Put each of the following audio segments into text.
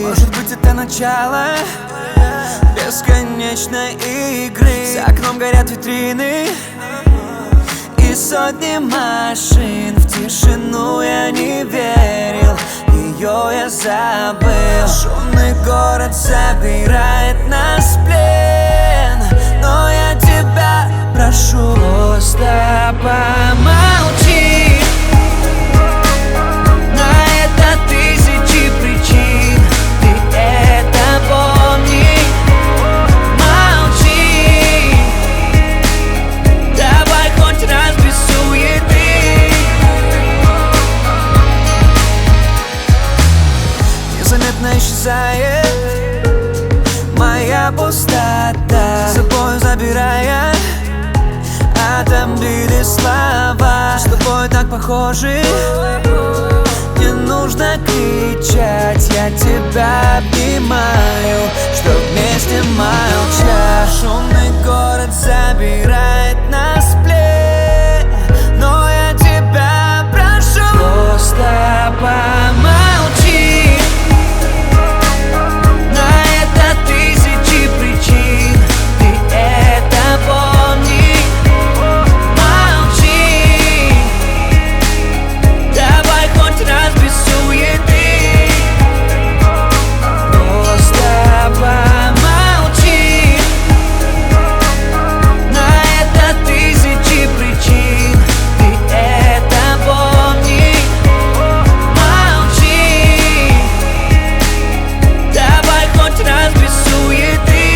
Может быть, это начало бесконечной игры. За окном горят витрины и сотни машин. В тишину я не верил, ее я забыл. Шумный город забирает нас в плен, но я тебя прошу, просто помолчи. На это тысячи причин, ты это помни. Молчи, давай хоть раз без суеты. Незаметно исчезает моя пустота, с собой забирая от обиды слова. С тобой так похожи, не нужно кричать. Я тебя обнимаю, чтоб вместе молчать. Шумный город забирает нас в плен, но я тебя прошу, просто помолчи. На это тысячи причин, ты это помни. Молчи, давай хоть раз без суеты. Просто помолчи. На это тысячи причин, ты это помни. Молчи, давай хоть раз без суеты.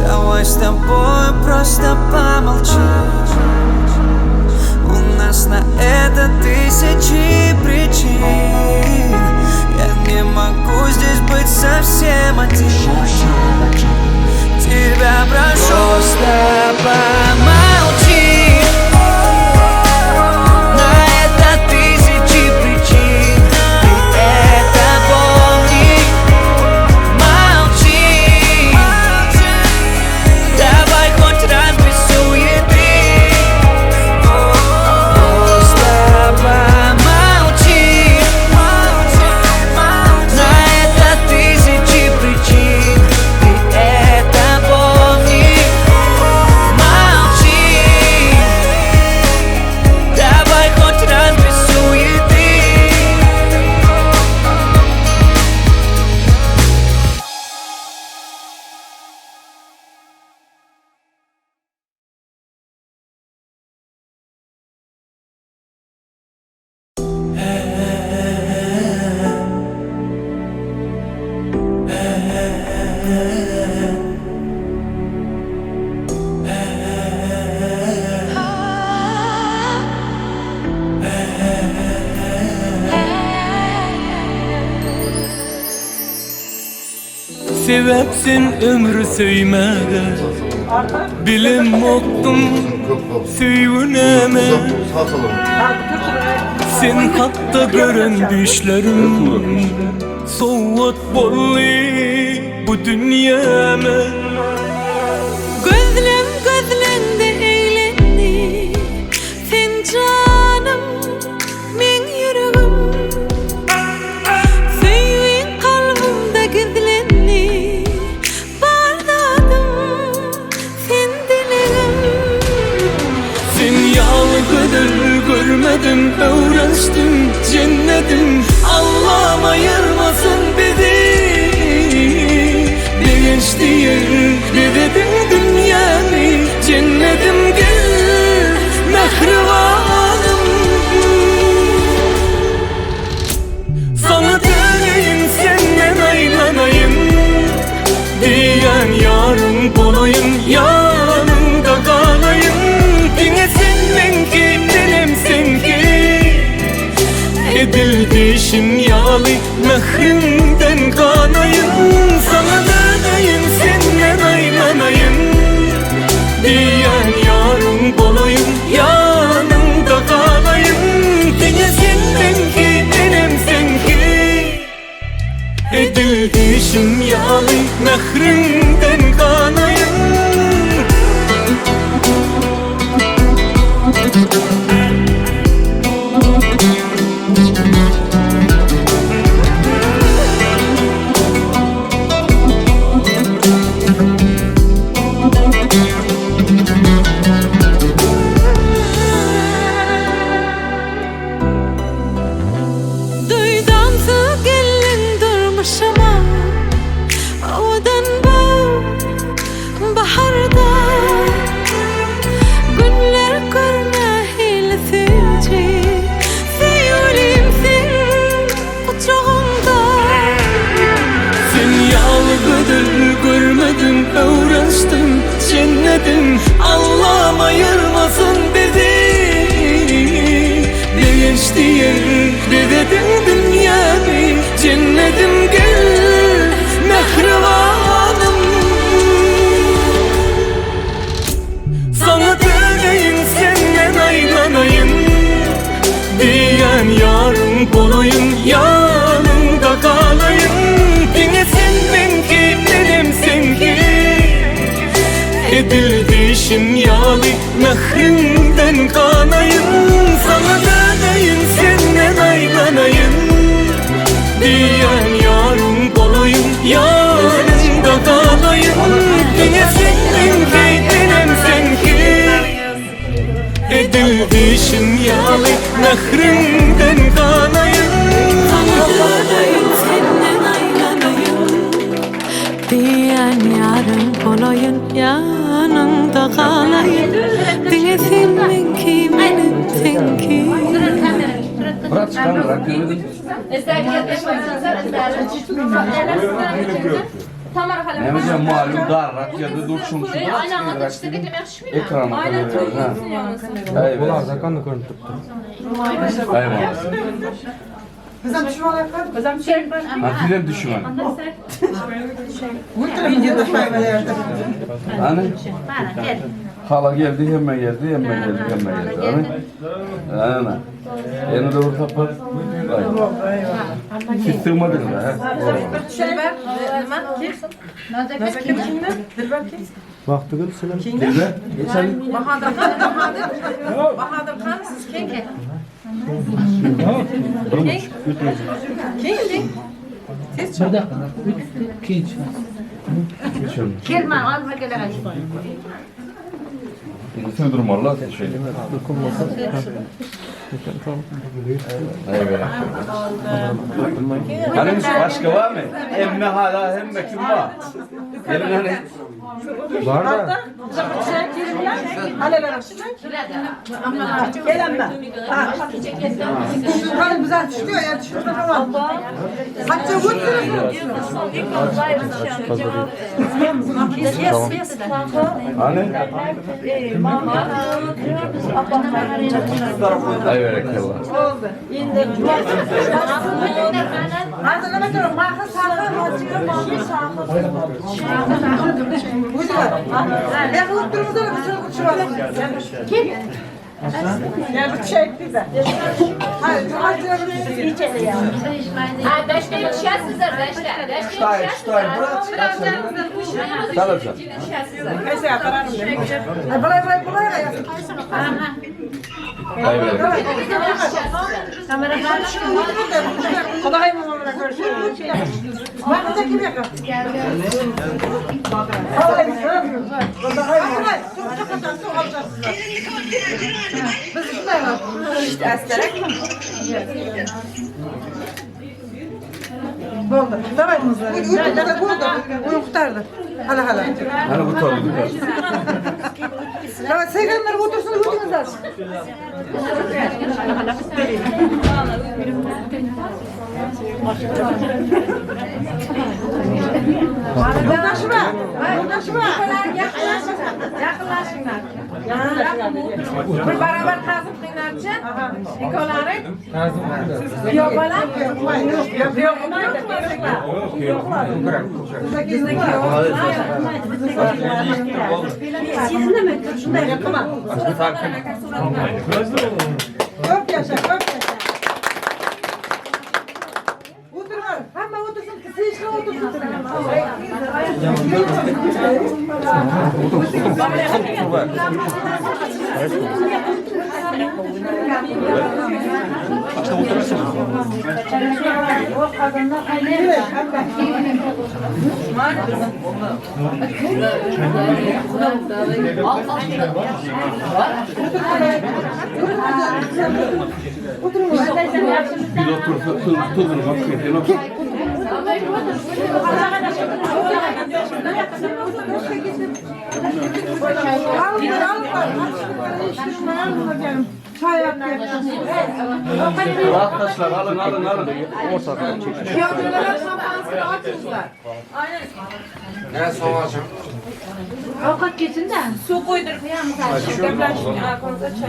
Давай с тобой просто помолчим. У нас на это тысячи причин. Я не могу здесь быть совсем один. Тебя прошу, просто помолчи. На это тысячи причин, ты это помни. Молчи, давай хоть раз без суеты. Просто помолчи. На это тысячи причин, ты это помни. Молчи, давай хоть раз без суеты. Sebepsin ömrü söymege, bilim oktum söýgüneme. Sen hakda gören düşlerim soğut bolly bu dünýäme. Gözlem gözlende eğlendi, sen canım men yüreğim. Söýgün kalbimde gizlendi, bardadım sen dileğim. Sen ýaly gözel görmedim, öwrenişdim cennetim. Allah'ım ayırmasın bizi. Begenç diýer bezedim dünýämi, cennetim gel mehribanım. Sana döneyim senden aylanayım, diyen yarın bolayım, yanında kalayım. Dine sen menki, menem senki, edil dişim yağlı mehrimden kanayım. Sana döneyim senden aylanayım, diyen yarın bolayım, yanında kalayım. Dine sen menki, menem senki, edil dişim yağlı mehrimden kanayım. Behiştim, cennetim, Allah'ım ayırmasın bizi. Behişti yer, dededim dünyayı, cennetim gel, mehribanım. Sana döneyim, senden aylanayım, diyen yarım bolayım, yanında kalayım. Dine sen benki, benim senki. Edildi işim yağlı, mehrinden kanayım. Sana döneyim, senden aylanayım, diyen yarım bolayım, yanında kalayım. Dine sen benki, benim senki. Edildi işim yağlı, mehrinden kanayım. Sana döneyim, senden aylanayım, diyen yarım olayım, yanında kalayım. Dine sen menki, benim senki. Nemece malum dar yerde dursun şu ekranı kadar. Evet. Ulan zakanlı görünüp tuttu. Eyvallah. Ha dilem düşman. Hani? Hala geldi, hemen geldi, hemen geldi, hemen geldi. Hani? Aynen. Yeni de orta par. Siz sığmadınız ha? Vaqti gül selam. Dilber, geçelim. Bahadır Xan, siz kim? Kim? Sığdırmalılar şey. Eyvallah. Hani başka var mı? Emme hala, emme kim var? Gelin hani. Var da. Hani? Ay berekallah. Stein, Stein, bırak. Talabcan. Ay berekallah. Uyum kurtardı. Hala hala. Hani bu tabii. Давай, seyganlar otursun, oturun zaten. Yoldaşıma, yoldaşıma. Yaqinlashinglar. Bir barobar ta'zim qilinglarchi. Ikkovlaring. Yo'q bola. Yo'q, Ko'p yaşa, ko'p yaşa. O'tirma, hamma o'tirsin, hech o'tirsin. Bir otur, otur, otur. Çay yap. Arkadaşlar alın alın alın. Piyodalar şampansını açmışlar. Ne soğacım? Ovqat kelsin-da. Suv qo'ydirib qo'yamiz.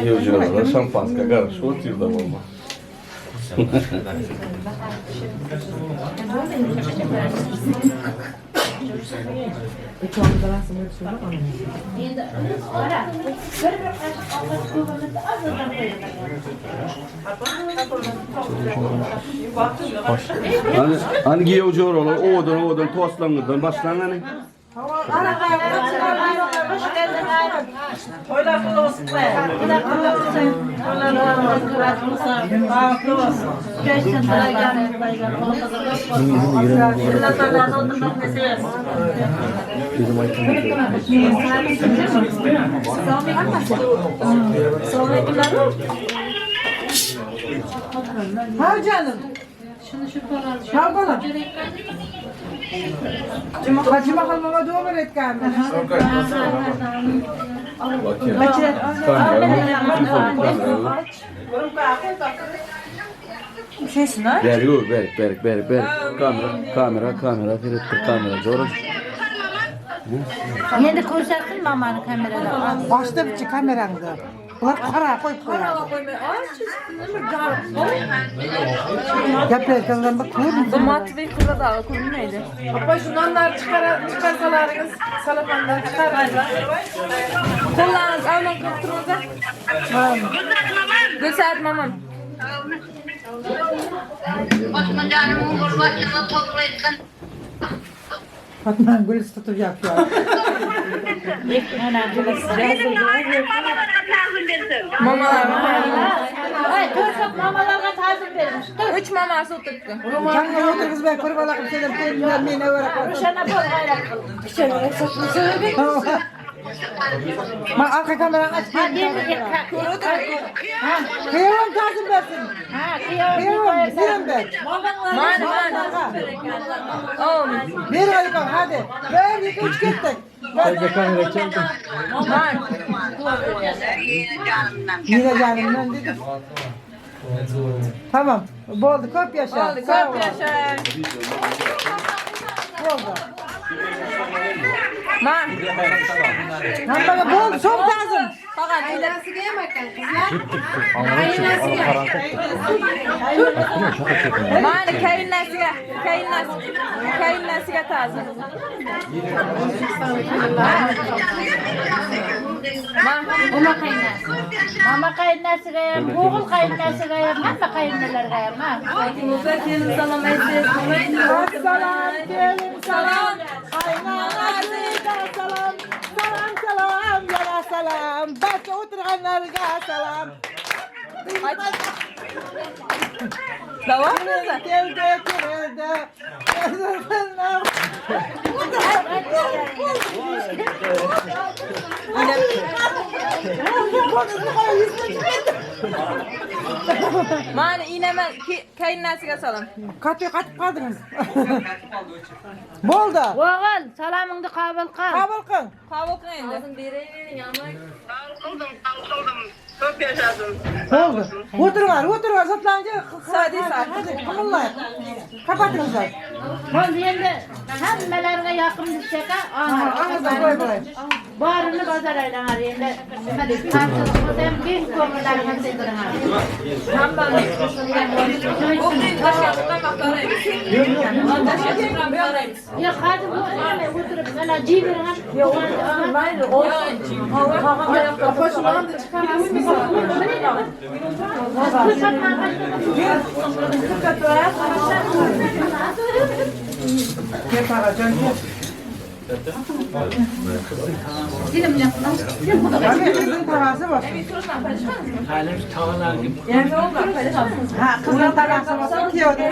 Yevjirolar şampanska karışıp oturuyor da valla. Endi qara, bir bir qoshiq ovqat ko'pimizda ozdan qo'yaman. Hani hani giyevjirolar odan odan toslanǵıdan başlan hani. Hoş geldin. Toylar kutlu olsun. Toylar kutlu olsun. Toylar kutlu olsun. Kutlu olsun. Ha canım. Ha bana. Hacı bakalım doğru etken. Ver yo ver ver ver ver. Kamera kamera kamera kamera doğru. Endi ko'rsatsin mamani kamerada. Başta bir kamerangda. Ular qara qo'yib qo'yadi. Gapirayotganlarni bak ko'rdingmi? Bu Matvey qizada ko'rinmaydi. Opa, shu nonlar chiqarsalaringiz, salafandan chiqaringlar. Qo'llaringiz avlon qilib turingizlar. Gulsat mamam. Osmancanımın gurbasını toplayın. Fatma gül tutup yapıyor. Mamalar. Ay, to'rt mamalarga ta'zim bermish. 3 mamasi o'tiribdi. Canlı oturguzmay ko'rib alaqim sen kelinlar meni avara qildi. O'shana bor g'ayrat qil. Ma arka kamerani aç. Kıyamam ta'zim bersin. Ha, Kıyamam birim ben. Mana, mana. Bir bakalım hadi. Bir, iki, üç gittik. Yine canımdan dedim. Tamam. Boldu. Köp yaşa. Oldu, ko'p yasha. Boldu. Man. Hammaga boldu. Son ta'zim. Faqat Qaynasiga ham ekan qizlar. Mana kaynasiga, kaynasiga, kaynasiga ta'zim. Mama qaynasi. Mama qaynasiga ham, o'g'il qaynasiga ham, hamma qaynalarga ham, ha. Kelin salom aytsangiz bo'lmaydi. Assalom, kelin salom. Qaynonasiga salom. Salom, salom, yara salom. Barcha o'tirganlarga salom. Davom qilsa. Keldi, keldi. Mana inama kaynasiga salom. Qattiq qatib qoldingiz. Bo'ldi. O'g'il, salomingni qabul qil. Qabul qil. Qabul qiling endi. Bo'ldi. O'tiringlar, o'tiringlar, zotlarga Sadi, sadi. Hadi, qimillaylik. Kapatingizlar. Bo'ldi endi hammalarga yoqimli shaka, Og'izdan qo'y qo'y. Borini bozor aylanar endi. Nima deydi? Qarshi bo'lsa ham keng ko'ngillarga sig'dirar. Yo'q, hozir o'tirmay o'tirib, mana jiyvering ham. Mayli, olsun. Opa, shu nonni chiqarasizmi? Gel Karacan gel. Tabii kızın tavası var. Ha, kızın tavası var. Ki o da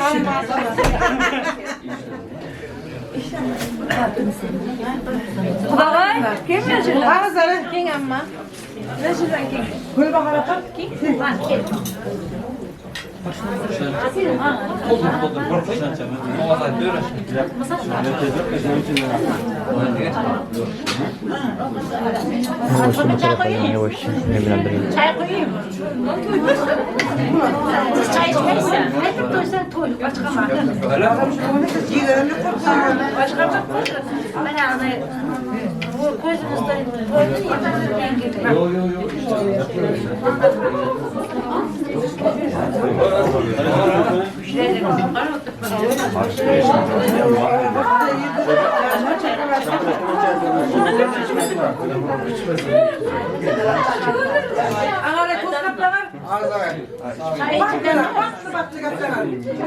Qudag'oy, kim yashaydi? Ağızları. Keng amma. Nashidan keng. Gülbahar apa. Çay koyayım. Siz çay içmezsen, aytib to'ysan to'y, boshqa Mana Yok yok yok işte.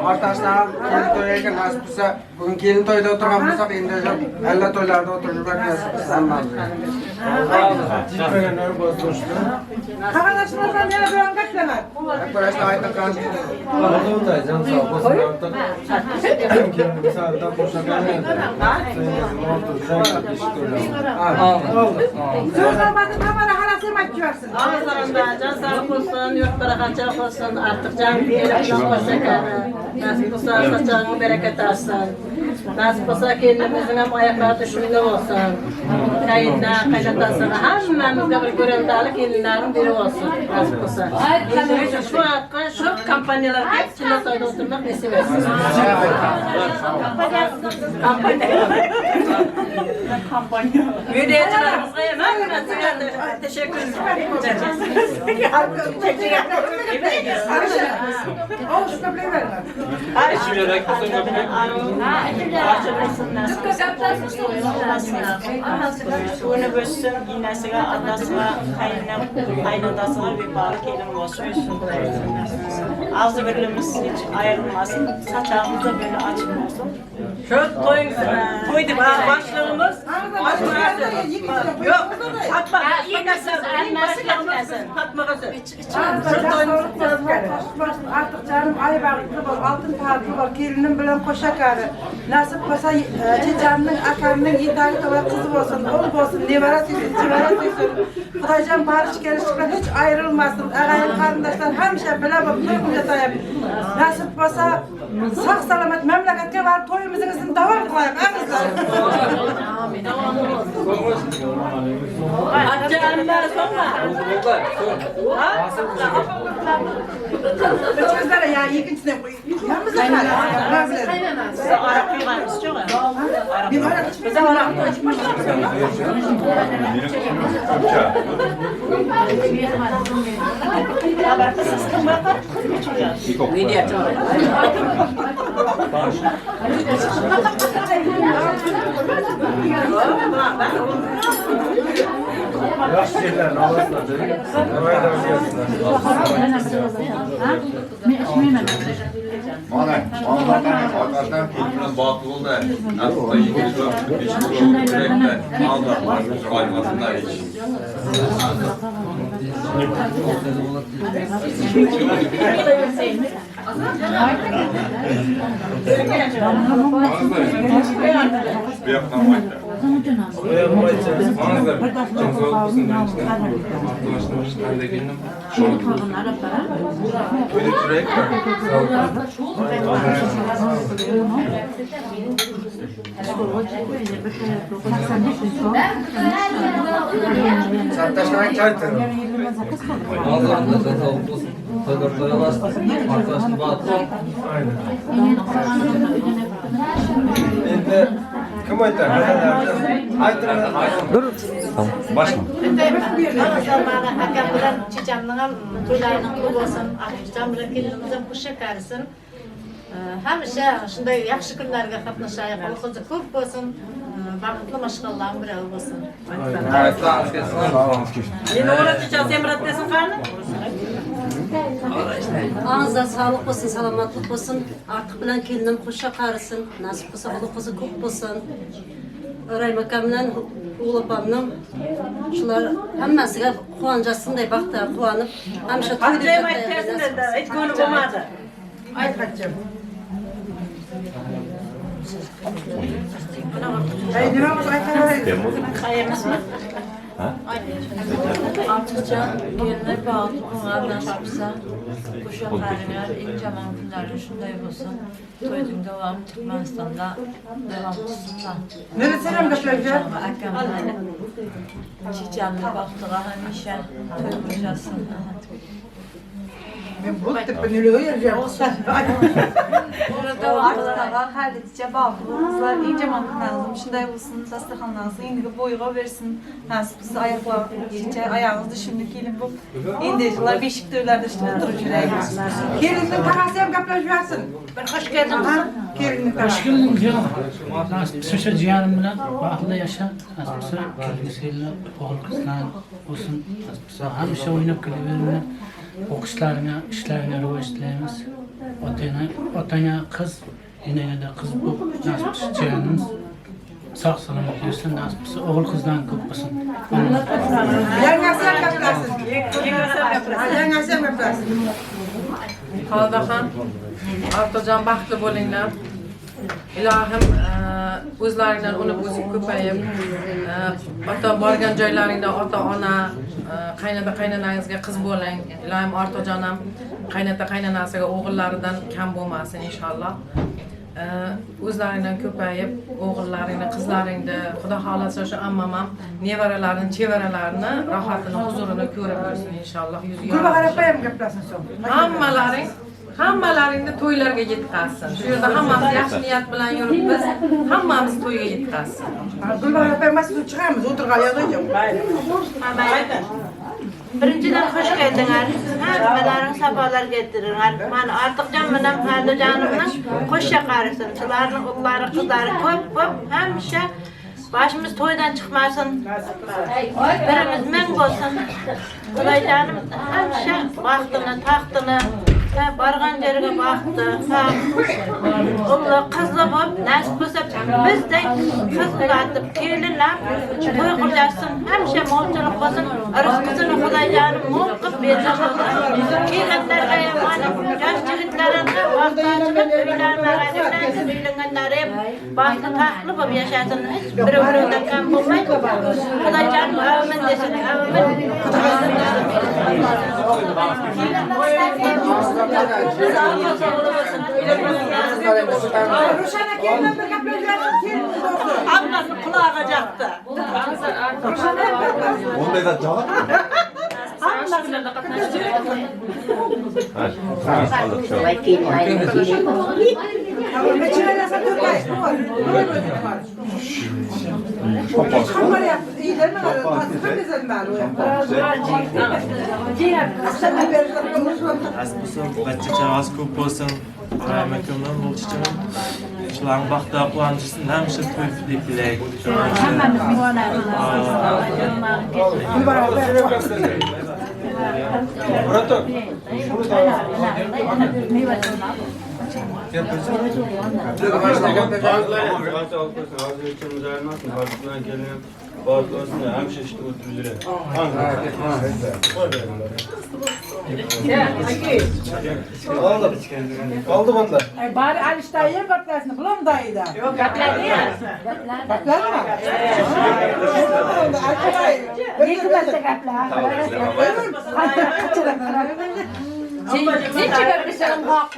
Ortasına kelin to'yga nasib bo'lsa, bugun kelin to'yida o'tirgan bo'lsak, endi alla to'ylarda o'tirishlar nasib qilsin hammamizga. Qarindoshlardan yana biron gaplar. Ko'rashlar aytib qolsin. Söz olmadı tamara halası yemek yiyorsun. Can sağlık olsun, yurt bereketçilik olsun, artık can diyelim olsa nasip olsa saçağını bereket alsın. Nasip olsa kelinimizin hem ayakları düşümlü olsun. Kayınla, kaynatasına hemmemizde bir görevdarlık gelinlerin biri olsun. Nasip olsa. Şu hakkı, şu kampanyalar hep çile soyda oturmak nasip etsin. Kampanya. Kampanya. Yürüyeceğiz. Teşekkür ederim. Onu bölsün, iğnesiga, atasına, kaynatasına bir bağlı kelin olsun. Ağzı birliğimiz hiç ayrılmasın, saçağımız da böyle açık olsun. Şu toy başlığımız, yok, Fatma, Fatma kızı. Artık canım ay bağlı bol, altın tatlı bol, gelinim bilen koşa karı. Nasip olsa çeçemnin, akamның yetagi to'la qiz bo'lsin, o'g'il bo'lsin, nevara suysin, chevara suysin. Xudojon barish kelish bilan hech ayrilmasin. Ag'ayin qarindoshlar hamisha bila bo'lib to'y yasayib. Nasip bo'lsa sog' salomat mamlakatga borib to'yimizni davom qilaylik, azizlar. Üçümüzler ya ikincisine koyuyoruz. Kim aytar? Dur. Tamam. Başla. Akam bilan chechamning ham to'ylarini qutlug' bo'lsin. Akam bilan kelinimiz ham qo'sha qarisin. Hamisha shunday yaxshi kunlarga qatnashaylik. Alloh ko'p bo'lsin. Baxtli mashg'ullarning biri bo'lsin. Ağzına sağlık olsun, salamatlık olsun. Artık bilen kelinim qo'sha qarisin. Nasip bo'lsa ulı qizi ko'p bo'lsin. Rahim akam bilan o'g'il opamning shular hammasiga quvonchasinday baxtga quvonib, hamisha to'y deb Hech ko'ni bo'lmadi. Aytqachim. Artıkça gelinler bağlı bunlar nasipse kuşa qarinlar en jaman kunlari shunday bo'lsin. To'yning davomi Turkmenistan'da devam qilsinlar. Neresi hem götüreceğim? Akam chechamni baxtiga hamisha to'y qo'shasin. Men bu nöle Artıq Xalidcə baxlı qızlar incə manqınlarınızın şunday olsun, dasturxonlarınızın indiki boyğa versin. Nasib qılsa ayaqlar, çiçək ayağınız düşümlü kelin bu. İndi yıllar beşik toylarda işte oturup yürək. Kelinning tog'asi ham gaplashib yotsin. Bir hoş geldiniz. Kelinning Hoş tog'asi. geldin canım. Nasip olsa ciğerim bilen baxtli yaşa. Nasip olsa kelgisi o'g'il qizlar bo'lsin. Nasip olsa hamisha o'ynab kulaveringlar. O'qishlaringga, ishlaringga rivoj tilaymiz. Otangga qiz, enangga qiz bo'lib nasib qilsa jiyanimiz sog' salomat yursin. Nasib qilsa o'g'il qizdan ko'p bo'lsin. Yangasi ham gaplashsin. Yangasi ham gaplashsin. Xoldaxon, Ortiqjon baxtli bo'linglar. Ilohim o'zlaringdan unib o'sib ko'payib, ota borgan joylaringda ota ona, qaynota qaynonangizga qiz bo'ling. Ilohim Ortiqjon ham qaynota qaynonasiga o'g'illaridan kam bo'lmasin inshaalloh. O'zlaringdan ko'payib, o'g'illaringni, qizlaringni, Xudo xohlasa o'sha ammam ham nevaralarini, chevaralarini rohatini, huzurini ko'rib yursin inshaalloh. Yuzi Gulbahor opa ham gaplashsin so'ng. Hammalaringni to'ylarga yetkazsin. Shu yerda hammamiz yaxshi niyat bilan yuribmiz. Hammamiz to'yga yetkazsin. Gulbahor opa emas, biz chiqamiz, o'tirgan yo'q. Birinchidan hoş geldinler. Hammalaring safalar getirdinler. Mana Ortiqjon bilan Xalidajonimning qo'sha qarisin. Shularning o'g'illari, qizlari ko'p-ko'p hamisha boshimiz to'ydan chiqmasin. Birimiz ming bo'lsin. Xudojonim hamisha baxtini, taxtini, borgan yerga baxti, o'g'li, qizli bo'lib, nasib bo'lsa bizdek qiz uzatib, kelinlar to'y qiljasin, hamisha molchilik bo'lsin, rizqisini Xudojonim mo'l qilib bersin. Kelganlarga ham mana yosh yigitlarni baxti ochilib, uylanganlari ham baxtli taxtli bo'lib yashasin. Hech biri birovidan kam bo'lmay, Xudojonim amin desin, amin. Rushana kelinim bir gaplashib, kelin do'sti. Hammasi qulog'iga jaqdi. Ondayda javob. Nasip bo'lsin, bachcha ko'p bo'lsin. Rahmat akamdan bo'lchichaman. Shularning baxti quvonchisin, hamisha to'y deb tilaylik. Hammamiz quvonamiz. Oldu bunda. Bari Alish dayı ham gaplasini, G'ulom dayı da. Yo'q, gapladi ya. Gapladimi? Necha marta gaplar? Necha gaplasam haq.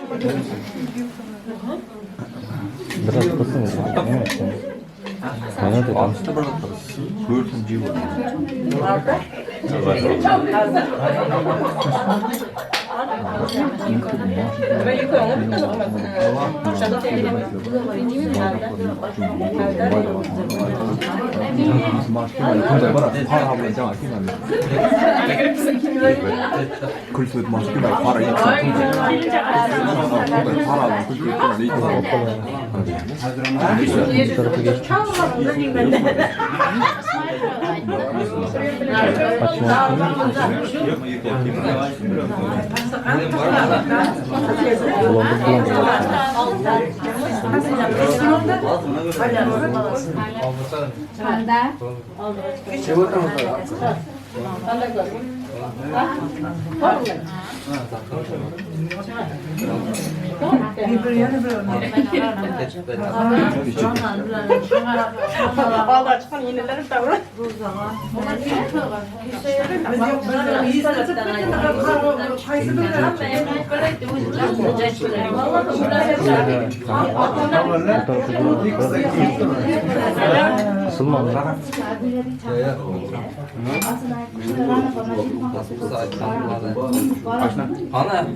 Ana.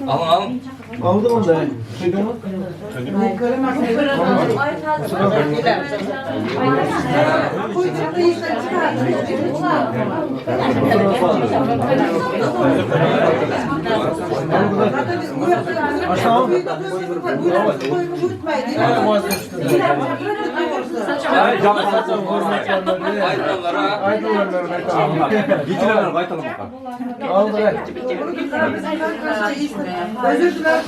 Alın alın. Aldım onu da. Duydun mu? Özür dilerim.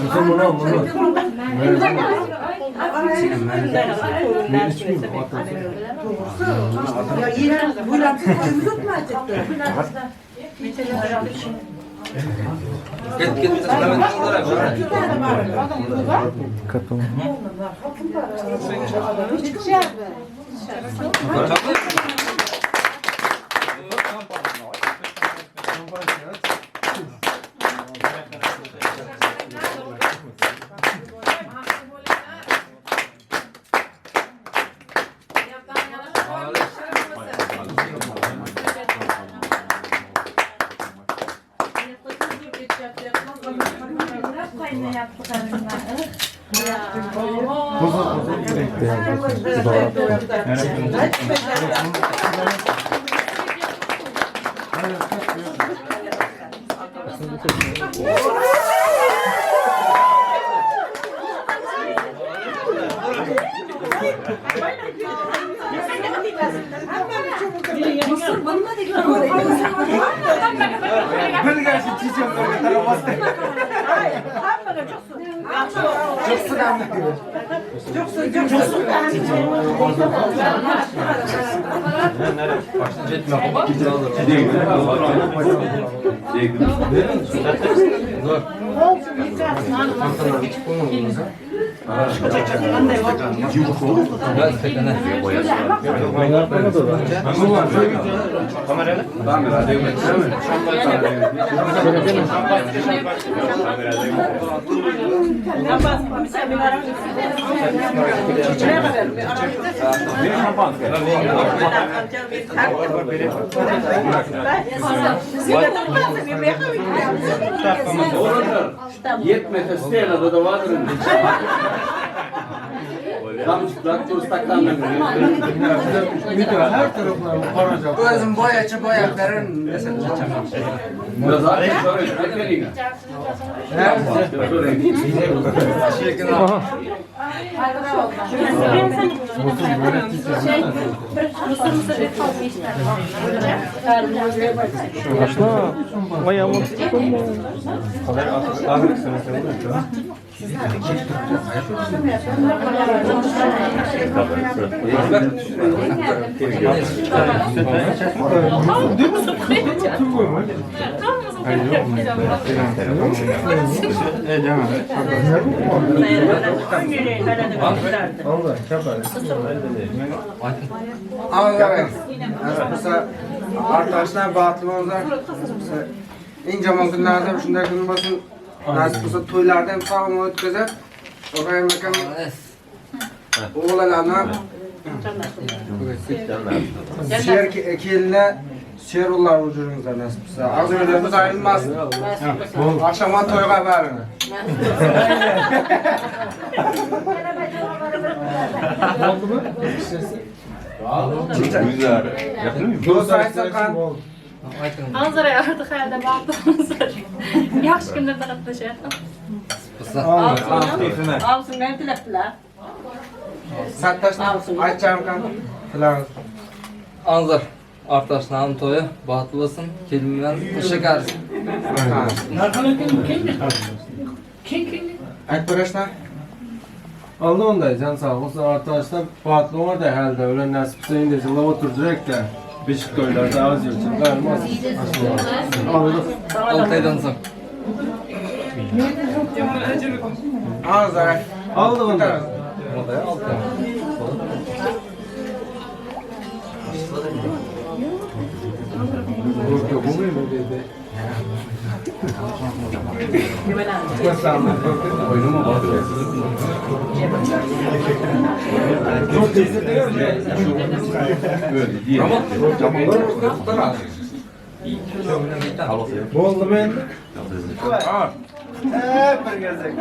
Yetmese Stena'da da vardır. Her taraflarını paracak. Özüm boyaçı boyakların Arkadaşlar batıl oldular. En jaman kunlarda shunday kun bo'lsin. Nasib bo'lsa to'ylarda ham sog'im o'tkazib, o'g'ayam akam o'g'illarni sher kelinlar sher ular o'jiringizlar nasib bo'lsa. Og'zingizdan ayrilmasin. Oqshomga to'yga barini. Anzara artık herhalde bağımlısınız. Yaxşı günlerde qatnashar. Alsın ben tilaklar. Sattaşlar aytacağım kan. Tilag'iz. Anzar Artaşların to'yi baxtli bo'lsin, kelin bilan qo'sha qarisin. Kim? Aytib berasizlar. Aldı onda can sağ olsun arkadaşlar batlı var da herhalde öyle nasipse indi yıllar oturacak da beşik toylarda az yıllar almaz. Aldık. 6 aydan so'ng. Anzar. Oldu bunda. Bo'ldimi endi? Bir gezak.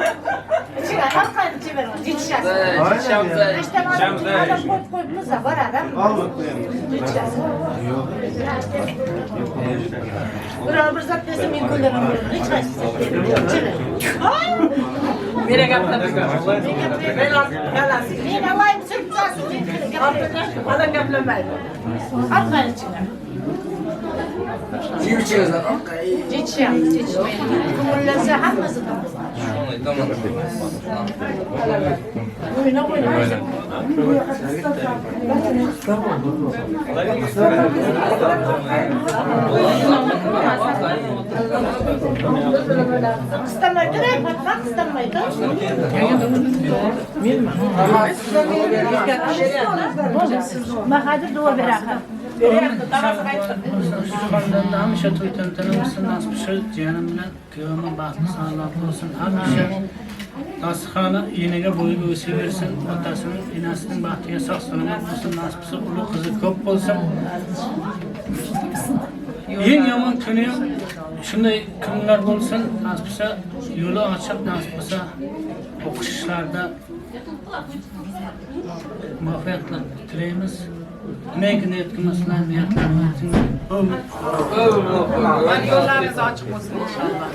Hamisha to'y tantana bo'lsin, nasib shu jiyanim bilan kuyovim baxtli salomatli bo'lsin. Hamisha dasturxoni yeniga bo'yiga o'saversin, otasining, enasining baxtiga sog' salomat bo'lsin, nasib qilsa uli qizi ko'p bo'lsin. Eng yomon kuni ham shunday kunlar bo'lsin, nasib qilsa yo'li ochiq, nasib qilsa o'qish ishlarida muvaffaqiyatlar tilaymiz. Nega niyat qilmaslar, niyatlarini aytinglar. Yo'llarimiz ochiq bo'lsin inshaalloh.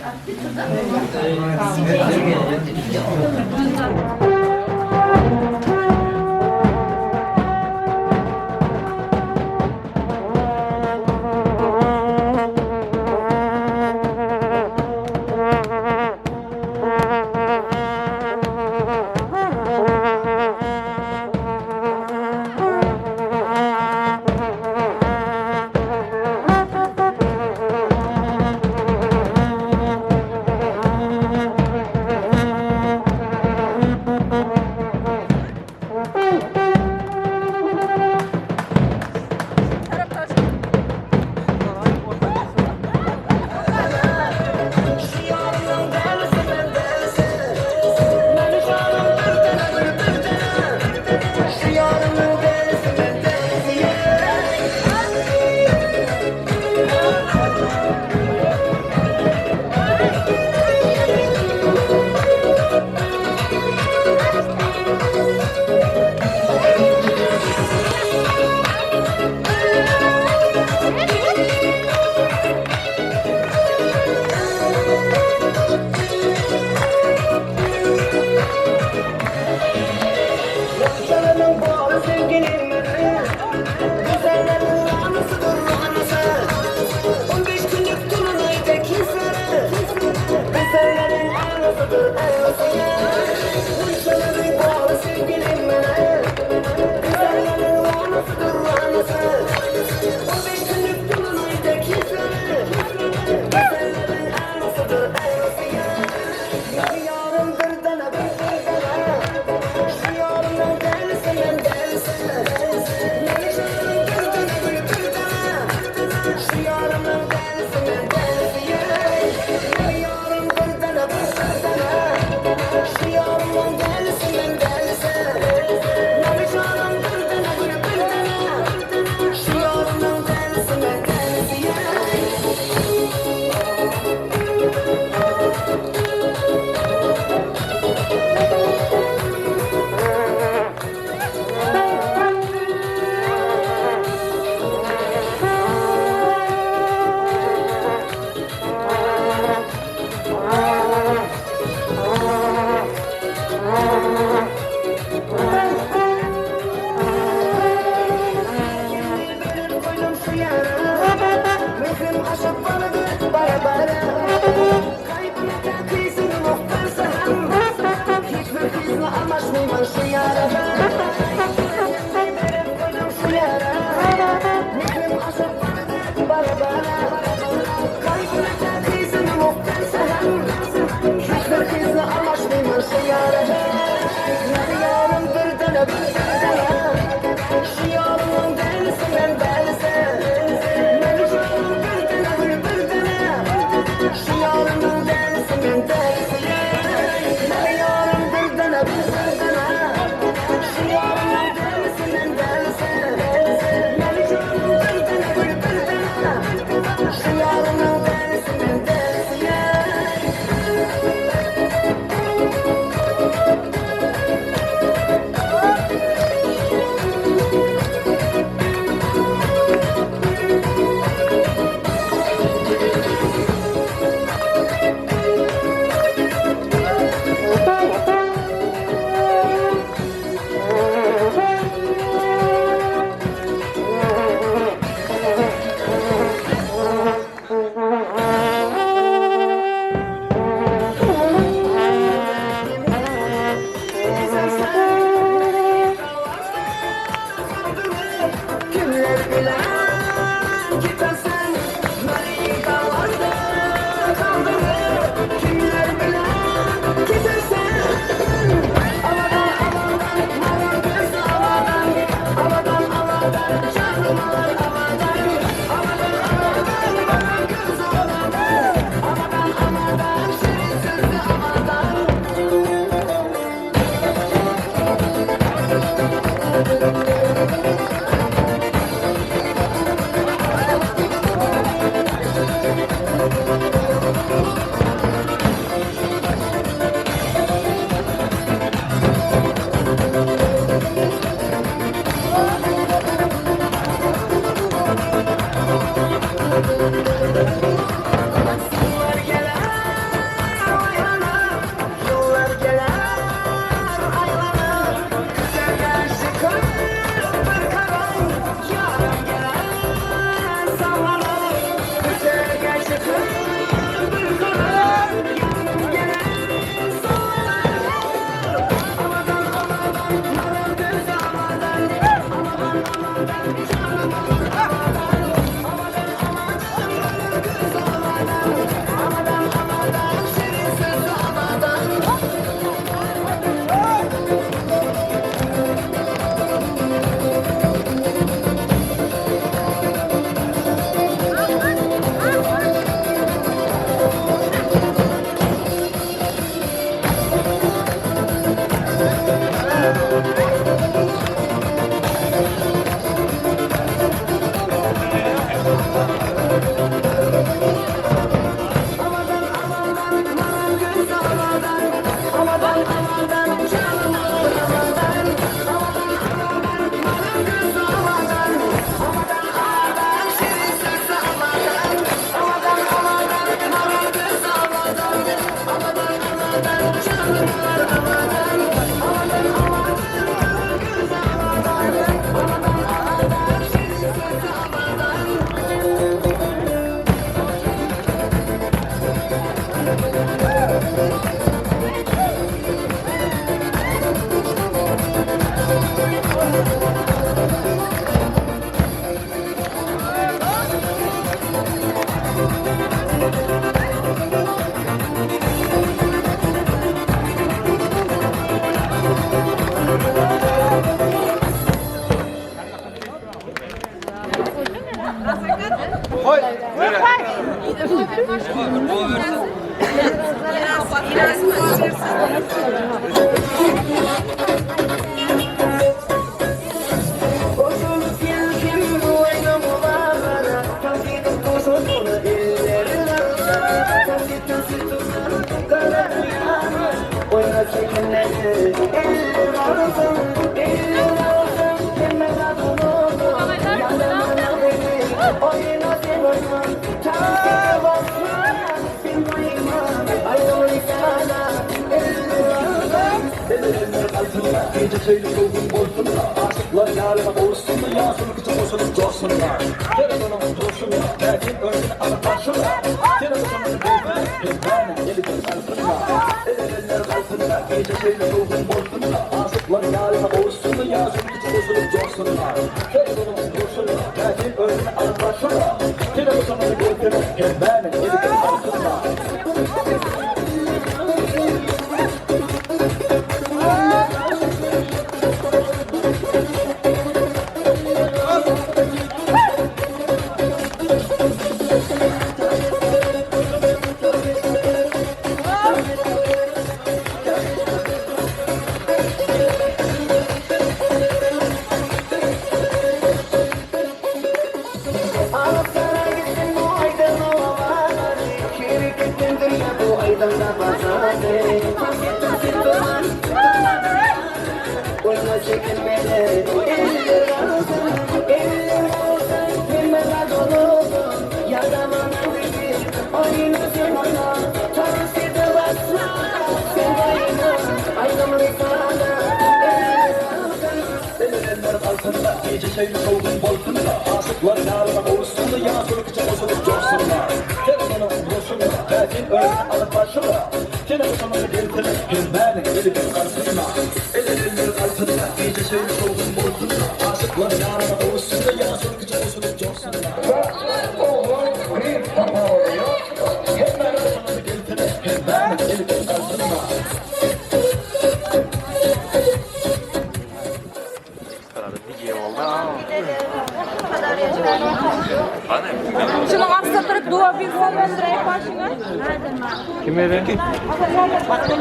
Kim edi?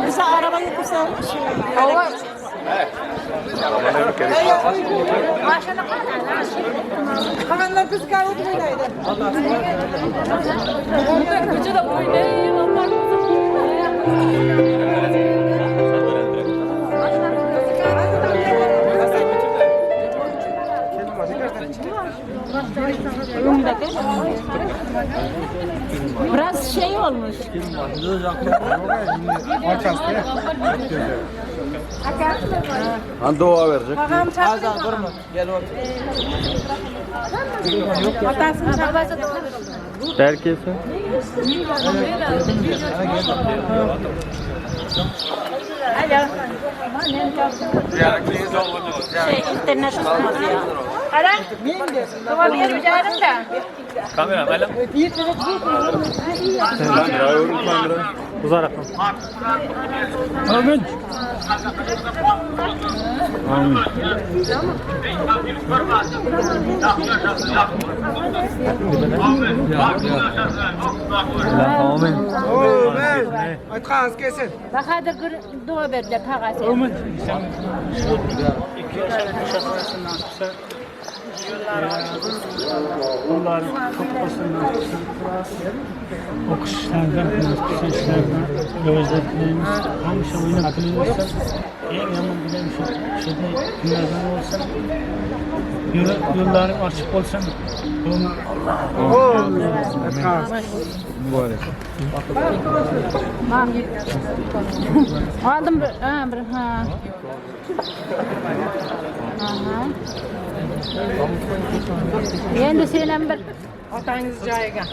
Bize araba yoksa Hemen kız kahve oynaydı. Biraz şey olmuş. Han dua verecek. Azan durma. Gel otur. Herkese. Alo. Şey internet olmaz ya. Ara. Tamam yer becerdim de. Kamera alo. Kamera yorum kamera. Uzarak. Amin. Amin. Amin. Amin. Aytqanız kelsin. Bahadır dua berdi ağası. Amin. Yolları çok olsun, okuş işlerden, işlerden, yolculuklarımız, hamşa oynap bilirse, en yaman bilen şu şeyde günlerden olsun, yolları açık olsun. Allah. Muborak. Aldım bir, ha, bir, ha. Aha. Endi sen ham bir Otangiz joyiga.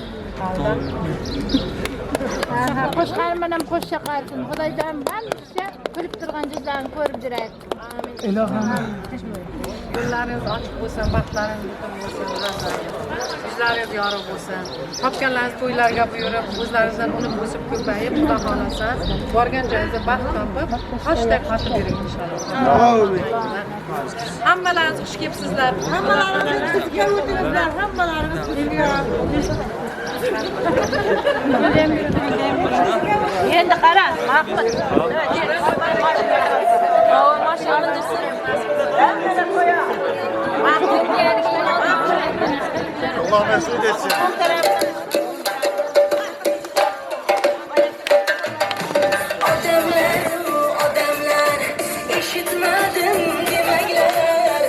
Ha, qo'shqarim bilan qo'sha qalsin. Xudoyjon hamisha kulib turgan yuzlarini ko'rib yuraylik. Ilohim. Yo'llaringiz ochiq bo'lsin, baxtlaringiz butun bo'lsin, yuzlaringiz yorug' bo'lsin. Topganlaringiz to'ylarga buyurib, o'zlaringizdan unib o'sib ko'payib, Xudo xohlasa, borgan joyingizda baxt topib, toshday qotib yuring inshaalloh. Amin. Hammalaringiz xush kelibsizlar. Hammalaringiz bizga o'tingizlar, hammalaringiz bizga. Endi qara, Mahmud. Allah mesut etsin. Odamlar, odamlar, eshitmadim demanglar.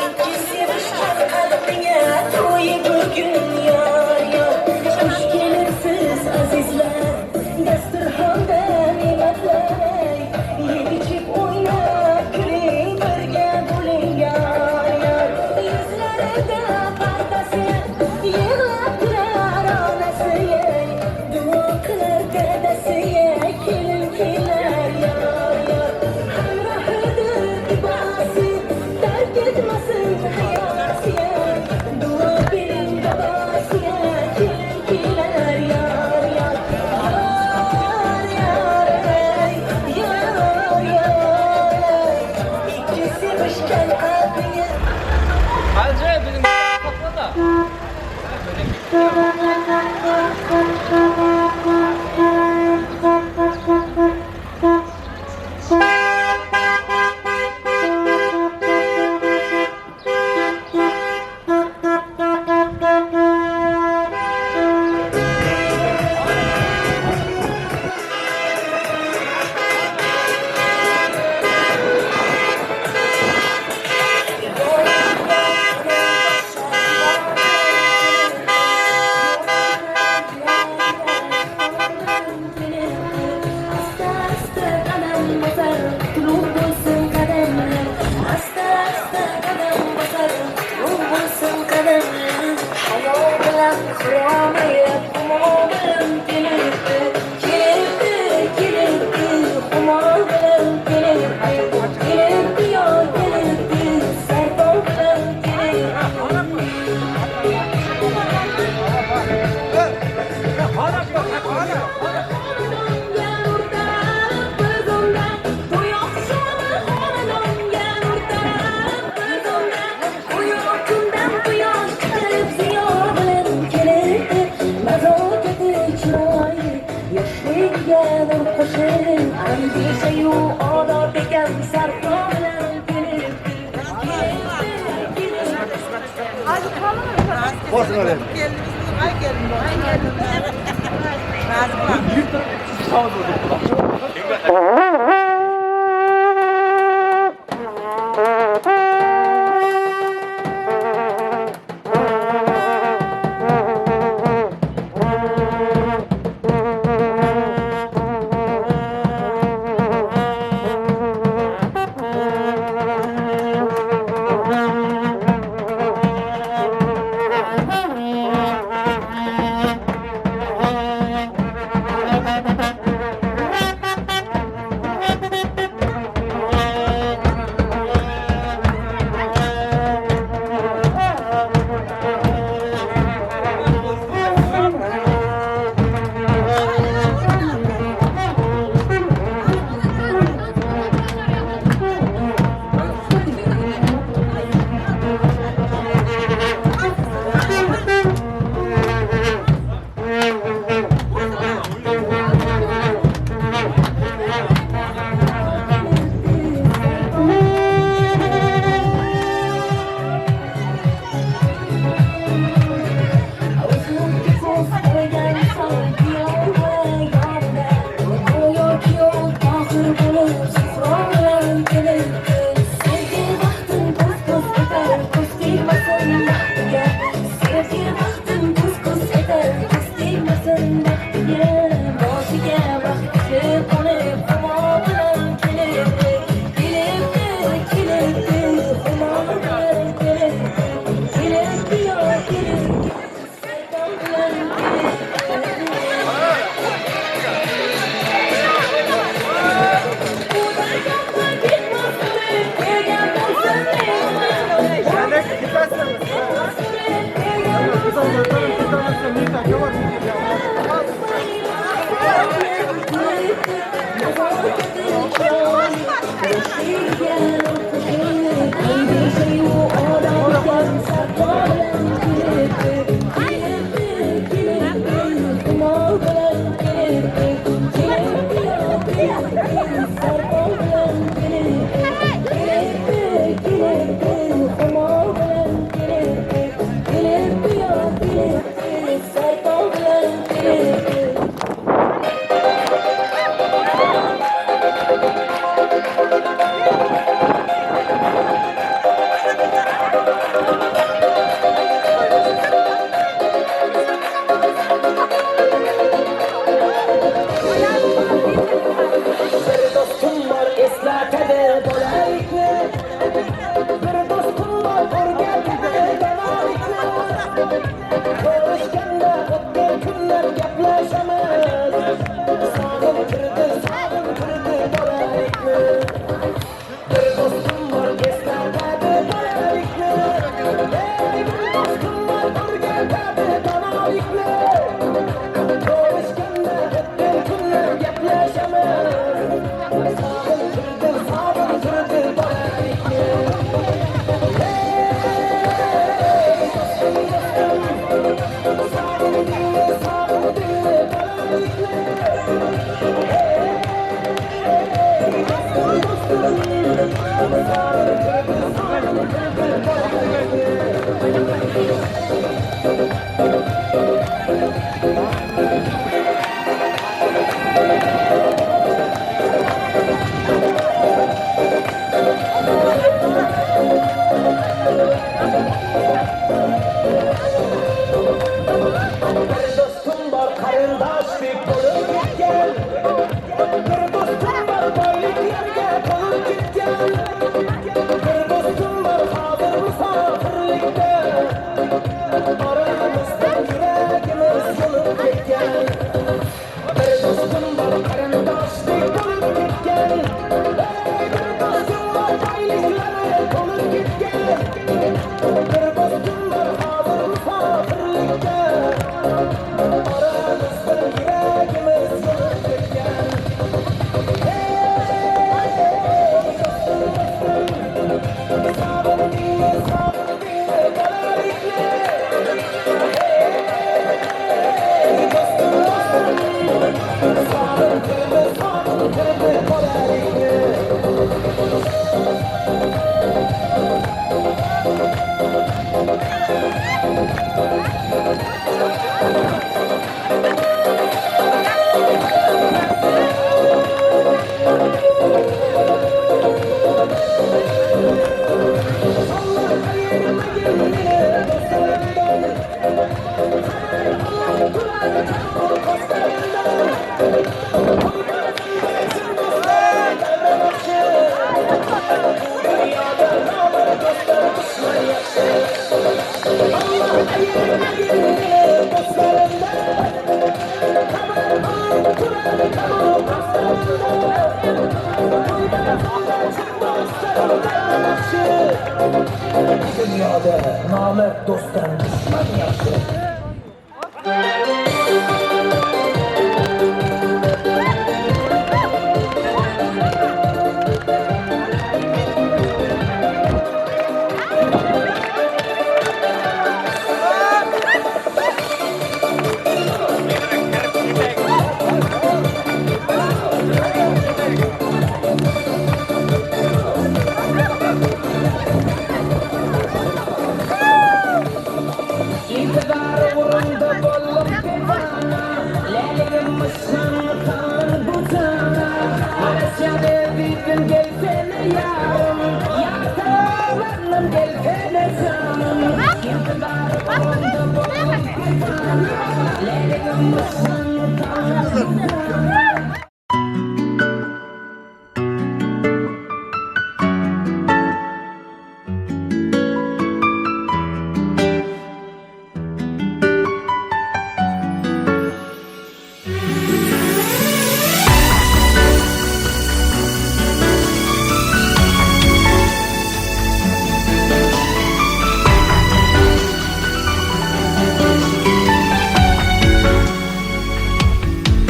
Ikki sevishgan qalbingga to'yi bugun yor yor. Xush kelibsiz azizlar, dasturxonda ne'matlar. Yeb ichib o'ynab kuling, birga bo'ling yor yor. Yuzlarida pardasi, yig'lab turar onasi. Duo qilar dadasi, kelin kelar yor yor. Hamrohidir ibasi, tark etmasin hayosiya. Duo bering babosiga, kelin kelar yor yor. Yor yor ey, yor yor. Ikki sevishgan qalbinga. Hacı bizim topla da. Asta asta qadam bosar, qutlug' bo'lsin qadamlar. Asta asta qadam bosar, qutlug' bo'lsin qadamlar. Hayo bilan xuromayib, xumo bilan kelibdi. Kelibdi, kelibdi, xumo bilan kelibdi. Kelibdi yo kelibdi, sarpo bilan kelibdi. Andishayu odob ekan sarpo bilan kelibdi. Boshini olaylik. Ay kelin, ay kelin. Thank you.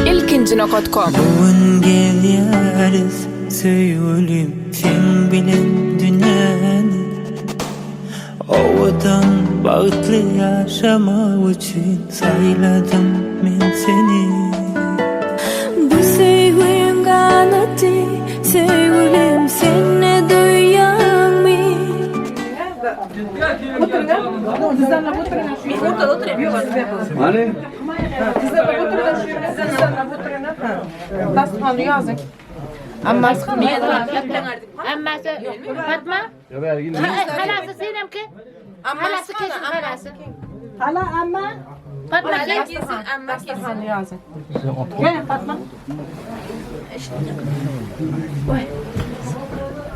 Ilkinji.com. Bugün gelýäris. Söygülim sen bilen dünyanı Ovadan bahtlı yaşamak için sayladım men seni. Bu söygüm kanatı, söygülim seni duyan mı? Men o'rtada o'tiraymi? Hani? Tizlab o'tiring, tizlab o'tiring. Dasturxonni yozing. Ammasi Ammasi Fatma. Halasi senimki. Halasi kelsin, halasi. Hala amma. Fatma kelsin, amma dasturxonni yozing. Gel Fatma.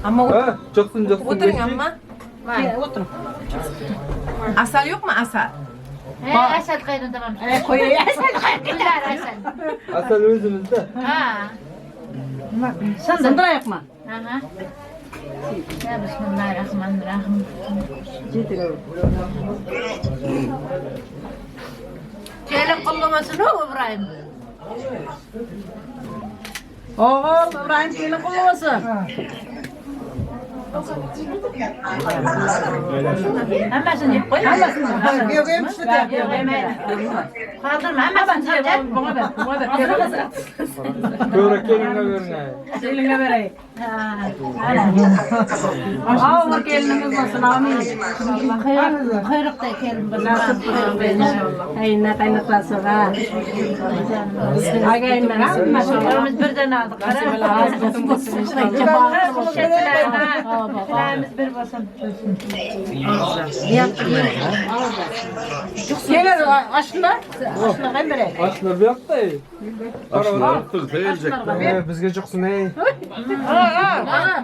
Amma Jo'qsin, jo'qsin. o'tiring amma. O'tiring. Asal yo'qmi asal? He, asal qaydan tamam. Qo'y, asal qaydan? Asal. Asal o'zimizda. Ha. Sindirayapman. Aha. Ya bismillahirrahmanirrahim. Kelin qo'llamasin o İbrahim. O'g'il İbrahim kelin qo'llamasin. Hammasini yeb qo'y. Hammasini. Yo'q, ham pishlatyapti. Qoldirma, hammasini yeb. Bunga ber, bunga ber. Ko'ra kelinga bering. Kelinga beray. Og'ir kelinimiz bo'lsin, amin. Quyruqda kelin bo'lsin. Nasib qilsin. Qayna qaynotasi va agayman hammasi. Biz birdan oldik. Qara. Bir bo'lsin. Kelar oshna, oshnaga beray. Oshna bu yoqda. Oshna tursa gelecek. Bizga jo'qsin ey.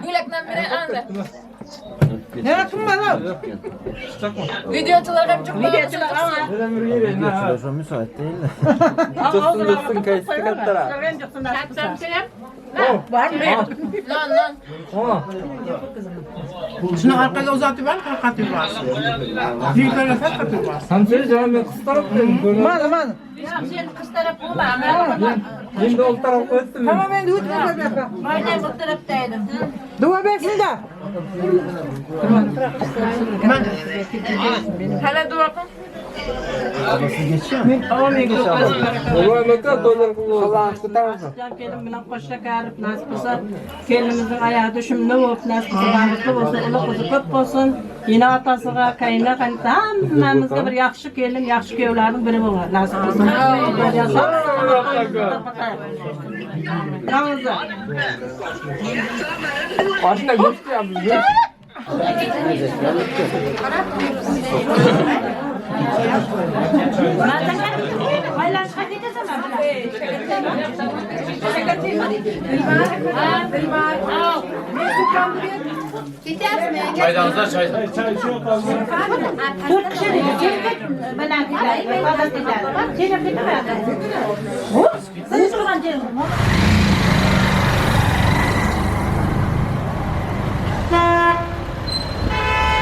Bo'lakdan beray anda. Nere kim var lan? Videochilar ham çok Videochilar ama. Videochilar müsait değil de. Jo'qsin, jo'qsin, qaysi kattara. Var mı? Non, non. Shuni orqaga uzatib yuboring, tarqatib yuborsin. Yigitlarga tarqatib yuborsin. Hamsa canım men qiz taraf dedim. Mana, mana. Sen qiz taraf bo'lma. Endi o'l taraf qo'ysin. Tamam endi o'tib bu yoqqa. Ben bu tarafdaydim. Duo bersin da. Hala duo qil. Kelin bilan qo'sha karib nasib bo'lsa, kelinimizning oyog'i tushumli bo'lib, nasib bo'lsa baxtli bo'lsin, ular qizi ko'p bo'lsin. Yine otasiga, qayna qaynota hammamizga bir yaxshi kelin, yaxshi kuyovlarning biri bo'lsin, nasib bo'lsin. Oshna go'sht yeyapmiz, go'sht. Aylanishga ketasan bilan. Çaydanızda çay. To'rt kishi bilan ketadi. Sen ham ketmayapsan. Siz turgan joyingiz.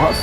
Bas.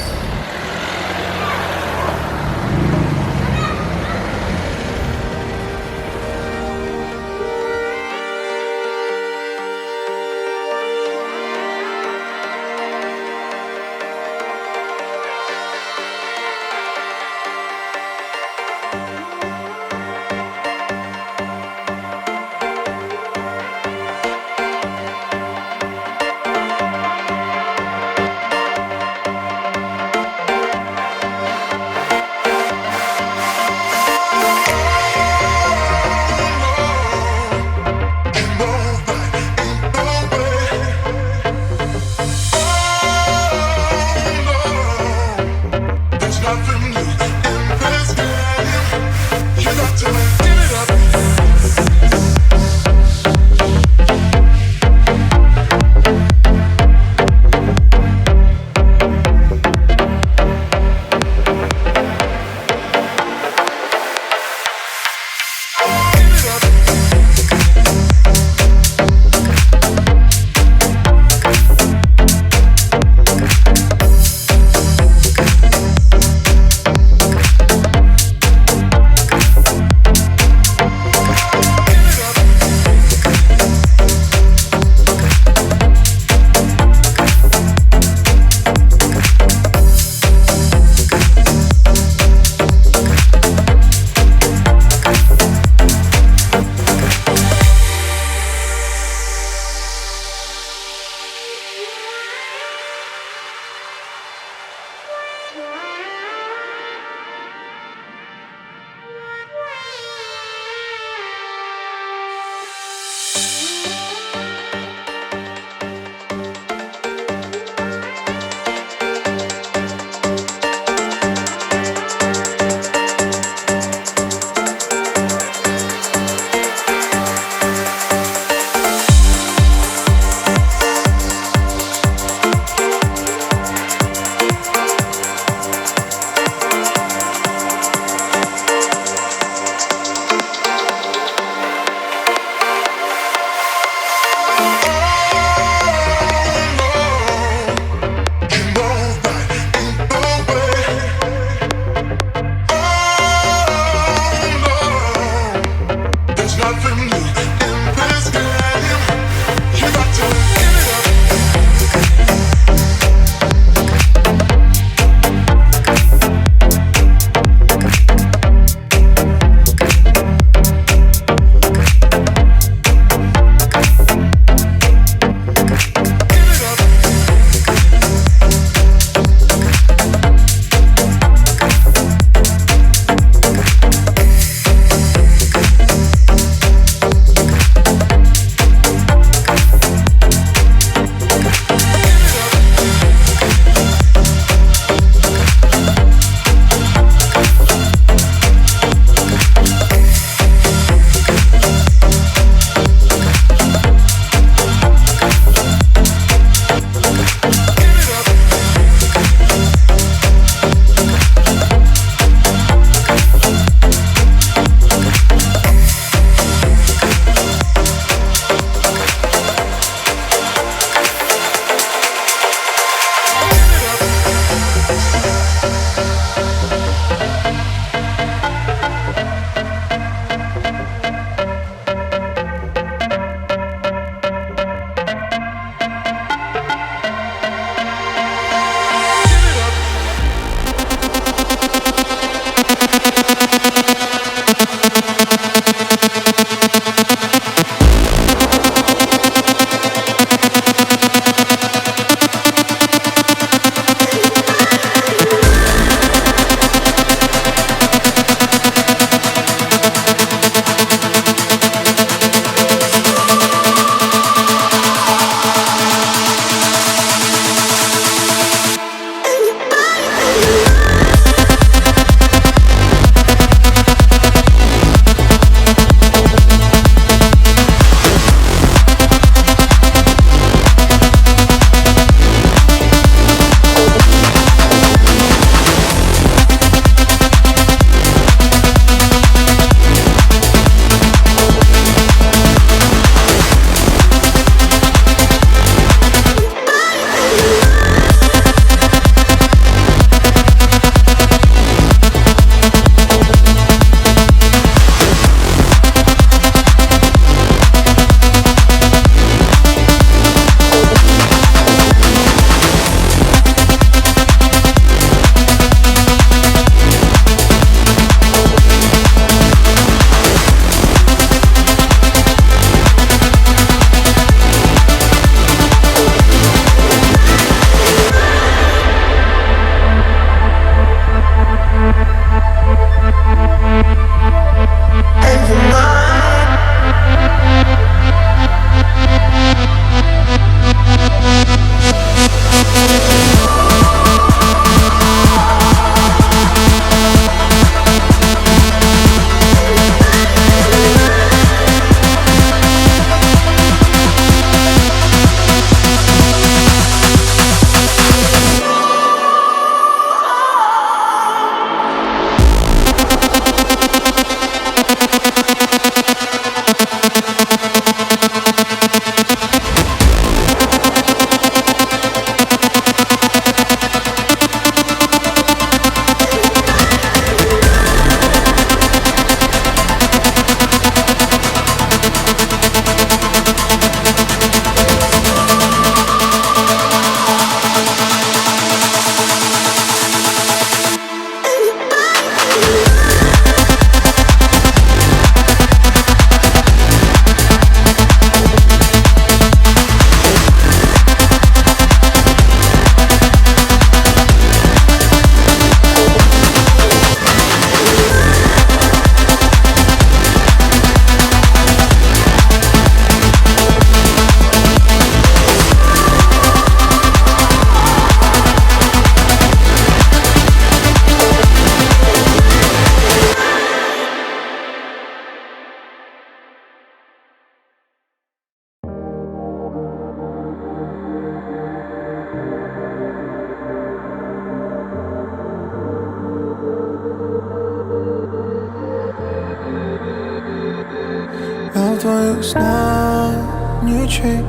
твоих снах ничей,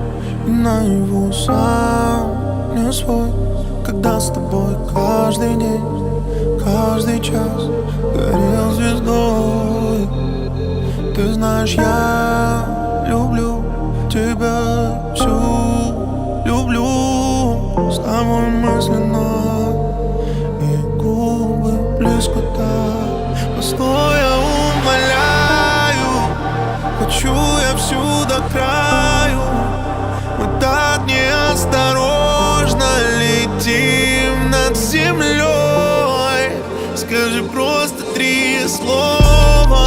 и наяву сам не свой. Когда с тобой каждый день, каждый час горел звездой. Ты знаешь, я люблю тебя всю, люблю. С тобой мысленно и губы близко так. Постой, я умоляю, хочу я всю до краю. Мы так неосторожно летим над землей. Скажи просто 3 слова,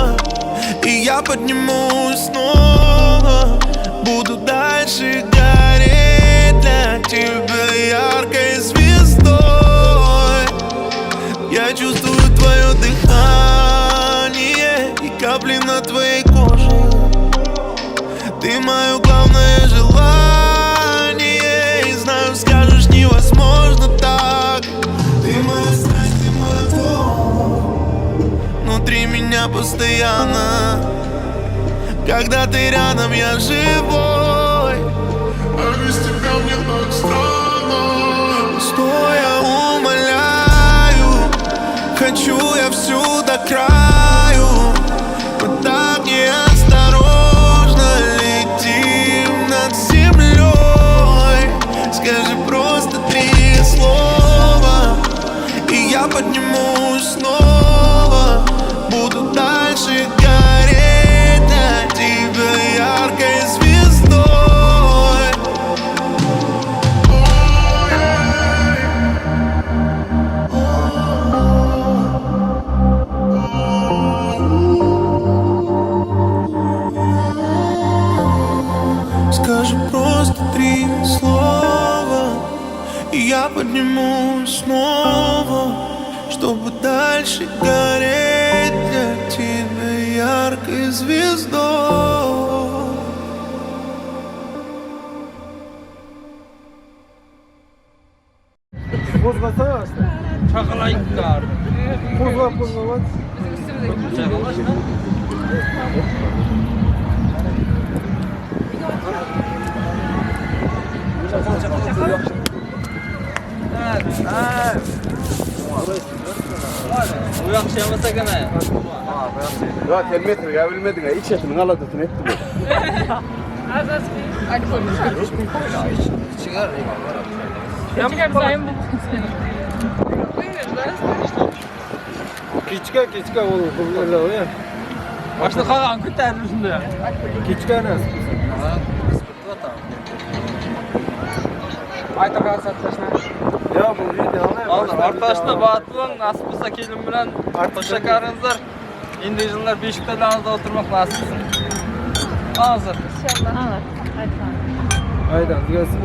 и я поднимусь снова. Буду дальше гореть для тебя яркой звездой. Я чувствую твое дыхание и капли на твоей коже. Ты мое главное желание, и знаю, скажешь, невозможно так. Ты моя страсть, ты мой огонь, внутри меня постоянно. Когда ты рядом, я живой, а без тебя мне так странно. Стой, я умоляю, хочу я всю до краю. Мы так неосторожно летим над землей. Скажи просто 3 слова, и я поднимусь снова. Буду дальше гореть для тебя яркой звездой. Скажи просто 3 слова, и я поднимусь снова, чтобы дальше гореть для тебя яркой звездой. Qo'zg'asana aslida. Chaqalaylar. Qo'zg'ab qo'zg'ab. Bu yaxshi emas ekan. Ya sen metrga bilmedin ha, iç etinin aladasını etti bu. Az az Çıkar. Kichka kichka olur. Başta kalan kütlerin üstünde. Kichka nasıl? Ya bu video Artaşda bahtlı nasip bo'lsa kelin bilan qo'sha karingizlar. Endi yillar beshikda o'tirmoq nasib qilsin. Hozir. İnşallah. Aydan diyorsun.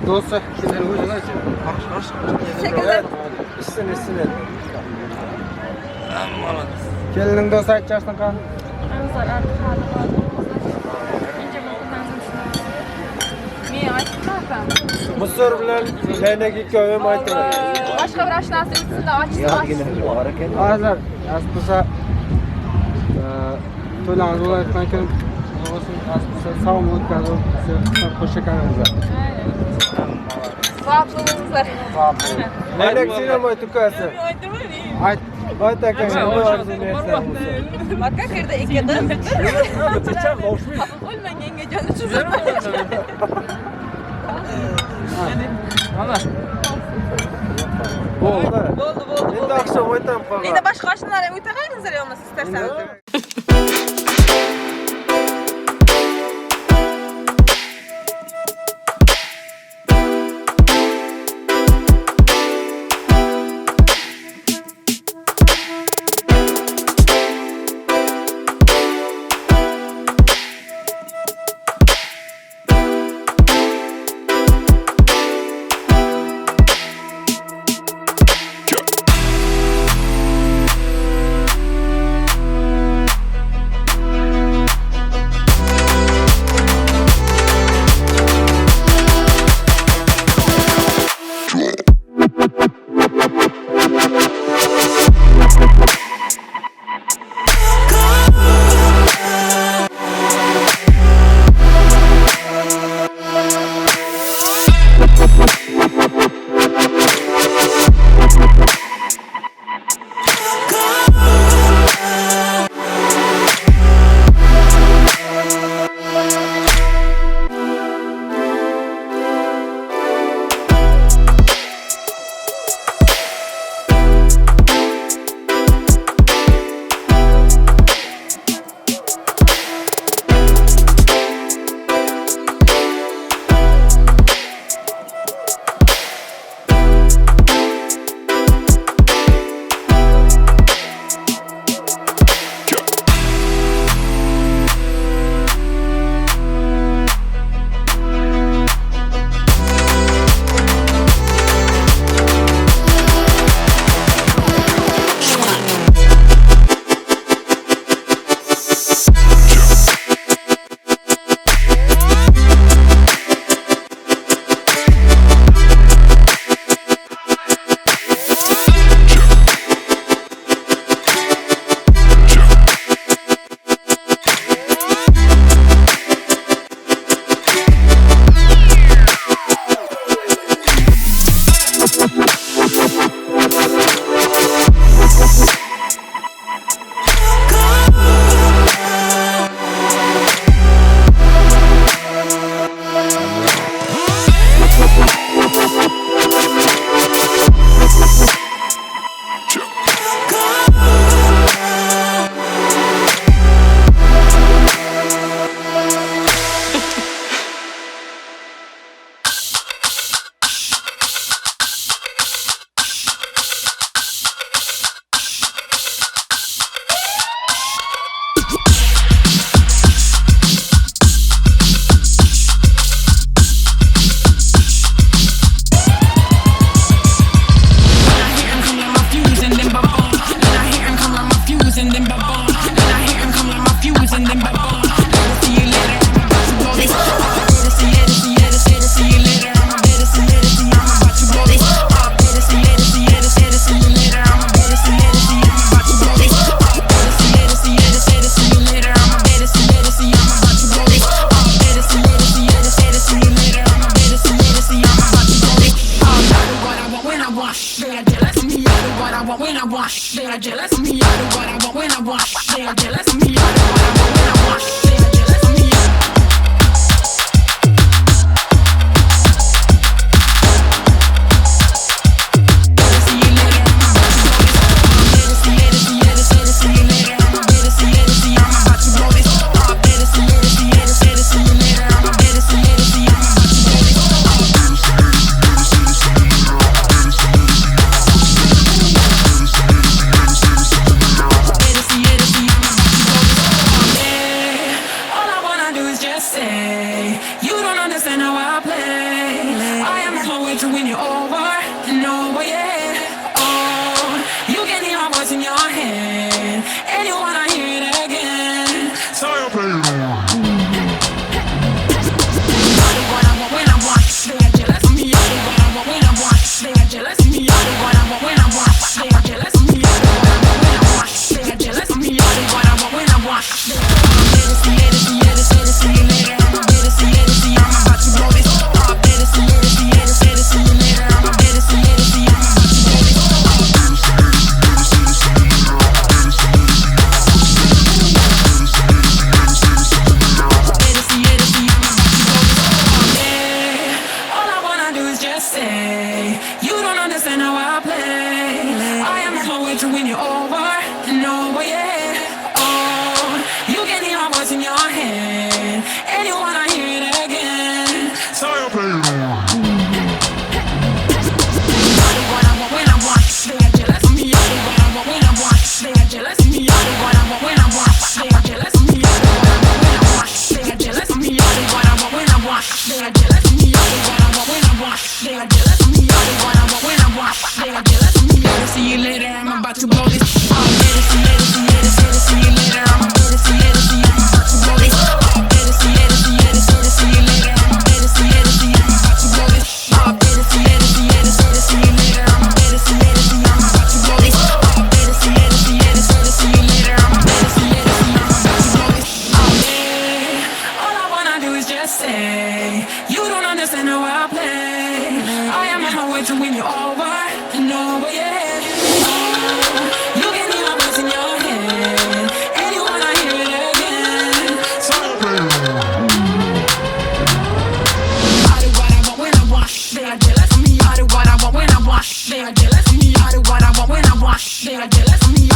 Dostu kimleri ucuna için. İşsin işsin. Kelinin dostu aytacağısın kan. Mısır bilen çaynak ikkovim aytdilar. Başka bir aşnasi üstünde açsın. Azar, nasip bo'lsa to'ylarimiz bo'layotgan kun bo'lsin, nasip bo'lsa sog' o'tkazib, qo'sha karingizlar. Baxtli bo'linglar. Aynak sen ham ayt ukasi. Ayt. Ayt aka, nima orzu niyatlaring bo'lsa. Maka kirdi ikkidan. O'lmang yengajon uchun. Mana. Bo'ldi. Bo'ldi, bo'ldi. Endi oqshom o'ytam qolgan. Endi boshqa oshnalar ham o'taqaringizlar yo'qmasa istasangiz. want. They are jealous of me. I do what I want when I want. They are jealous of me. I do what I want when I want. They are jealous of me. I do what I want when I want. They are jealous of me. All I wanna do is just say, you don't understand how I play. I am the way to win you over and over, yeah. Oh, you can hear my voice in your head, and you wanna hear it again. So you play it on. I do what I want when I want. They are jealous of me. I do what I want when I want. They are jealous of me. I do what I want when I want. They are jealous of me. I do what I want when I want. They are jealous of me. I do what I want when I want. All I wanna do is just say, you don't understand how I play. I am the way to win you over and over, yeah. Oh, you can hear my voice in your head, and you wanna hear it again. So you play it on. I do what I want when I want. They are jealous of me. I do what I want when I want. They are jealous of me. I do what I want when I want. They are jealous of me. I do what I want when I want. They are jealous of me. I do what I want when I want. They are jealous of me. I do what I want when I want. They are jealous of me. I do what I want when I want. They are jealous of me. See you later. I'm about to blow this. I'm better. See later. See later. See you later. I'm better. See later. See I'm about to blow this. I'm better. See later. See later. See you later. I'm better. See later. See I'm about to blow this. I'm better. See later. See later. See you later. I'm better. See later. See I'm about to blow this. I'm better. See later. See later. See you later. I'm better. See later. See I'm about to blow this. All I wanna do is just say, you don't understand how I play. I am on my way to win you over and over, yeah. You can hear my voice in your head, and you wanna hear it again. So I do what I want when I want. They are jealous of me. I do what I want when I want. They are jealous of me. I do what I want when I want. They are jealous of me. They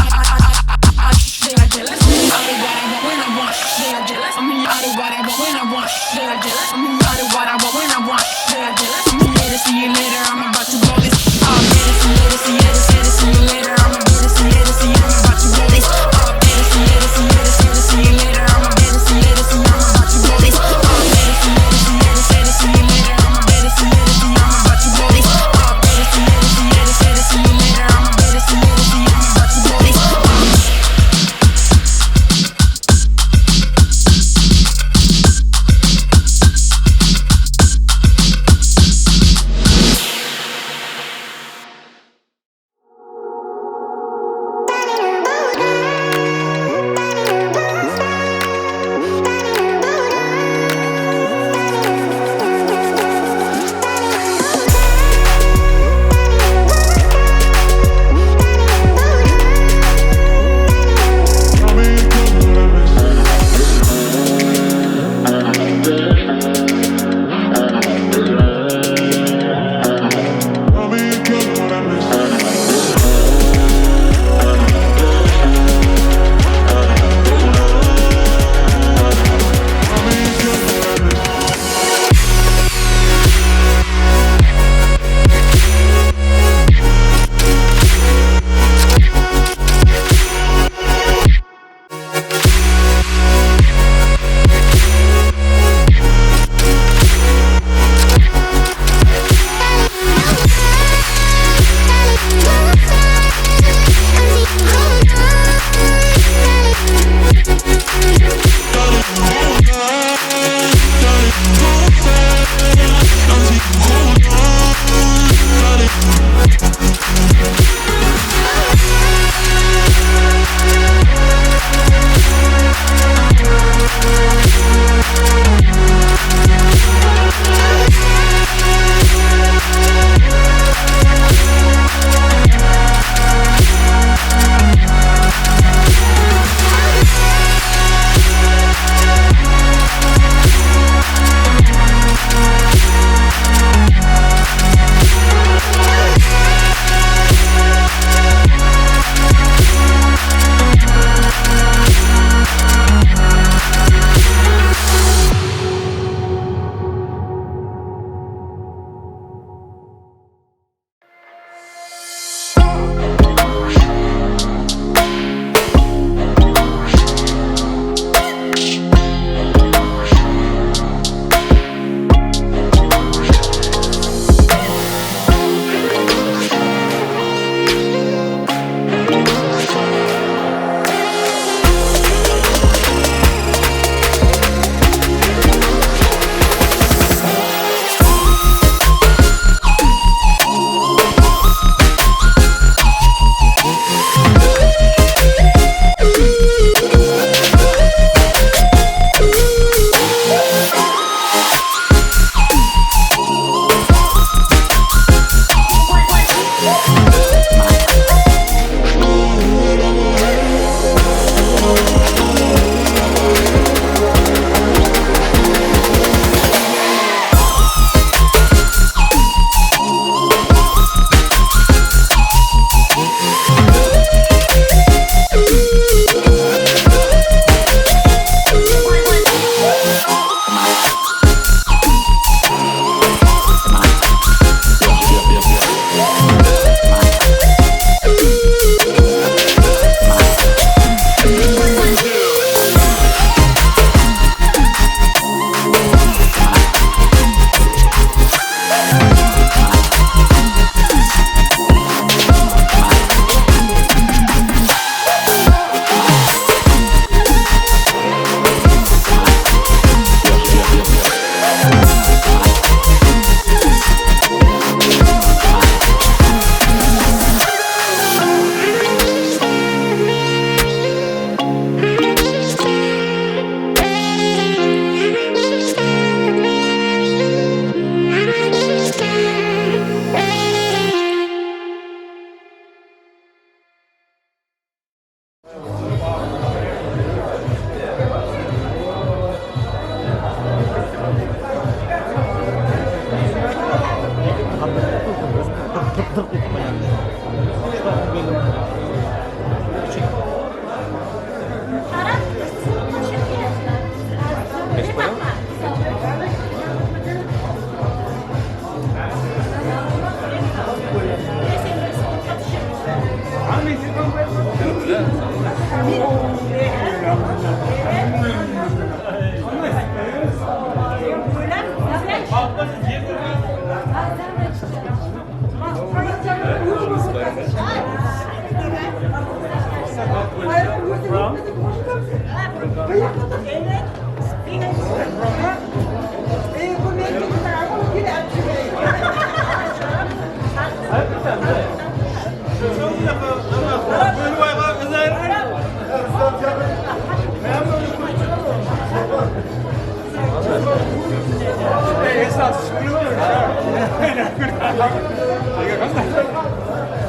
are jealous of me. I do what I want when I want. They are jealous of me. I do what I want when I want. They are jealous of me. I do what I want when I want. They are jealous of me. Later, see you later. I'm about to blow this. I'm better. See later. See later.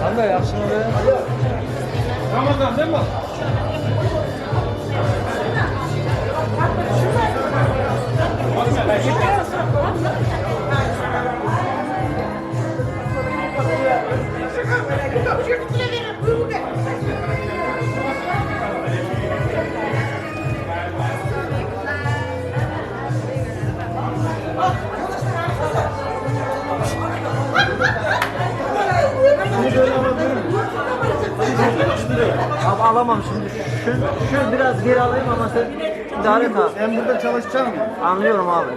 Qanday, yaxshimi? Ramazon nima? Abi alamam şimdi. Şu biraz geri alayım ama sen idare et abi. Sen burada çalışacaksın mı? Anlıyorum abi.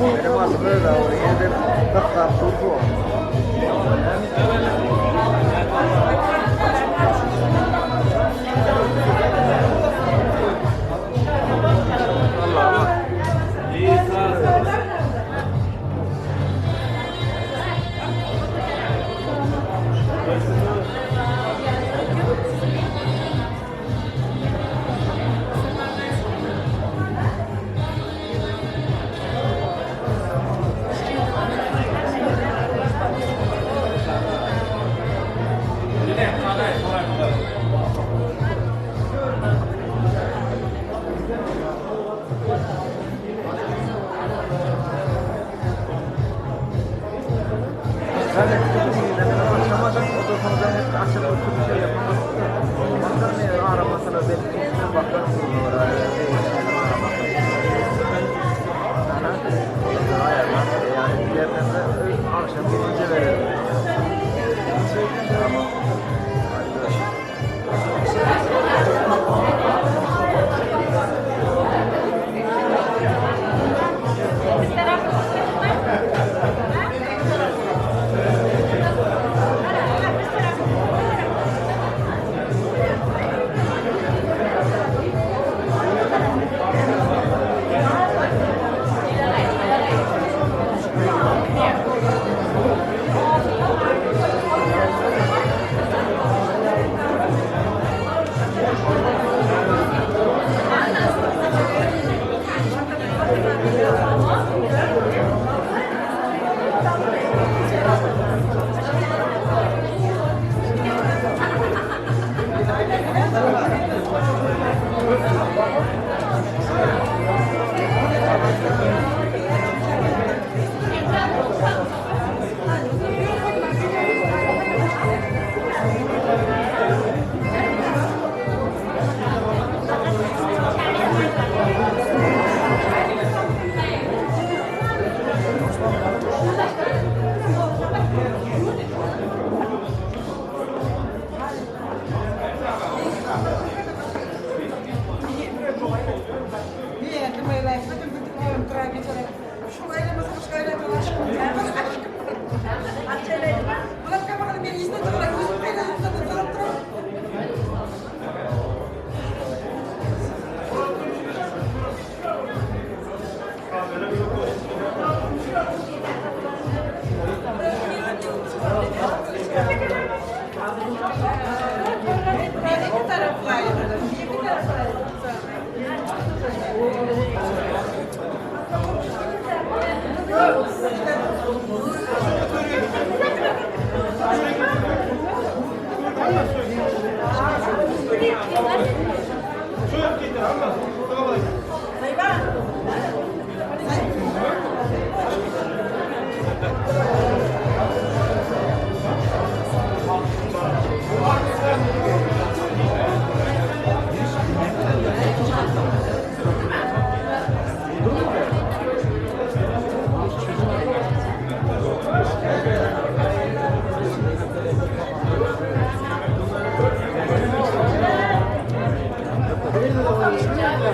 Thank you.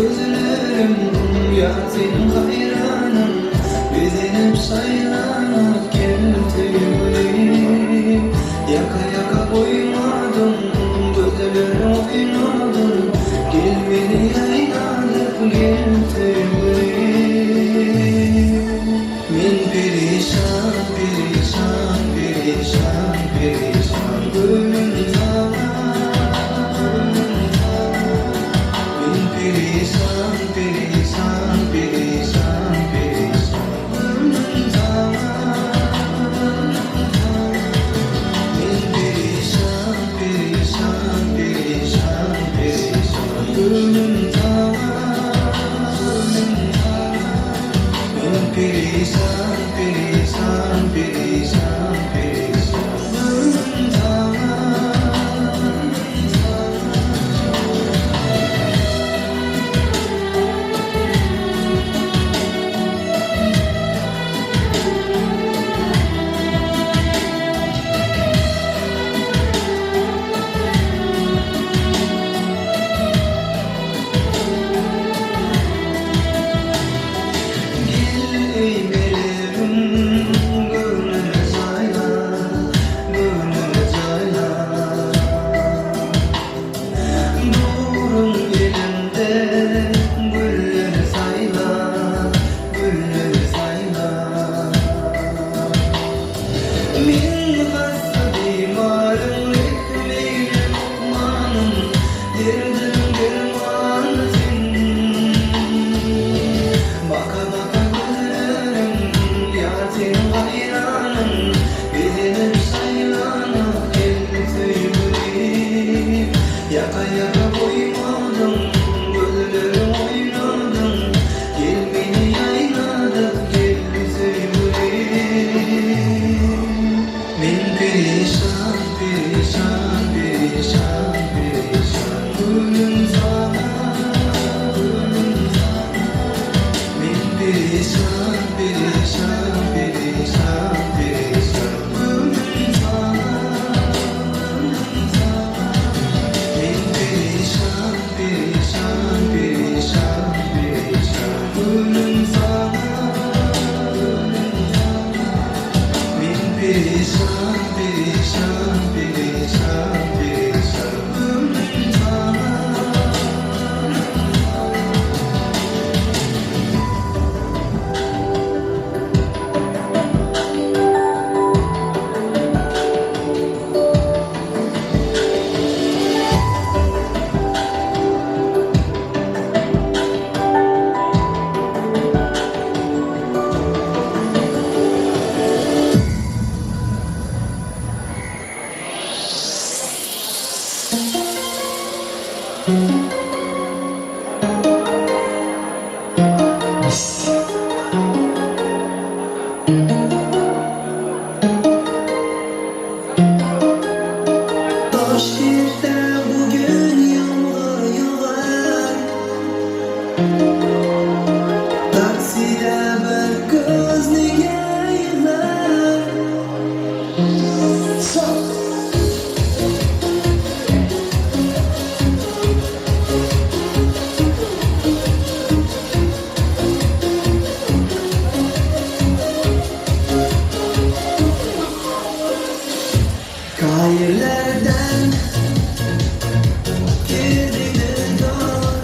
Gözlerim ya senin hayranım. Bezenip saylanıp geldim. Yaka yaka koymadım, gözlerim oynadım. Gel beni yaylanıp geldim. Men perişan, perişan, perişan, perişan. Gönlüm sana. Men perişan, perişan, perişan, perişan. Gönlüm sana. Men perişan, perişan, perişan, perişan. Gönlüm sana. Men perişan, perişan, perişan, perişan. Gönlüm sana. Gel ey meleğim, gönlüme cayla, gönlüme cayla. Nurun elimde, gülleri sayla, gülleri sayla. Min hasta bimarım, rehmeyle lokmanım, derdim derman sen. Baka baka gözlerim, yar senin hayranım. Bezenip saylanıp geldim. Yaka yaka koymadım, gözlerim oynadım. Gel beni yayladık geldim. Men perişan, perişan, perişan, perişan. Gönlüm sana, gönlüm sana. Men perişan, perişan, perişan, perişan. Gönlüm sana, gönlüm sana. Men perişan, perişan, perişan, perişan. Gönlüm sana, gönlüm sana. Men perişan, perişan, perişan, perişan. Gönlüm sana. Toshkentda bugun yomg'ir yog'ar. Taksida bir ko'z nega yig'lar. Qayerlardan kelding dildor?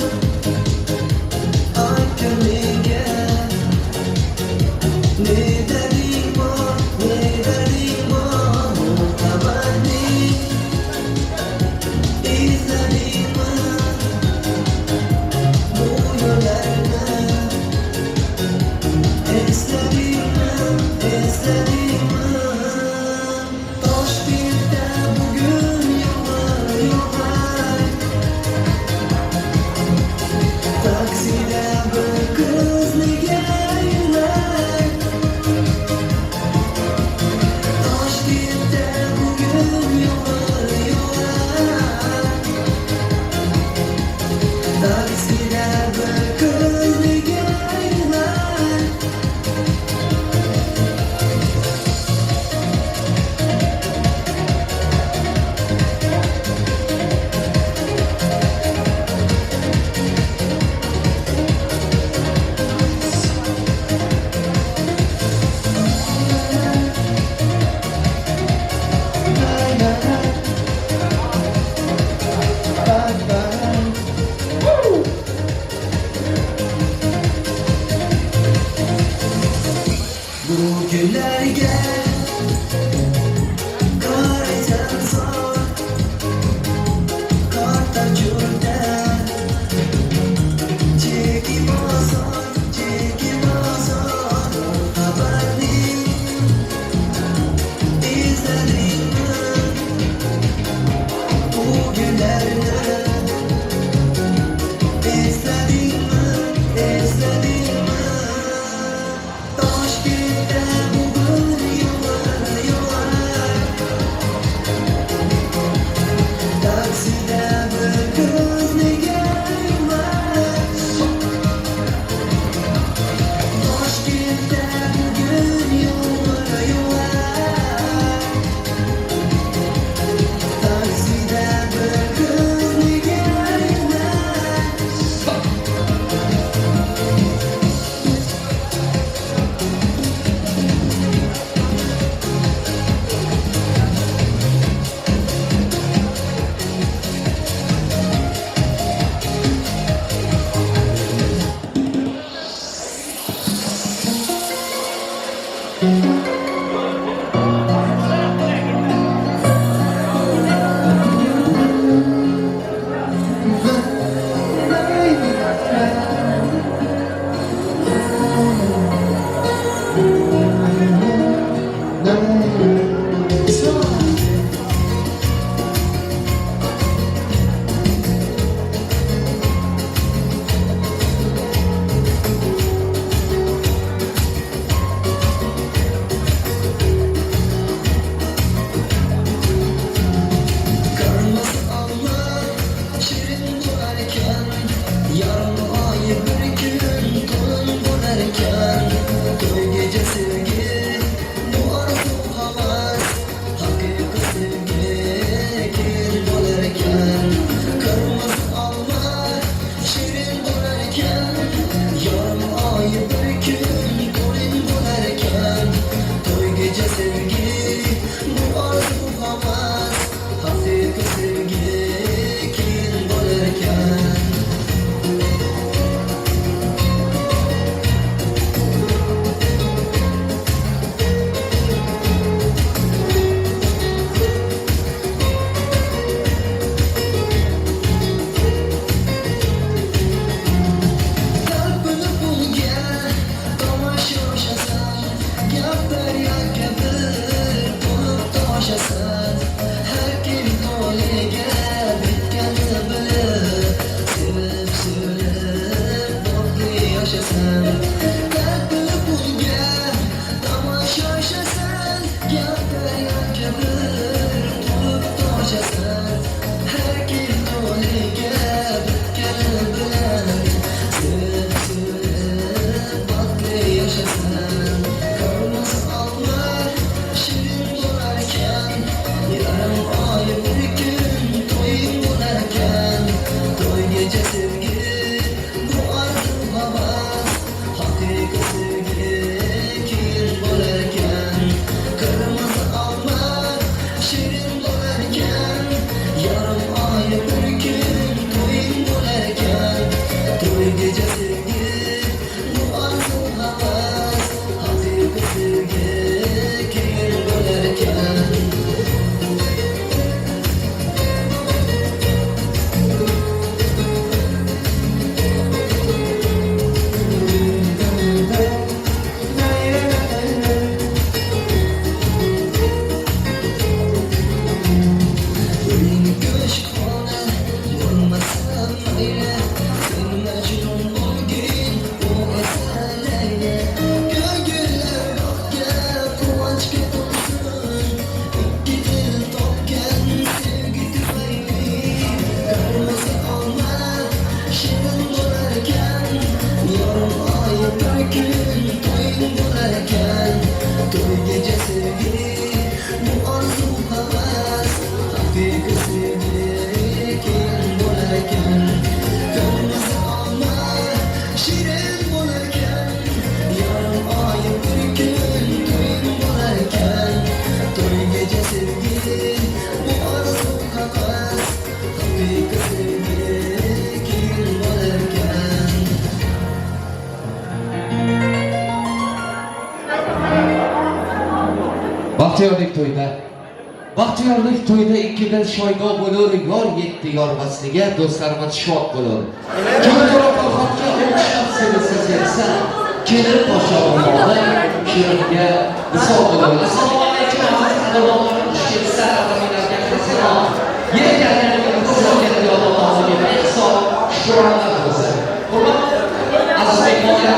bo'larkan. Qalbi pulga tomoshashasan, gapirgan bir to'lib toshasan. Har kim to'liga bitgani bilan sevib sevib baxtli yashasan. Qirmizi olma shirin bo'larkan, yarim oy bir kun to'ying bo'larkan. To'y kecha sevgi bu orzu havas, haqiqiy sevgi keyin bo'larkan. Qirmizi olma shirin bo'larkan, yarim oy bir kun to'ying bo'larkan. To'y kecha sevgi bu orzu havas, haqiqiy sevgi keyin bo'larkan. Uying ko'shkxona bo'lmasa mayli, sen Majnun bo'lgin, u esa Layli. Ko'ngillar baxtga, quvonchga to'lsin, ikki dil topgan sevgi tufayli. Qirmizi olma shirin bo'larkan, yarim oy bir kun to'ying bo'larkan. To'y kecha sevgi bu orzu havas, haqiqiy sevgi keyin bo'larkan. Qirmizi olma shirin bo'larkan, yarim oy bir kun to'ying bo'larkan. To'y kecha sevgi bu orzu havas, haqiqiy sevgi keyin bo'larkan. Baxtiyorlik to'yda, baxtiyorlik to'yda ikki dil shoygo bo'lur, yor yetdi yor vasliga, do'stlarimiz shod bo'lur. Kelin Farhodga o'xshab sevilsa sevsa, kelin poshsho o'rmoni shiringa misol bo'lur. Assalomu alaykum aziz qadrdonlarim, xush kelibsizlar, qadrlilarga salom. Yetganlarga Alloh behisob shukronalar bo'lsin. Hurmatli aziz mehmonlarga,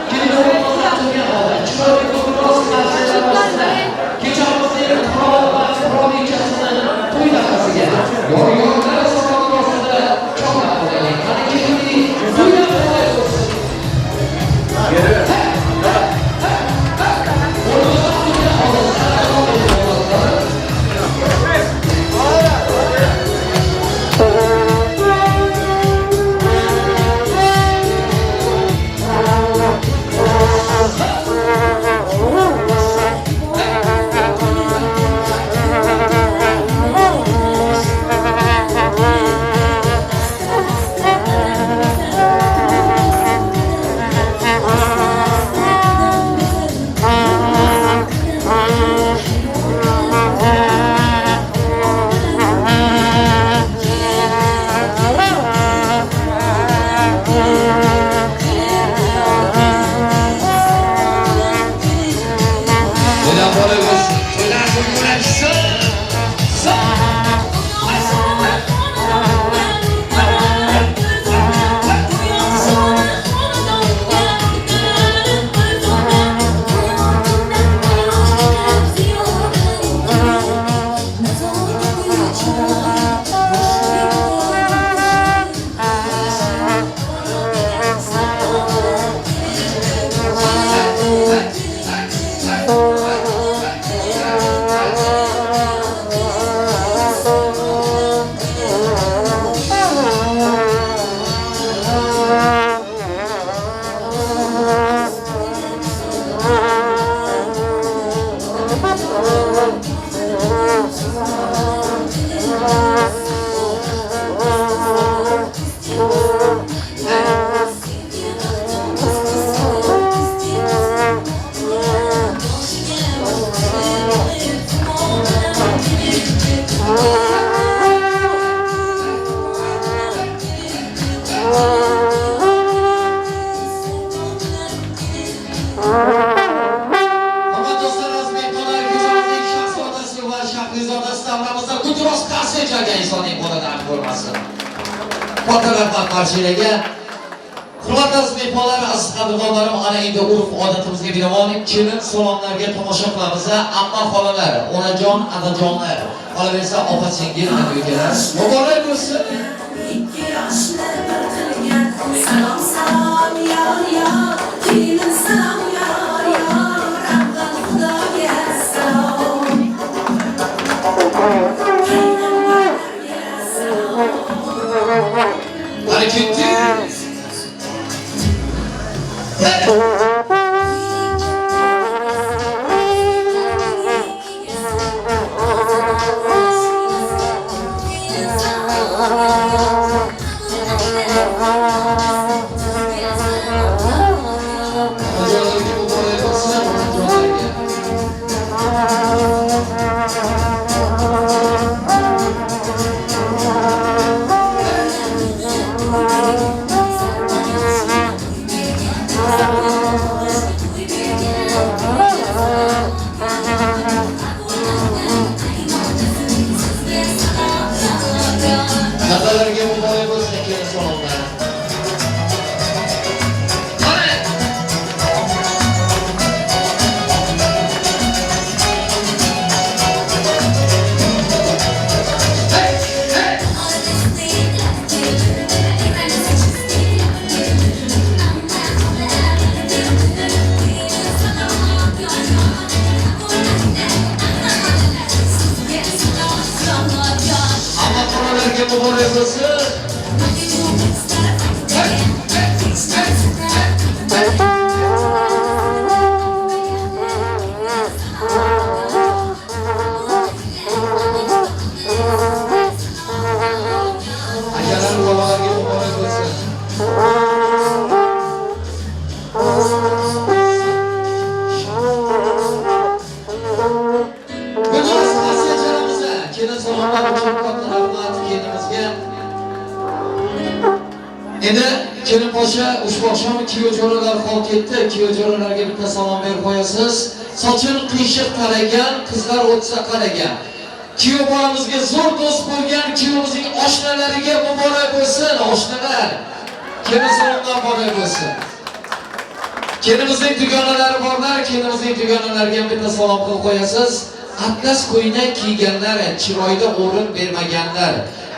kelin o'rmoni turgan holda chiroyli ko'proq qarsalar ostida kechamizning qirol va qirolichasini to'y lahzasiga yor yorlar saloni ostida chorlab qo'yaylik. Qani kelinlik to'ylar muborak bo'lsin. Katta rahmat barchalarga. Hurmatli aziz mehmonlar, aziz qadrdonlarim, ana endi urf odatimizga binoan kelin salomlarga tomosha qilamiz. Amma xolalar, onajon, adajonlar, qolaversa opa singil, aka ukalar. Muborak bo'lsin. Ikki yoshni bir qilgan salom salom yor yor kelin salom yor yor avval Xudoga salom payg'ambarlarga salom. Mana ketdik. Onajonlarga muborak bo'lsin, onajonlarga. Kattalarga muborak bo'lsin kelin salomlar. Mana Hey, hey. Amma qoralarga muborak bo'lsin. Hey, hey, hey, hey. Akalar, bobolarga muborak bo'lsin. Gulnoz Asiyajonimizga kelin salomlar uchun katta rahmat kelinimizga. Endi kelin poshsha ushbu oqshom kuyov jo'ralar qolib ketdi. Kuyov jo'ralarga bitta salom berib qo'yasiz. Sochin qiyshiq taragan, qizlar o'tsa qaragan. Kuyov bolamizga zo'r do'st bo'lgan kuyovimizning oshnalariga muborak bo'lsin, oshnalar. Kelin salomlar muborak bo'lsin. Kelinimizning dugonalari borlar, kelinimizning dugonalariga ham bitta salom qilib qo'yasiz. Atlas ko'ynak kiyganlar, chiroyda o'rin bermaganlar,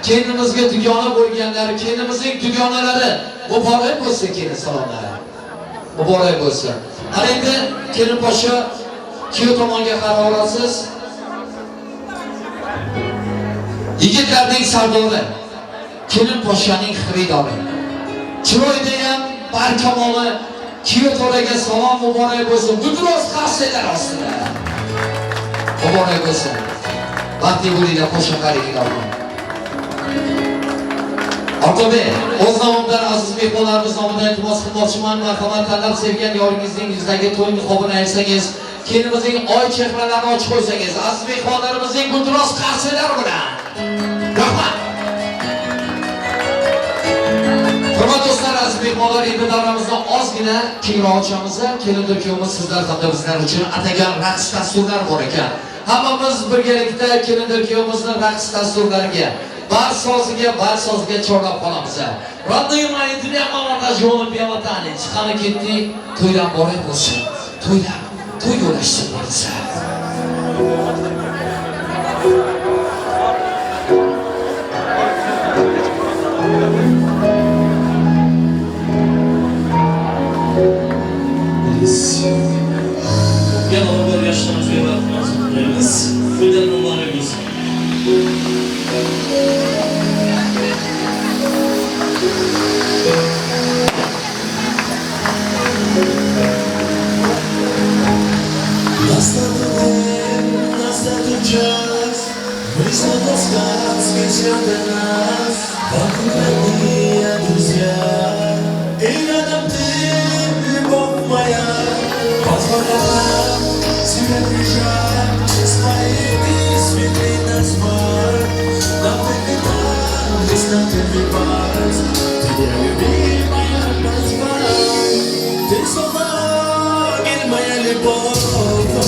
kelinimizga dugona bo'lganlar, kelinimizning dugonalari muborak bo'lsin, kelin salomlari. Muborak bo'lsin. Ana endi kelin poshsha kuyov tomonga qarab olasiz. Yigitlarning sardori, kelin poshshaning xaridori. Chiroyda ham barkamoli kuyov to'raga salom muborak bo'lsin. Gulroz qarsaklar ostida. Muborak bo'lsin. Baxtli bo'linglar, qo'sha qaringlar. Ortobek, o'z nomimdan aziz mehmonlarimiz nomidan iltimos qilmoqchiman. Marhamat, tanlab sevgan yoringizning yuzidagi to'y niqobini ayirsangiz, kelinimizning oy chehralarini ochib qo'ysangiz, aziz mehmonlarimizning gulroz qarsaklari bilan. Rahmat. Hurmatli do'stlar, aziz mehmonlar, endi davramizni ozgina kengroq ochamiz. Kelindir kuyovimiz sizlar hamda bizlar uchun atagan raqs dasturlar bor ekan. Hammamiz birgalikda kelindir kuyovimizni raqs dasturlariga, vals soziga chorlab qolamiz. Родные мои, для молодожены белотанец. Qani ketdik, to'ylar muborak bo'lsin. To'ylar, to'y yo'lashsin bo'lsa. Gel alıp yaşlarımızı yaratmaz kutlayınız. Toylar mübarek olsun. Настал день, настал час, вышла сказки для нас, вокруг родные друзья. И рядом ты, любовь моя, позволяла себе прижать свои ты цветы назвать. Нам выпивались, нам выпивать, тебя любимая позвать. Ты словно огонь, моя любовь,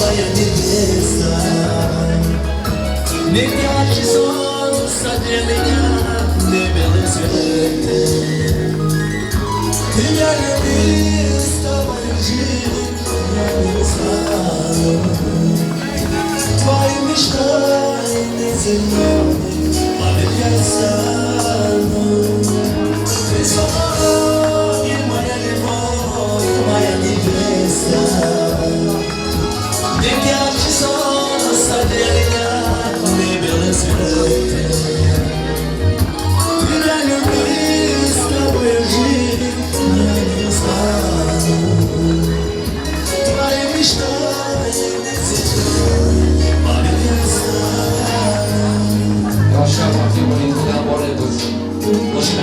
моя невеста. Не ярче солнца для меня, не белый свет. Ты я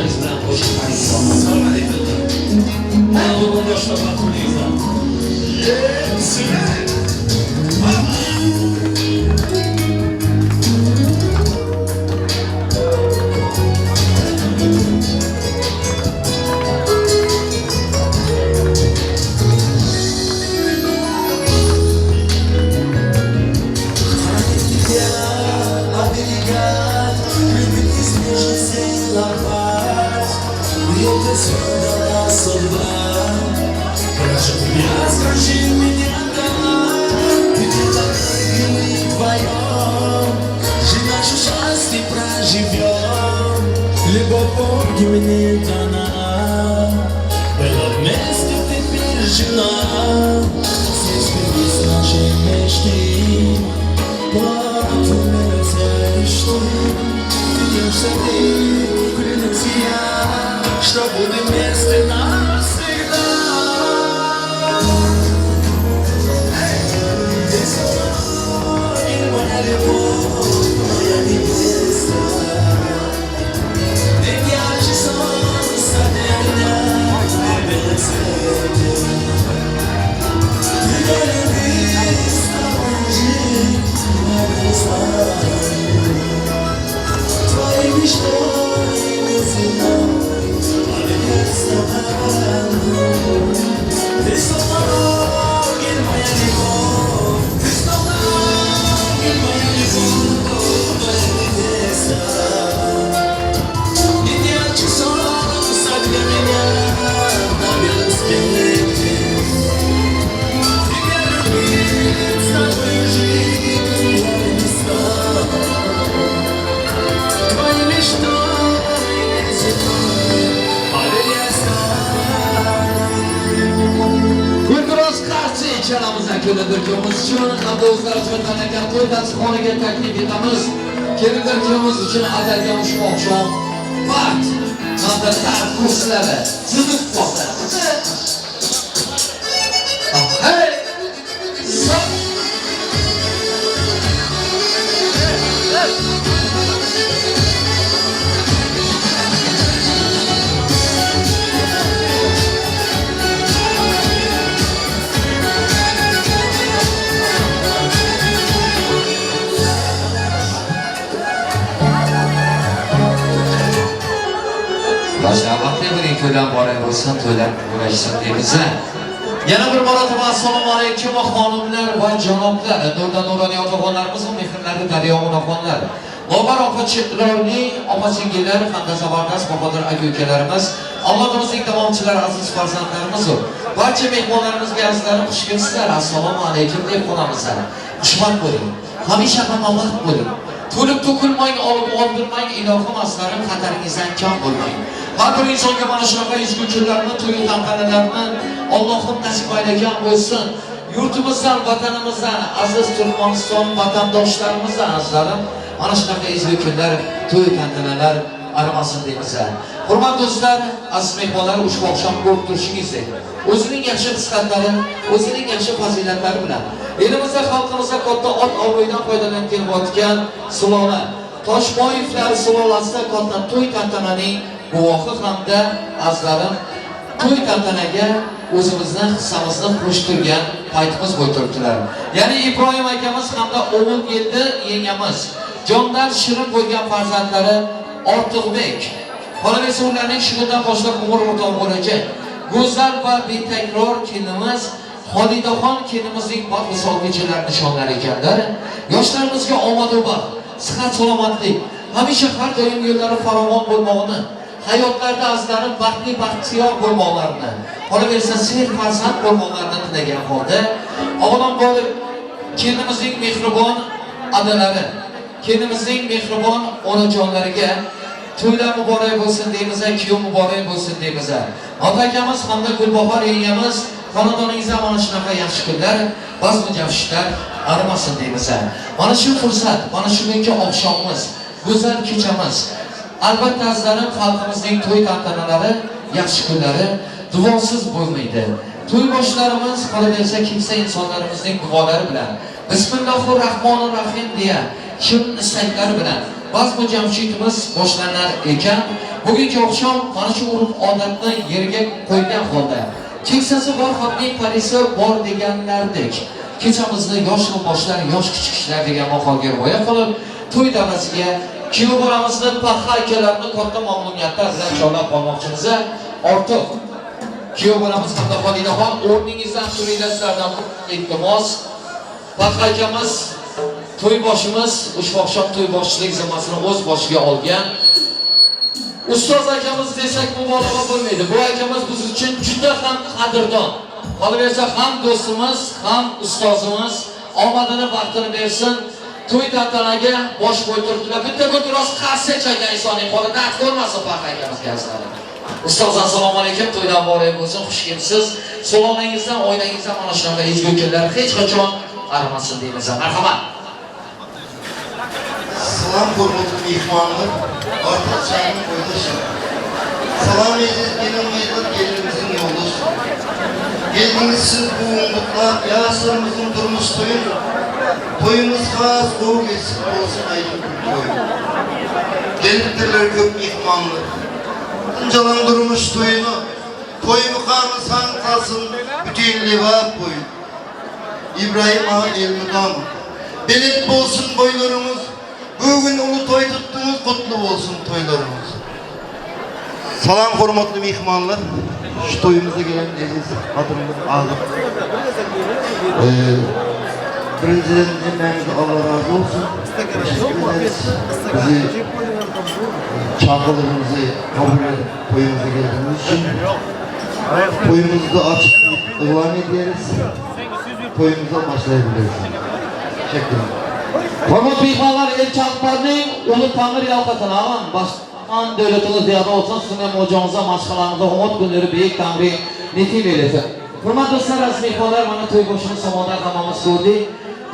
Biz bilan qo'shiq aytamiz. Yana bir marotaba assalomu alaykum xonimlar va janoblar, nurdan nuroniy otaxonlarimiz va mehrlari daryo onaxonlar, lobar opachilarning opa-singillar hamda zabardast bahodir aka-ukalarimiz, avlodimizning davomchilari, aziz farzandlarimiz va barcha mehmonlarimizga azizlarim xush kelibsizlar. Assalomu alaykum deb qolamiz. Xushvaqt bo'ling. Hamisha hamavaqt bo'ling. To'lib to'kilmang, olib oldirmang, ilohim azizlarim xataringizdan kam bo'lmang. Har bir insonga mana shunaqa ezgu kunlarni, to'y tantanalarni Allohim nasib aylagan bo'lsin. Yurtimizdan, vatanimizdan, aziz Turkmaniston vatandoshlarimizdan azizlarim, mana shunaqa ezgu kunlar, to'y tantanalar arimasin deymiz. Hurmatli do'stlar, aziz mehmonlar, ushbu oqshom ko'rib turishingizdek, o'zining yaxshi xislatlari, o'zining yaxshi fazilatlari bilan elimizda, xalqimizda katta ot-obro'ydan foydalanib kelayotgan sulola Toshboyevlar sulolasida katta to'y tantananing guvohi hamda azizlarim to'y tantanaga o'zimizni hissamizni qo'shtirgan paytimiz bo'lib turibdilar. Ya'ni Ibrohim akamiz hamda O'g'ilgeldi yengamiz jondan shirin bo'lgan farzandlari Ortiqbek. Qolaversa ularning shu kundan boshlab umr o'rtog'i bo'lajak go'zal va betakror kelinimiz Xolidaxon kelinimizning baxt visol kechalari nishonlari ekanlar. Yoshlarimizga omad va baxt, sihat salomatlik, hamisha har doim yo'llari farovon bo'lmog'ini, hayotlarda azizlarim baxtli baxtiyor bo'lmoqlarini, qolaversa ser farzand bo'lmoqlarini tilagan holda avvalambor kelinimizning mehribon adalari, kelinimizning mehribon onajonlariga to'ylar muborak bo'lsin deymiz, kuyov muborak bo'lsin deymiz. Ota akamiz hamda Gulbahor yengamiz xonadoningizda mana shunaqa yaxshi kunlar, bazmi jamshidlar arimasin deymiz. Mana shu fursat, mana shu kungi oqshomimiz, go'zal kechamiz. Albatta azizlarim, xalqimizning to'y tantanalari, yaxshi kunlari duosiz bo'lmaydi. To'y boshlarimiz, qolaversa keksa insonlarimizning duolari bilan Bismillahirrohmanirrohim deya shirin istaklari bilan bazmi jamshidimiz boshlanar ekan. Bugungi oqshom mana shu urf-odatni yerga qo'ygan holda keksasi bor xalqning parisi bor deganlardek kechamizni yosh boshlar, yosh kichiklar degan maqolga rioya qilib, to'y davrasiga kuyov bolamizni paxa akalarni katta mamnuniyatlar bilan chorlab qolmoqchimiz. Ortiq kuyov bolamiz hamda Xolidaxon o'rningizdan turinglar, sizlardan iltimos. Paxa akamiz to'y boshimiz ushbu oqshom to'y boshchilik zimmasini o'z boshiga olgan ustoz akamiz desak mubolag'a bo'lmaydi. Bu akamiz biz uchun juda ham qadrdon. Qolaversa ham do'stimiz, ham ustozimiz, omadini, baxtini bersin. To'y tantanaga bosh qo'ydirdilar. Bitta guldiroz qarsak chalgan insonning qo'li dard ko'rmasin Paxa akamizga azizlarim. Ustoz assalomu alaykum, to'ydan muborak bo'lsin, xush kelibsiz. Salomingizdan, oilangizdan mana shunaqa ezgu kunlar hech qachon arimasin deymiz. Marhamat. Salam hurmatli mehmonlar, Ortiqcanning qo'ydashi. Salam aziz gelinimizin, gelinimizin yo'ldoshi. Geldiniz siz bu umutlar, yaşlarımızın durmuş toyun. Toyumuz has, qo'y geçsin, olsun aydın toyu. Geliptirler köp mehmonlar. Buncalan durmuş toyunu, toy mukamı san kalsın, bütün leva boyu. İbrahim Ağa el mukamı. Belet bolsun boylarımız, bugün ulu toy tuttunuz, kutlu olsun toylarımız. Salam hurmatli mehmonlar, şu toyumuza gelen aziz qadrimiz ağam. Birinciden hemmenize Allah razı olsun. Teşekkür ederiz. Bizi çağrılarımızı kabul edip toyumuza geldiğiniz için. Toyumuzu da açık ilan ediyoruz. Toyumuza başlayabiliriz. Teşekkür ederim. Hurmatli mehmonlar, Elchi Akbarning uli Tangri yalqasin, aman boshqon davlatimiz ziyoda olsun, sizning ham o'jog'ingizga, mashg'alangizga umid kunlari buyuk Tangri nasib eylesin. Hurmatli do'stlar, aziz mehmonlar, mana to'y boshini samodan hammamiz ko'rdik.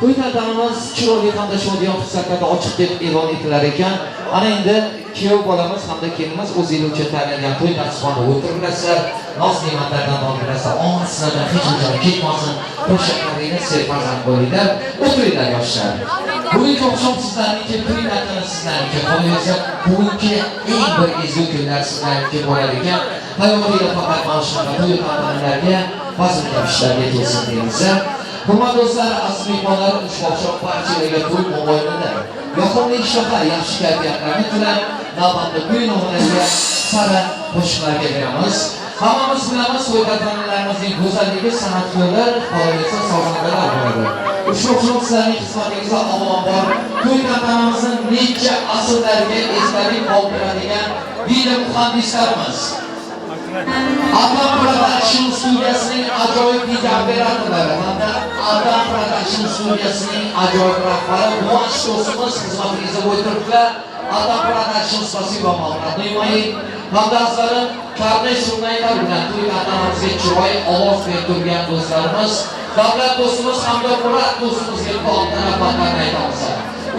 To'y tantanamiz chiroyli hamda shodiyon fursatlarda ochiq deb e'lon etilar ekan. Ana endi kuyov bolamiz hamda kelinimiz o'zingiz uchun tayyorlangan to'y dasturxonida o'tiribsizlar, noz ne'matlardan oldilar, omad sizlardan hech qachon ketmasin. Qo'shiqlaringiz serfarzand bo'linglar, o'tiringlar yoshlar. Bugungi oqshom sizlarniki, to'y tantana sizlarniki, qolaversa bugungi eng bir ezgu kunlar sizlarniki bo'lar ekan. Hayotingizda faqat mana shunaqa to'y tantanalarga, bazm ishlarga to'lsin deymiz. Hurmatli do'stlar, aziz mehmonlar, ushbu oqshom barchalarga to'y mo'g'oyinida yoqimli ishtaha, yaxshi kayfiyatlarni tilab, navbatni kuy nomlariga, sara qo'shiqlarga beramiz. Hammamiz bilamiz, to'y tantanalarimizning go'zalligi san'atkorlar, qolaversa sozandalar bo'ladi. Ushbu oqshom sizlarning xizmatingizda avvalambor to'y tantanamizni necha asrlarga esdalik qoldiradigan video muhandislarimiz. Adam Production studiyasining ajoyib video operatorlari hamda Adam Production studiyasining ajoyib rahbari Quvonch do'stimiz xizmatingizda o'tiribdilar. Adam Production spasibo mamnun. Hamda azizlarim, karnay surnaylar bilan to'y tantanamizga chiroy ovoz berib turgan do'stlarimiz, Davlat do'stimiz hamda Murad do'stimizga katta rahmatlarni aytamiz.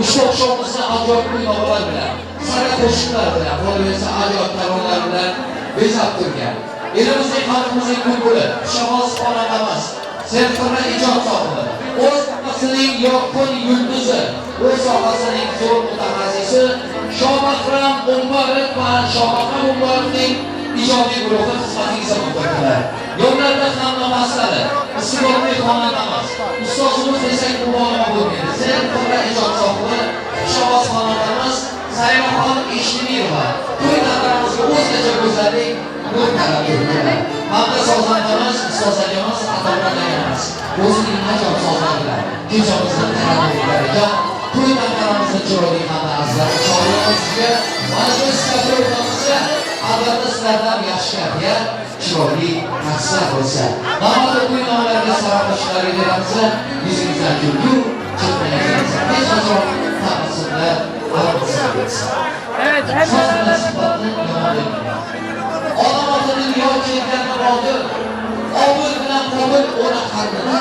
Ushbu oqshomimizni ajoyib kuy-navolar bilan, sara qo'shiqlar bilan, qolaversa ajoyib taronalar bilan bezab turgan elimizning, xalqimizning bulbuli, xushovoz xonadamiz, serqirra ijod sohibi, o'z sohasining yorqin yulduzi, o'z sohasining zo'r mutaxassisi Shomahram Umbarov va Shomahram Umbarovning ijodiy guruhi xizmatingizda bo'ladilar. Yo'llarda ham nafaslar, iste'dodli xonadamiz, ustozimiz desak mubolag'a bo'lmaydi. Serqirra ijod sohibi, xushovoz xonadamiz Sayraxon Eshtemirova to'y tantanamizga o'zgacha go'zallik nur talab etdilar. Hamda sozandamiz, ustoz akamiz, Atamurod akamiz o'zining ajoyib sozlari bilan kechamizni tarannum etar ekan. To'y tantanamizni chiroyli hamda azizlar chorlaymiz sizga. Mana shu sizlarga albatta sizlardan yaxshi kayfiyat, chiroyli narsalar bo'lsa. Navbatda to'y nomlariga sara qo'shiqlarga beramiz. Yuzingizdan kulgu, chehrangizdan hech qachon tabassumlar. Evet, hep beraber. Odam otining yo kelgani botir, Obul bilan Qobil o'na qalbini.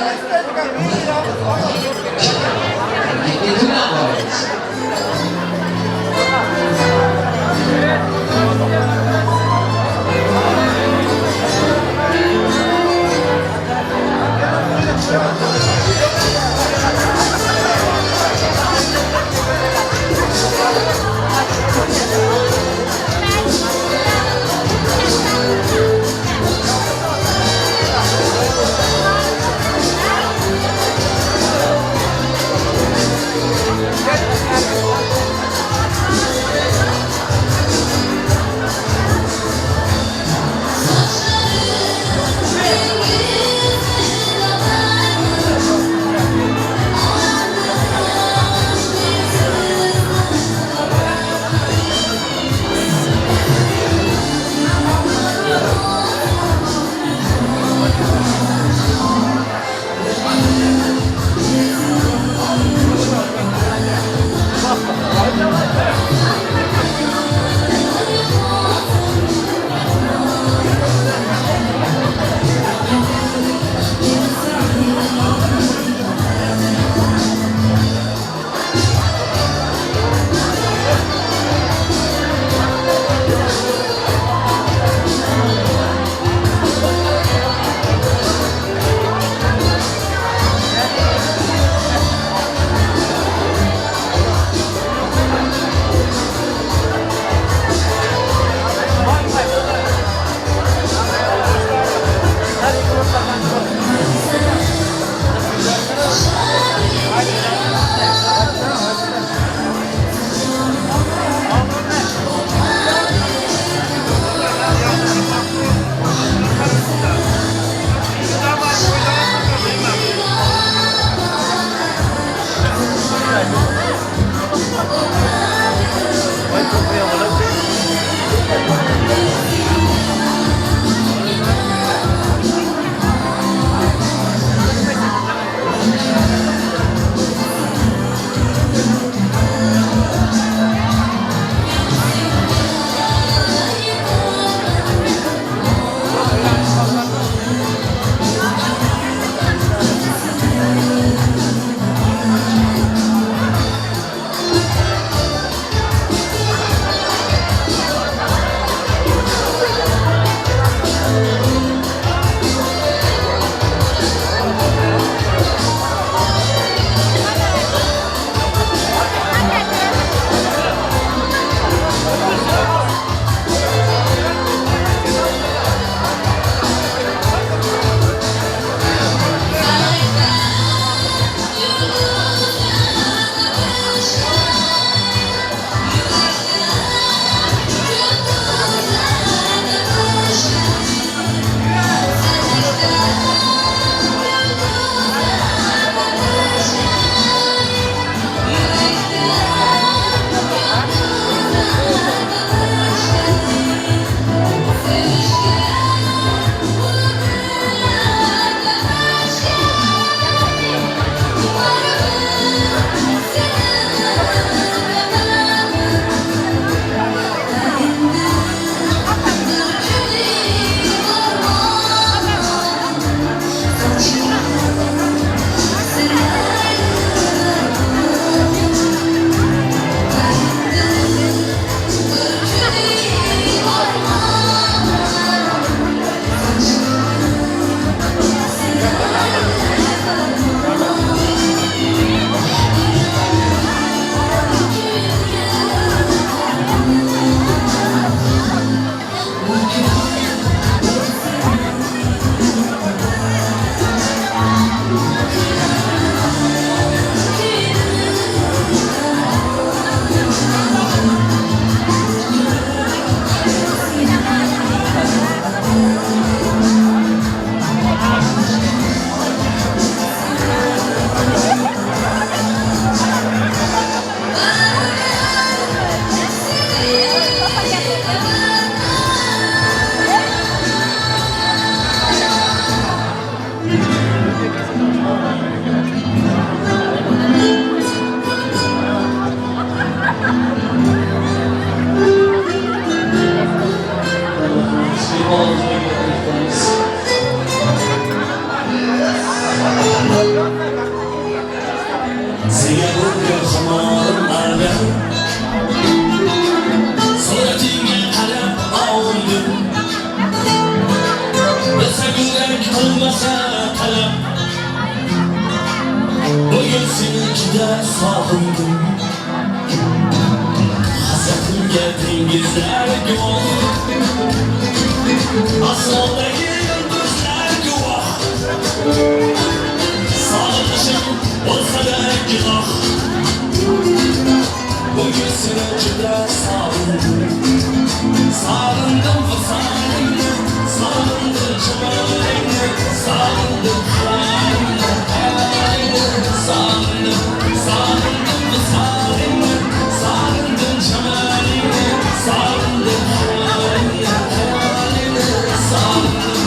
Bo'lmasa talab. Bugun seni juda sog'indim. Hasratimga dengizlar guvoh, osmondagi yulduzlar guvoh. Sog'inishim bo'lsa-da gunoh. Bugun seni juda sog'indim. Sog'indim visolingni, sog'indim jamolingni, sog'indim hayolingni, hayolingni, sog'indim, sog'indim visolingni, sog'indim jamolingni, sog'indim hayolingni, hayolingni, sog'indim.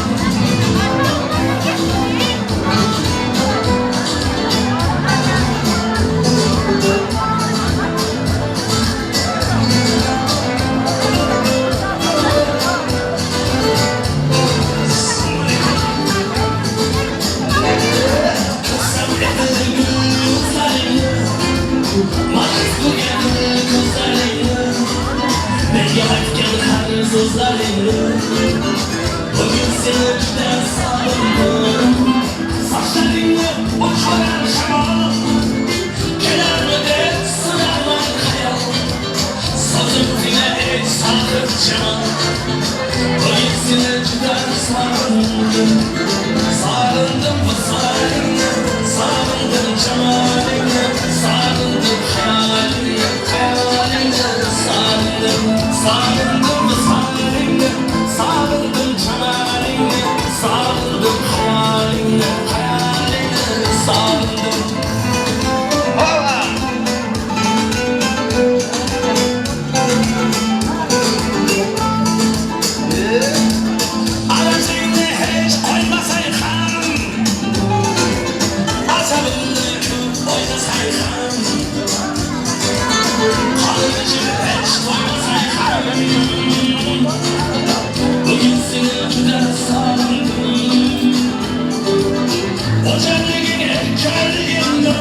Bugün seni juda sog'indim. Sochlaringni uchirar shamol, kelarmi deb sinarman xayol. So'zim tingla ey sohib jamol. Bugün seni juda sog'indim. Sog'indim visolingni, sog'indim jamolingni, sog'indim xayolingni, xayolingni, sog'indim, sog'indim visolingni, sog'indim jamolingni, sog'indim xayolingni, xayolingni, sog'indim. Aracingni hech qo'ymasang ham, asabimni ko'p o'ynasang ham, qonim ichib hech to'ymasang ham. Bugun seni juda sog'indim. O'jarliging erkaligimni,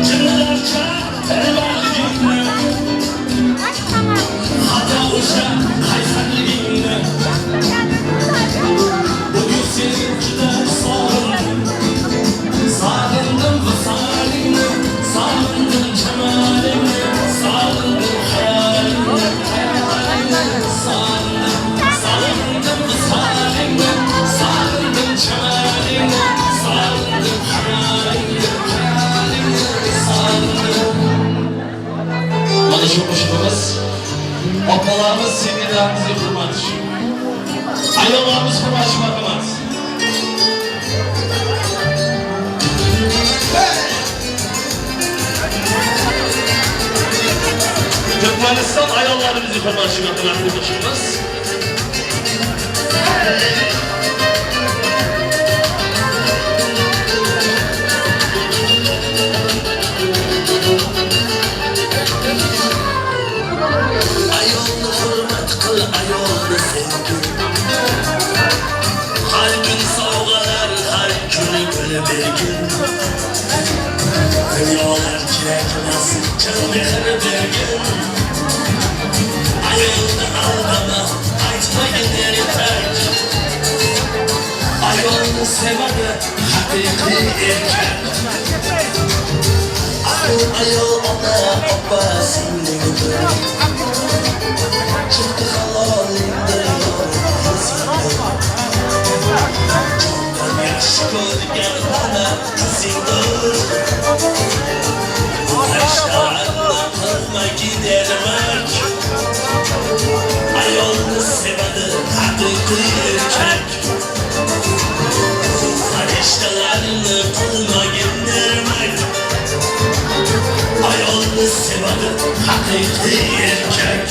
jinnilarcha telbaligingni, hatto o'sha qaysarligingni. Bugun seni juda sog'indim. Sog'indim visolingni, sog'indim jamolingni, sog'indim xayolingni, xayolingni, sog'indim, sog'indim visolingni, sog'indim jamolingni, sog'indim xayolingni, xayolingni, sog'indim. Mana shu qo'shig'imiz opalarimiz, singillarimizga hurmat uchun. Ayollarimiz hurmat uchun marhamat. Turkmaniston ayollarimizga hurmat uchun marhamat bu qo'shig'imiz. Ayolni hurmat qil, ayolni sevgin. Har kun sovg'alar, har kuni gul bergin. Dunyolar kerakmas, chin mehr bergin. Ayolni aldama, aytmagin ertak. Ayolni sevadi haqiqiy erkak. Ayol, ayol, ona, opa, singlimdir. Chiqdi halolingdir, yo'q. Yaxshi ko'rgan ona qizingdir. Farishtalarni qilmagin ermak. Ayolni sevadi haqiqiy erkak. Farishtalarni qilmagin ermak. Ayolni sevadi haqiqiy erkak.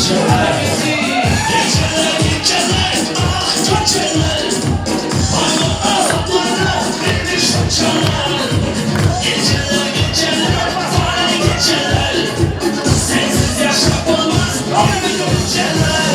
Geceler geceler, ah geceler. Bana azaplara beni şaçalar. Geceler geceler, vay geceler. Sensiz yaşam olmaz, ömür geceler.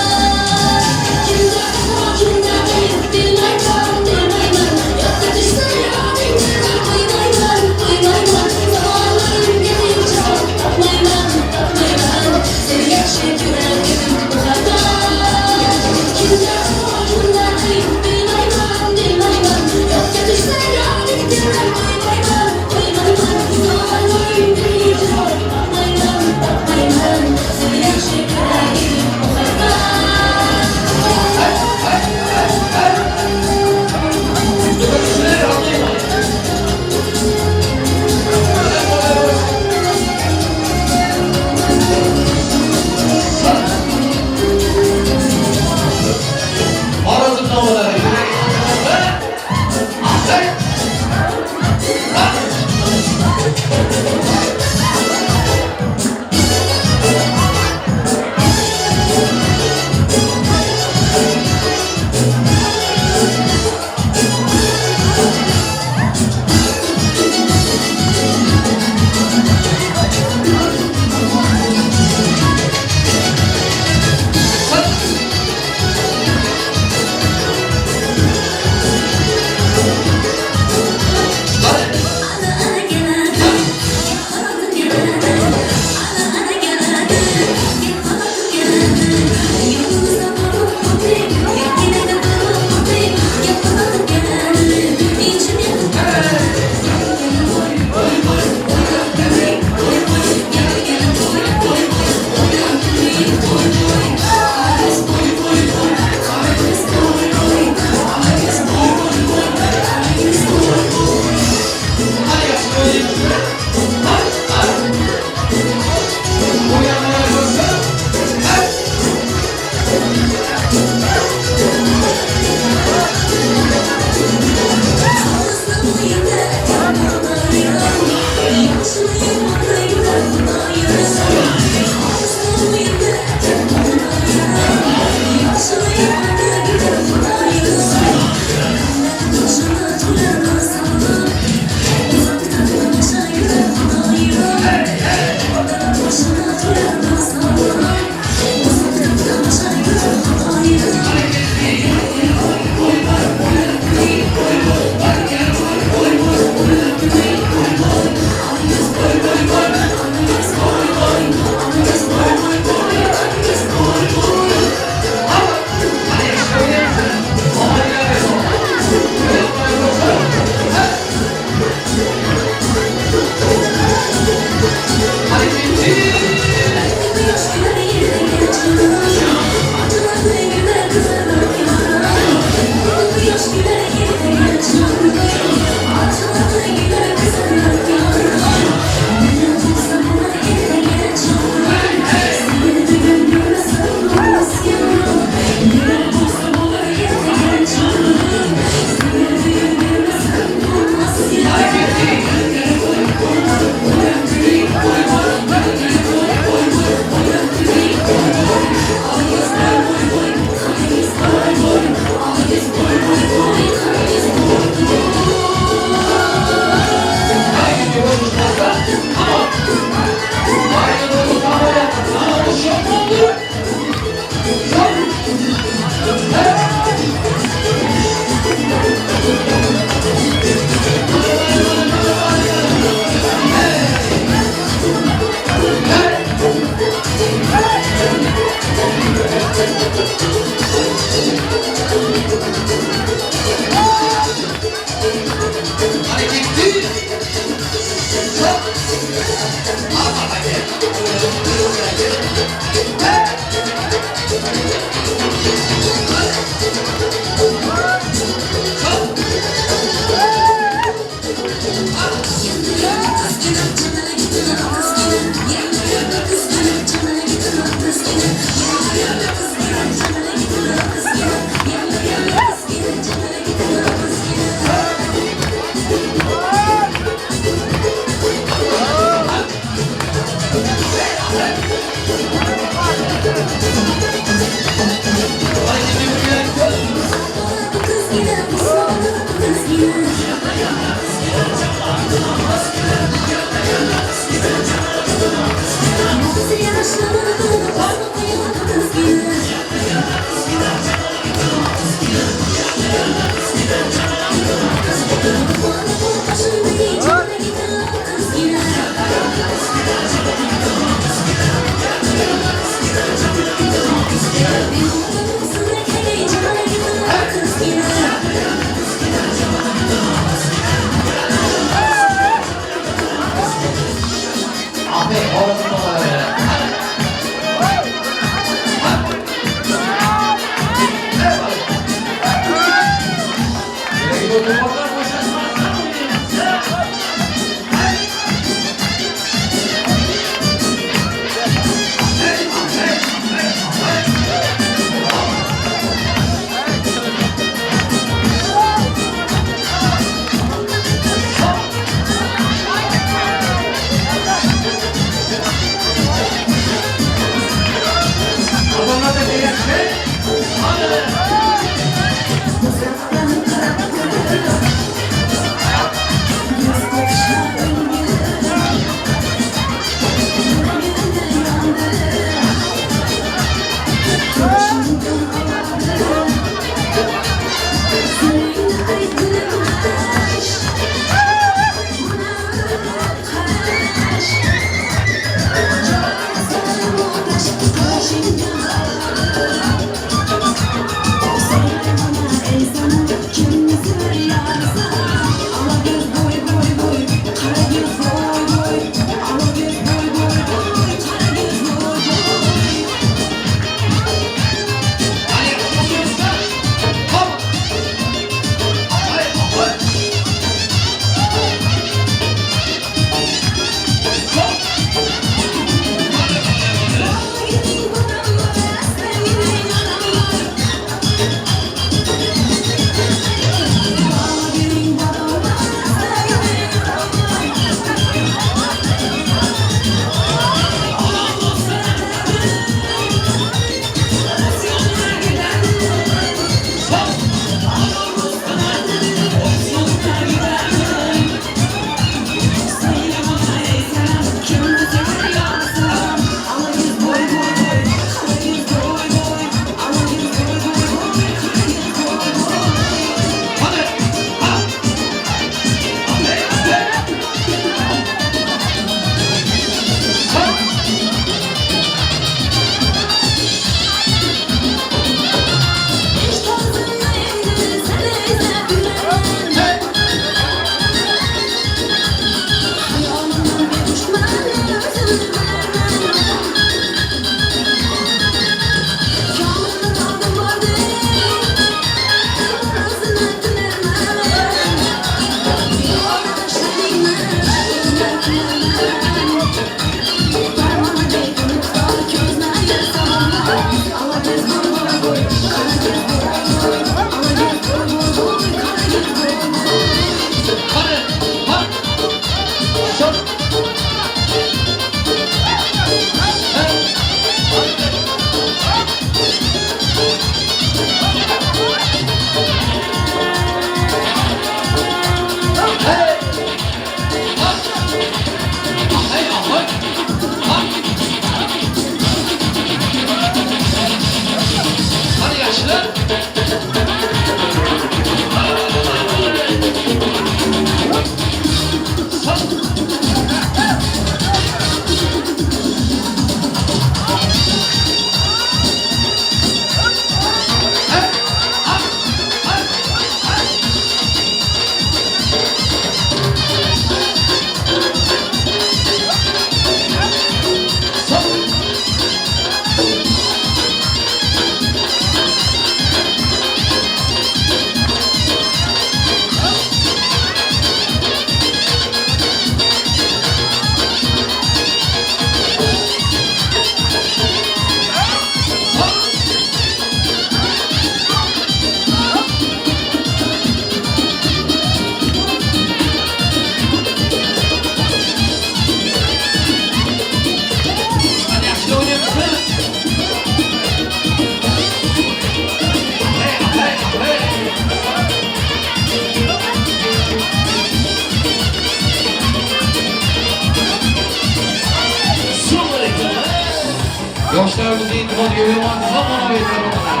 Yoshlarimizni e'tiborga beraman, zamonaviy taronalar.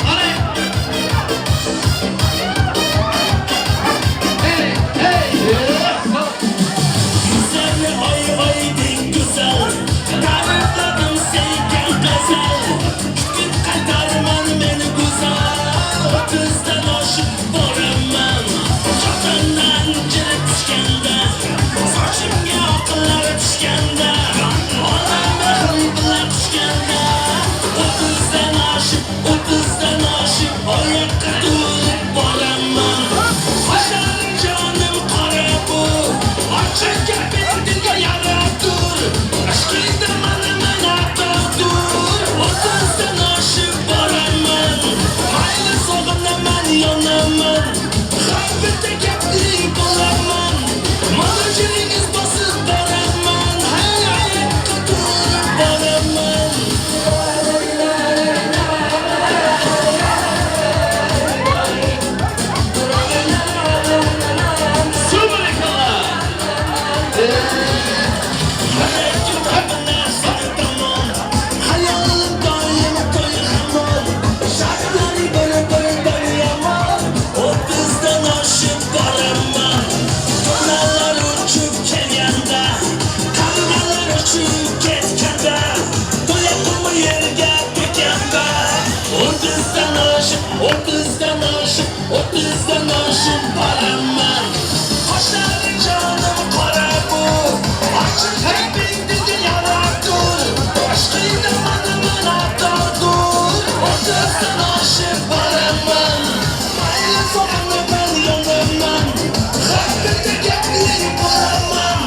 Qani! Hey, hey! Güzel oy oy deng güzel, ta'rifladim sevgan g'azal. Kutib qaytarman meni go'zal, 30dan oshib boraman. Cho'qimdan jirib tushganda, sochimga oqlar tushganda, olam mehrim bilan tushganda, 30dan oshib boraman. Har bitta gapli bo'laman. Manajiringiz bosib boraman. Har oyoqqa turib boraman. Hayolim doim to'y hamon. Shartlari bir-bir daryoman. 30dan oshib boraman. Donalar uchib kelganda, qarg'alar uchib ketganda, to'yaqimni yerga to'kanda. 30dan oshib, 30dan oshib, 30dan oshib boraman. Qoshlari jonim qora bu, ochiq qalbingdagi yaradur. Boshqingda mani manadordur. 30dan oshib boraman. Mayli sog'inaman, yonaman. Har bitta gapli bo'laman.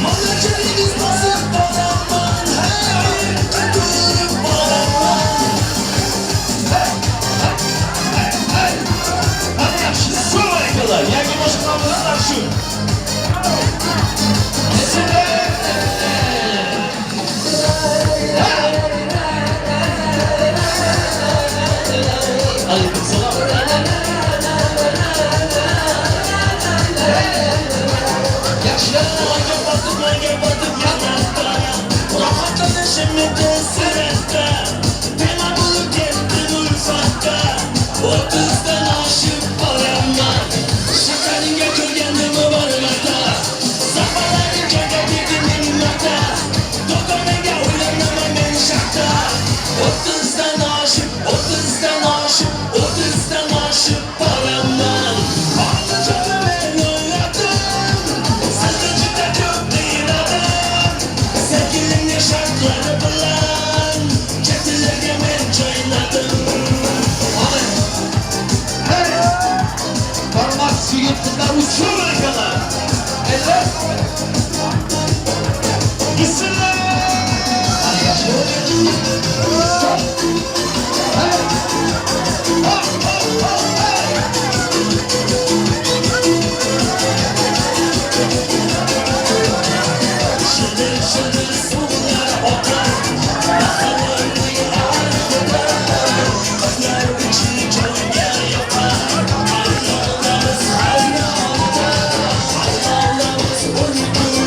Manajiringiz bosib boraman. Har oyoqqa turib boraman. Hey, hey, hey, hey. Hadi yaxshi, suv. Yangi boshqalarimiz shu. Aleykümselam. Yaxshilar oyga botib, oyga botib yanada. Rohatlanishim edi suratda. Tema bo'lib ketdim ulfatda. 30dan oshib boraman. Shakaringga ko'rgandim bir marta. Safarlaring joyga dedim ming marta. Do'konaga uylanaman men shartta. 30dan oshib, 30dan oshib, 30dan oshib boraman. Ortiqcha men o'yladim. Sizni juda ko'p qiynadim. Sevgilimni shartlari bilan chetlarga men joyladim. Hey! Parmak yigit qizlar uchur ekanlar. Eller. Gitsinlar. Hadi yaxshi. Hey! Hop, hop, hop, hey! Şirin şirin suvlar oqar, Bahodirning arig'ida. Qizlar uchun jonga yoqar, Ayollarimiz hayrona, Ayollarimiz uyquda.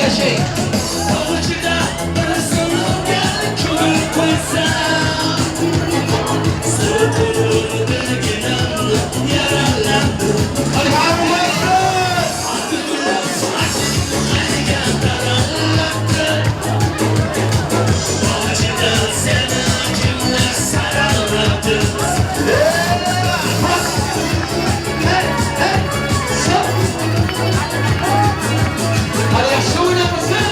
Yashang. Tog' bir suluvga ko'ngil qo'ysam, Sirtirdiginam yaralandi. Seni kimler sararladı? Hadi yaxshi o'ynamizmi?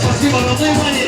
Спасибо, родной Ваня.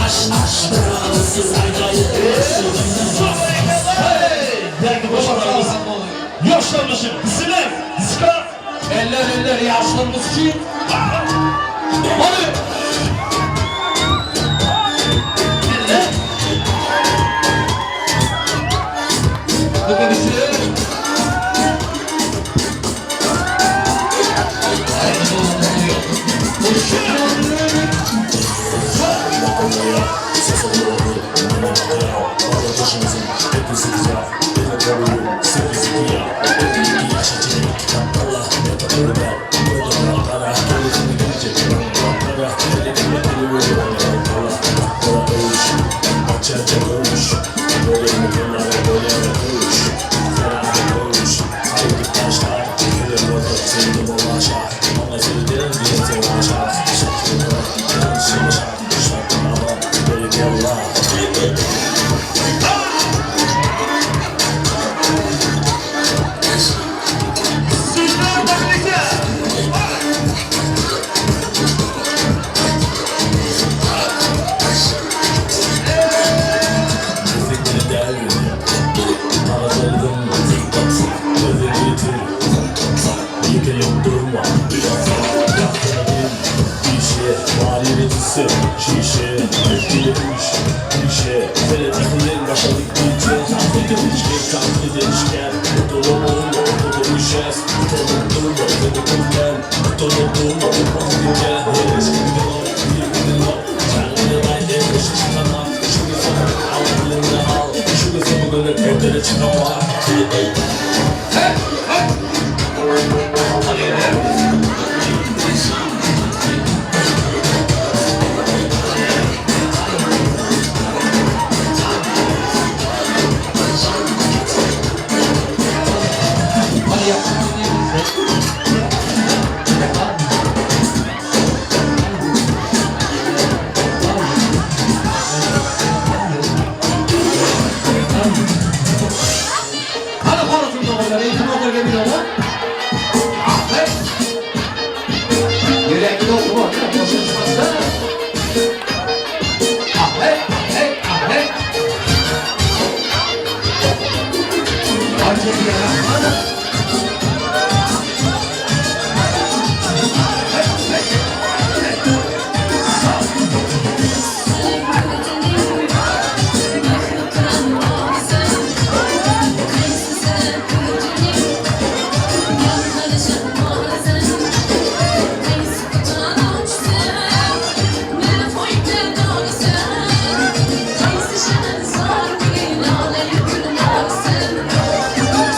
Aş, aş, bravo siz. Yoshlarımızın bizler diska. Eller eller yaşlarımız için. Hadi. Eller. Bakın işte.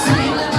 Say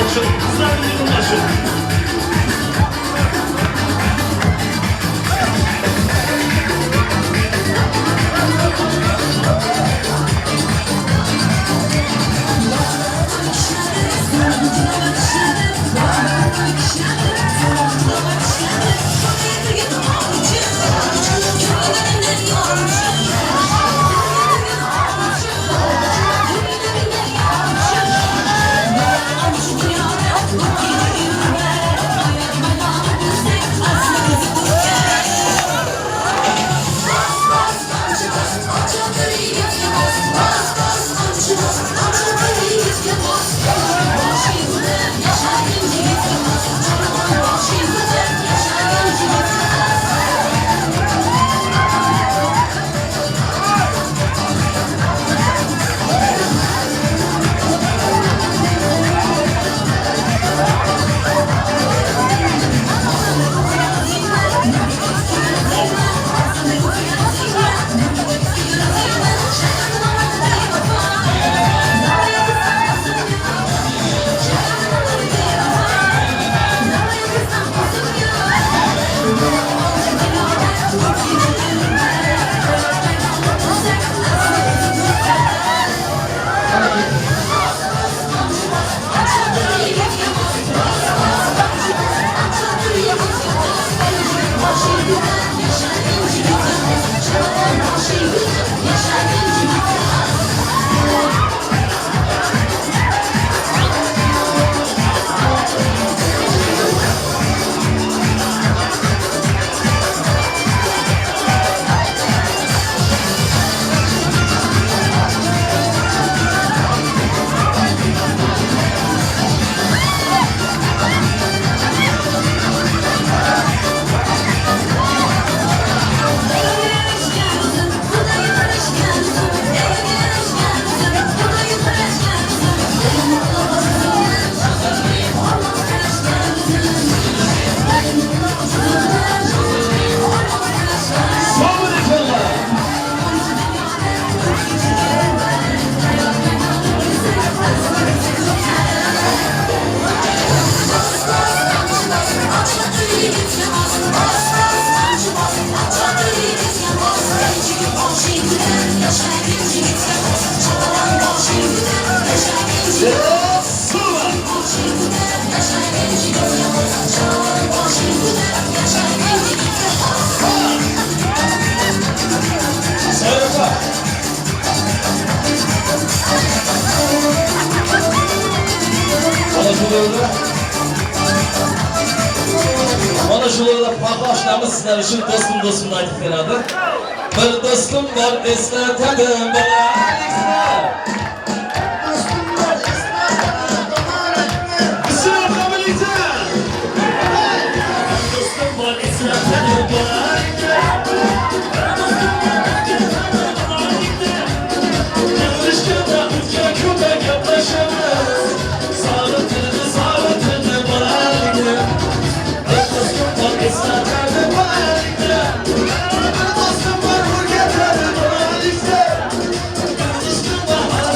Qo'shiq, qizlarning qo'shiq. Mana shularda farqli oshnamiz sizlar uchun do'stim do'stimni aytib beradi. Bir do'stim bor eslatadi bolalikni. Do'stim bor eslatadi bolalikni. Do'stim bor eslatadi bolalikni. Ko'rishganda o'tgan kunda gaplashamiz. Sog'intirdi, sog'intirdi bolalikni. Eslatadi bolalikni. Bir do'stim bor o'rgatadi bolalikni. Bir do'stim bor.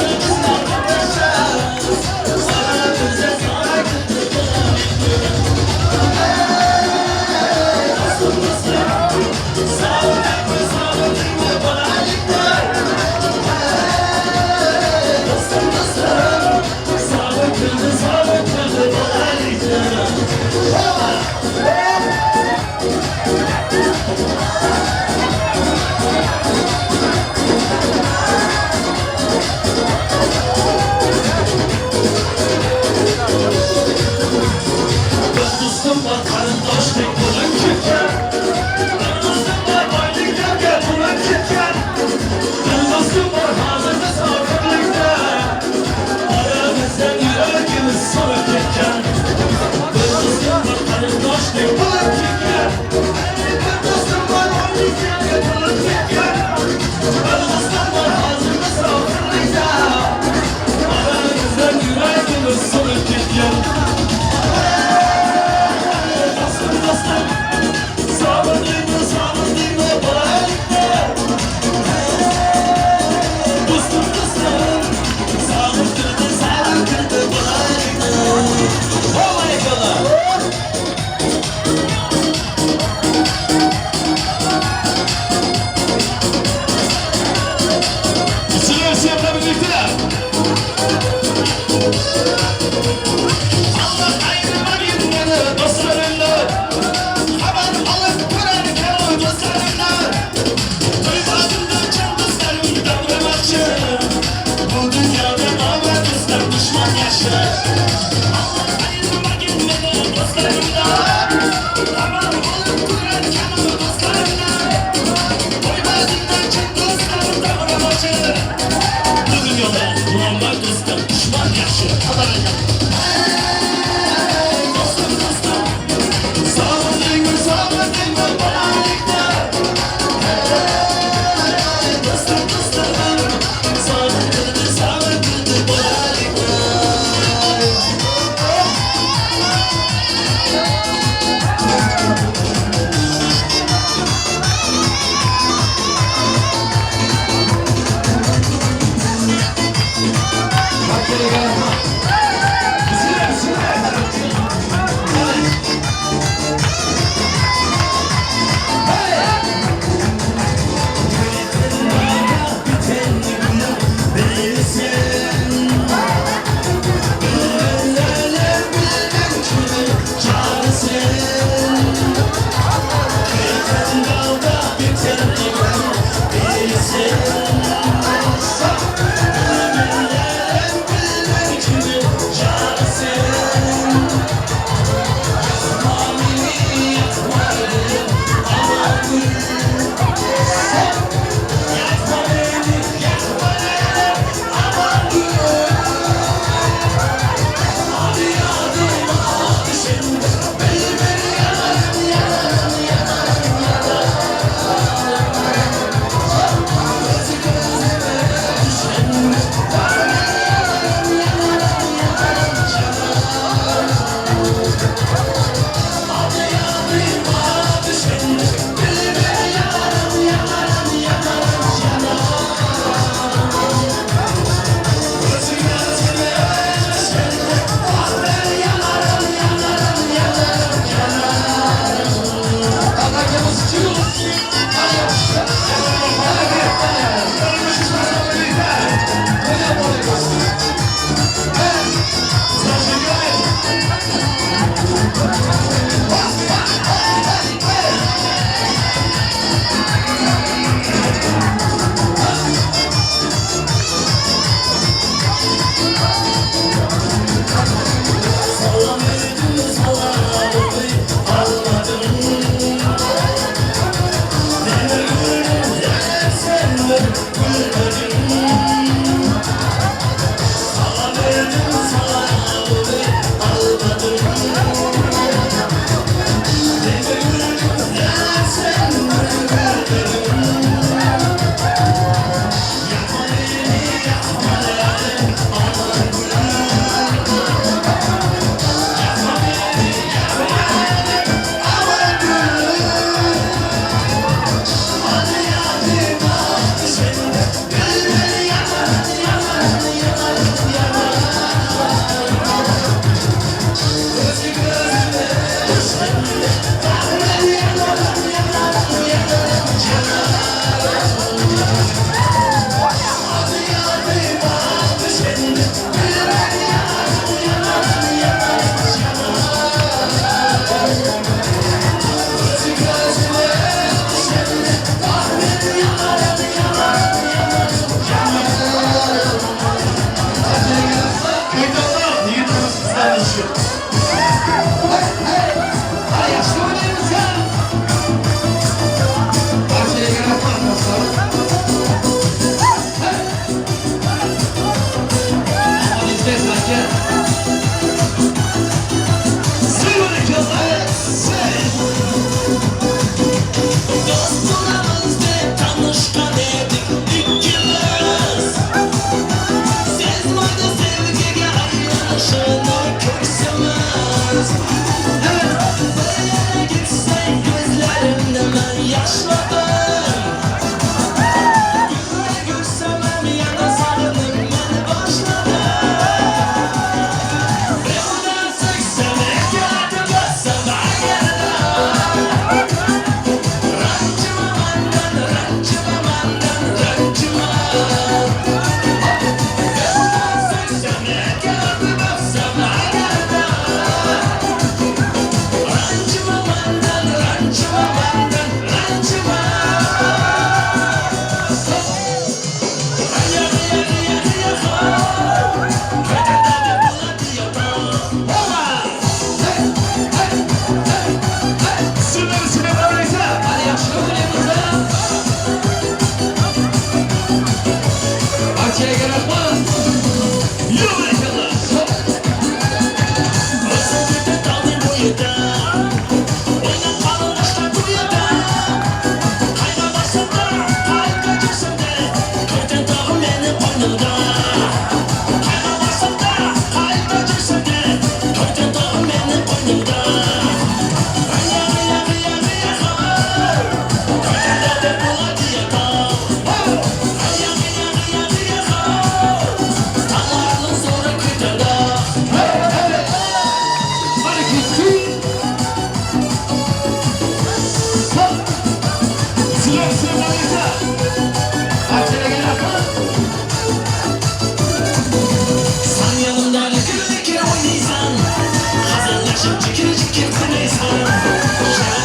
Hazırlaşıp cikir cikir qo'ymaysan.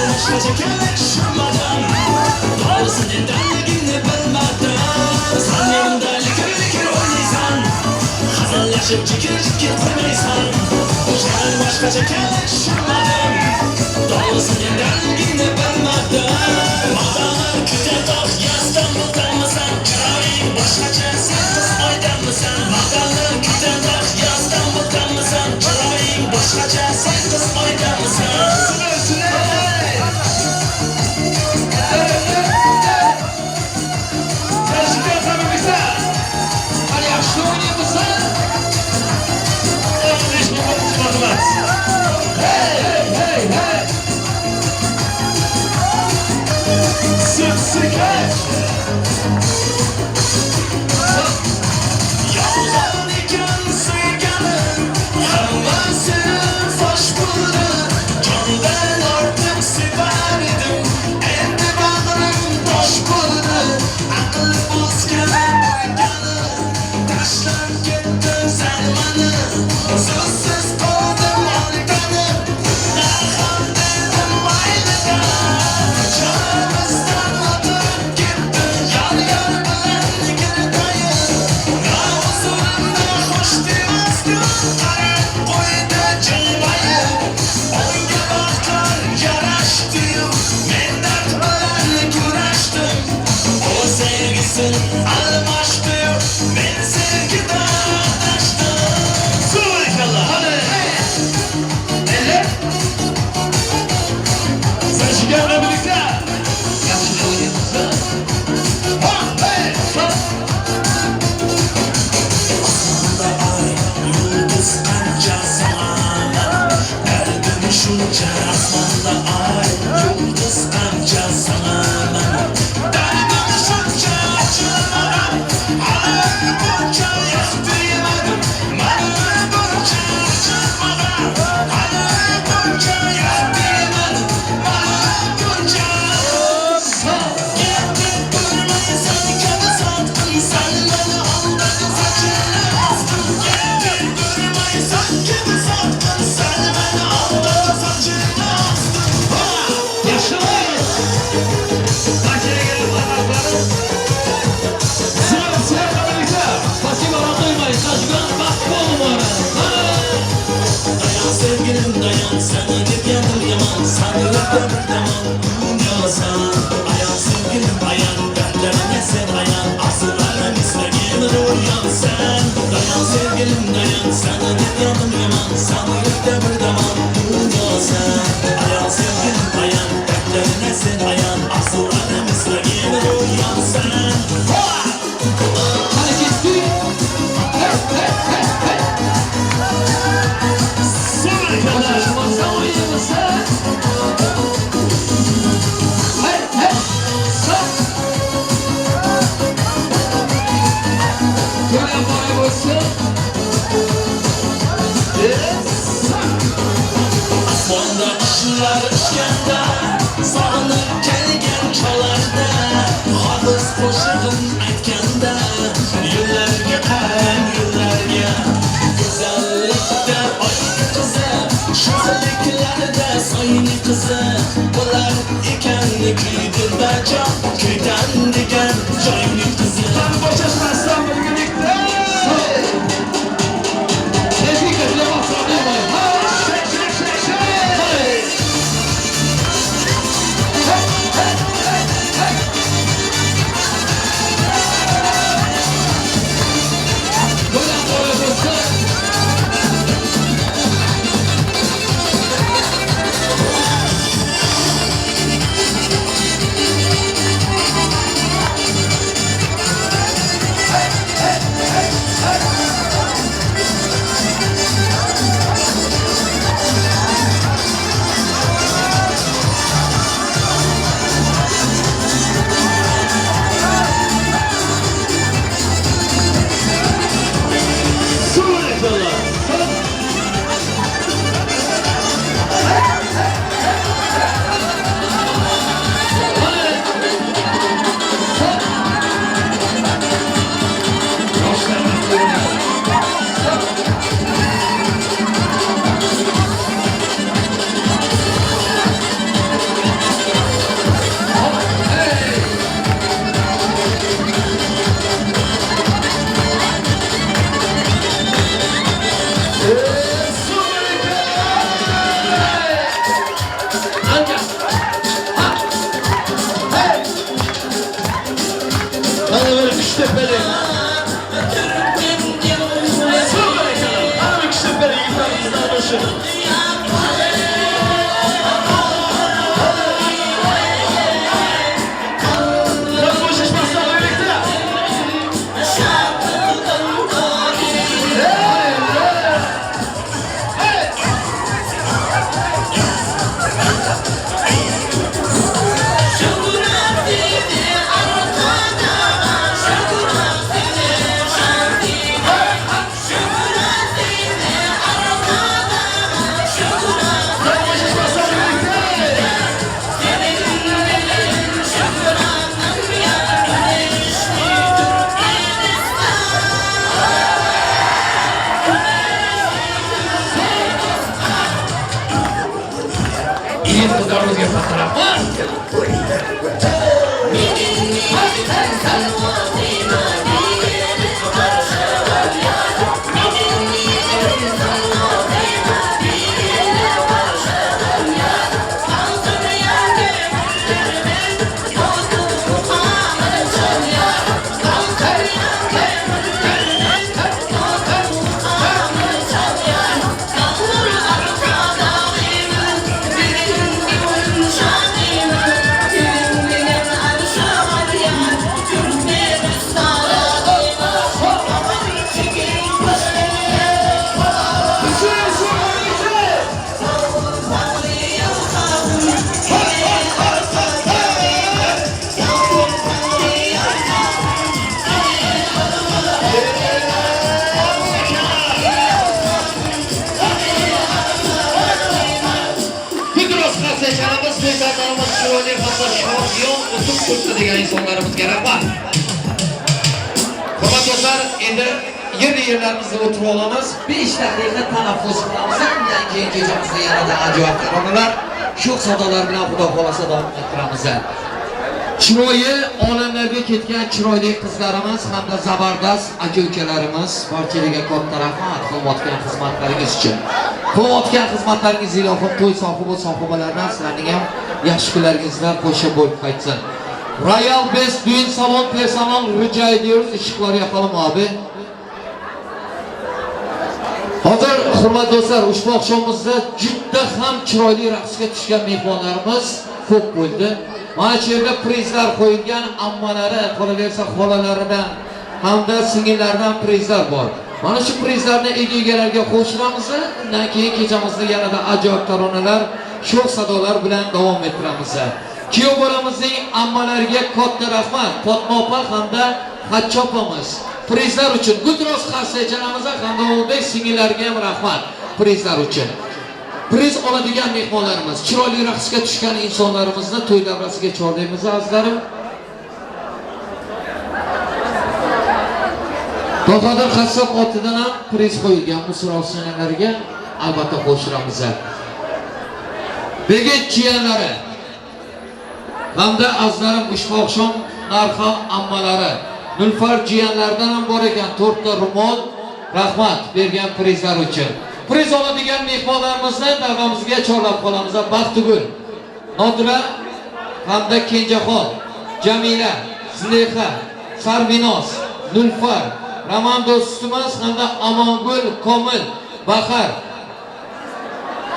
Boshqacha tushunmadim. To'g'risi nedanligini bilmadim. San menimda likir likir o'ynaysan. Hazırlaşıp cikir cikir qo'ymaysan. Boshqacha tushunmadim. To'g'risi nedanligini bilmadim. Odamlar kutatoq Istanbuldanmisan? Chiroying boshqacha sen qiz oydanmisan? Odamlar kutatoq Istanbuldanmisan? Chiroying boshqacha sen qiz oydanmisan? Hey, hey, hey! Sık sık hey! Yolg'on ekan sevganim, hammasi fosh bo'ldi. Jondan ortiq sevar edim, endi bag'rim tosh bo'ldi. Aql bosgan o'yganim, tashlab ketdi san mani. So'zsiz qoldim aldanib, darhol dedim maylida. Jonimizdan o'tib ketdi, yor yor bilan kirdayin. Huzurimda xush demasdim, qarab qo'ydi jilmayib. Unga baxtlar yarashdi-yu, men dard bilan kurashdim. O sevgisin almashdi-yu, men sevgida adashdim. Subhanallah. Hadi. Eller. Sen şekerle birlikte. Yaxshi o'ynaymiz. Ha, hey, ha. Osmonda oy, yulduz qancha sanaman, dardim shuncha. Osmonda oy, yulduz qancha sanaman, dardim shuncha. Ochilmagan hali buncha yoqdi yemadim, mana buncha ochilmagan hali buncha yoqdi yemadim, mana buncha. Ketib turmaysan kabi sotqin, san meni aldading sochini ostin. Ketib turmaysan kabi sotqin, san meni aldading sochini ostin. Yaxshi. Sıra birlikte. Спасибо, qo'ymay. Tashgan baxt bo'lmadi. Dayan sevgilim dayan, seni deb yaman, sani bir damon dunyosan. Ayan sevgilim ayan, dardlarimga sen ayan, arzularim istagim ro'yobsan. Dayan sevgilim dayan, seni deb yaman, sani bir damon dunyosan. Ayan sevgilim ayan, dardlarimga sen ayan, arzularim istagim ro'yobsan. Hadi ketdik. Hey, hey, hey, hey. Subhanallah. O'ynaymiz. Hey, hey. Sağ. To'ylar boy bo'lsin. Osmonda qushlar uchganda, sog'inib kelgan cholarda, hofiz qo'shig'in aytganda, yo'llarga qarang yo'llarga. Go'zallikda oyning qizi, sho'xliklarda soyning qizi, bo'lar ekan kuydirbajon, kuydan degan joyning qizi. Tam bo'shashmasdan birgalikda. Tezlik bilan. Shake, shake, shake, shake. Hey, hey, hey, hey. To'ylar boy bo'lsin. Kelin qizlarimizga katta rahmat. Degan insonlarimizga rahmat. Hurmatli do'stlar, endi yerlarimizda o'tirib olamiz. 5 daqiqa tanaffus qilamiz. Undan keyin kechamizni yanada ajoyib taronalar, sho'x sadolar bilan Xudo xolasa davom ettiramiz. Chiroyi olamlarga ketgan chiroyli qizlarimiz hamda zabardast aka-ukalarimiz, barchalarga katta rahmat qilayotgan xizmatlaringiz uchun. Qilayotgan xizmatlaringiz ilohim to'y sohibi sohibalaridan sizlarning ham yaxshi kunlaringizda qo'sha bo'lib qaytsin. Royal Best Düğün Salon personal rica ediyoruz. Işıkları yakalım abi. Hozir hurmatli do'stlar, ushbu oqshomimizda juda ham chiroyli raqsga tushgan mehmonlarimiz ko'p bo'ldi. Mana shu yerda prizlar qo'yilgan, ammalari, qolaversa xolalaridan hamda singillaridan prizlar bor. Mana shu prizlarni egalariga qo'shiramiz. Undan keyin kechamizni yanada ajoyib taronalar, sho'x sadolar bilan davom ettiramiz. Kuyov bolamizning ammalariga katta rahmat. Fatma opa hamda Hacca opamiz prizlar uchun Gudroz qarsak hamda O'lbek singillariga ham rahmat prizlar uchun. Priz oladigan mehmonlarimiz, chiroyli raqsga tushgan insonlarimizni to'y davrasiga chorlaymiz azizlarim. Bahodir Qassob otidan ham priz qo'yilgan bu so'rovchilarga albatta qo'shiramiz. Begit jiyanlari hamda azizlarim ushbu oqshom narxon ammalari Nilufar jiyanlardan ham bor ekan 4 ta ro'mol, rahmat bergan prizlar uchun. Priz oladigan mehmonlarimizni davramizga chorlab qolamiz. Baxtigul, Nodira hamda Kenjaxon, Jamila, Zuleyxa, Sarvinoz, Nilufar, Roman do'stimiz hamda Amongul, Komil, Bahar,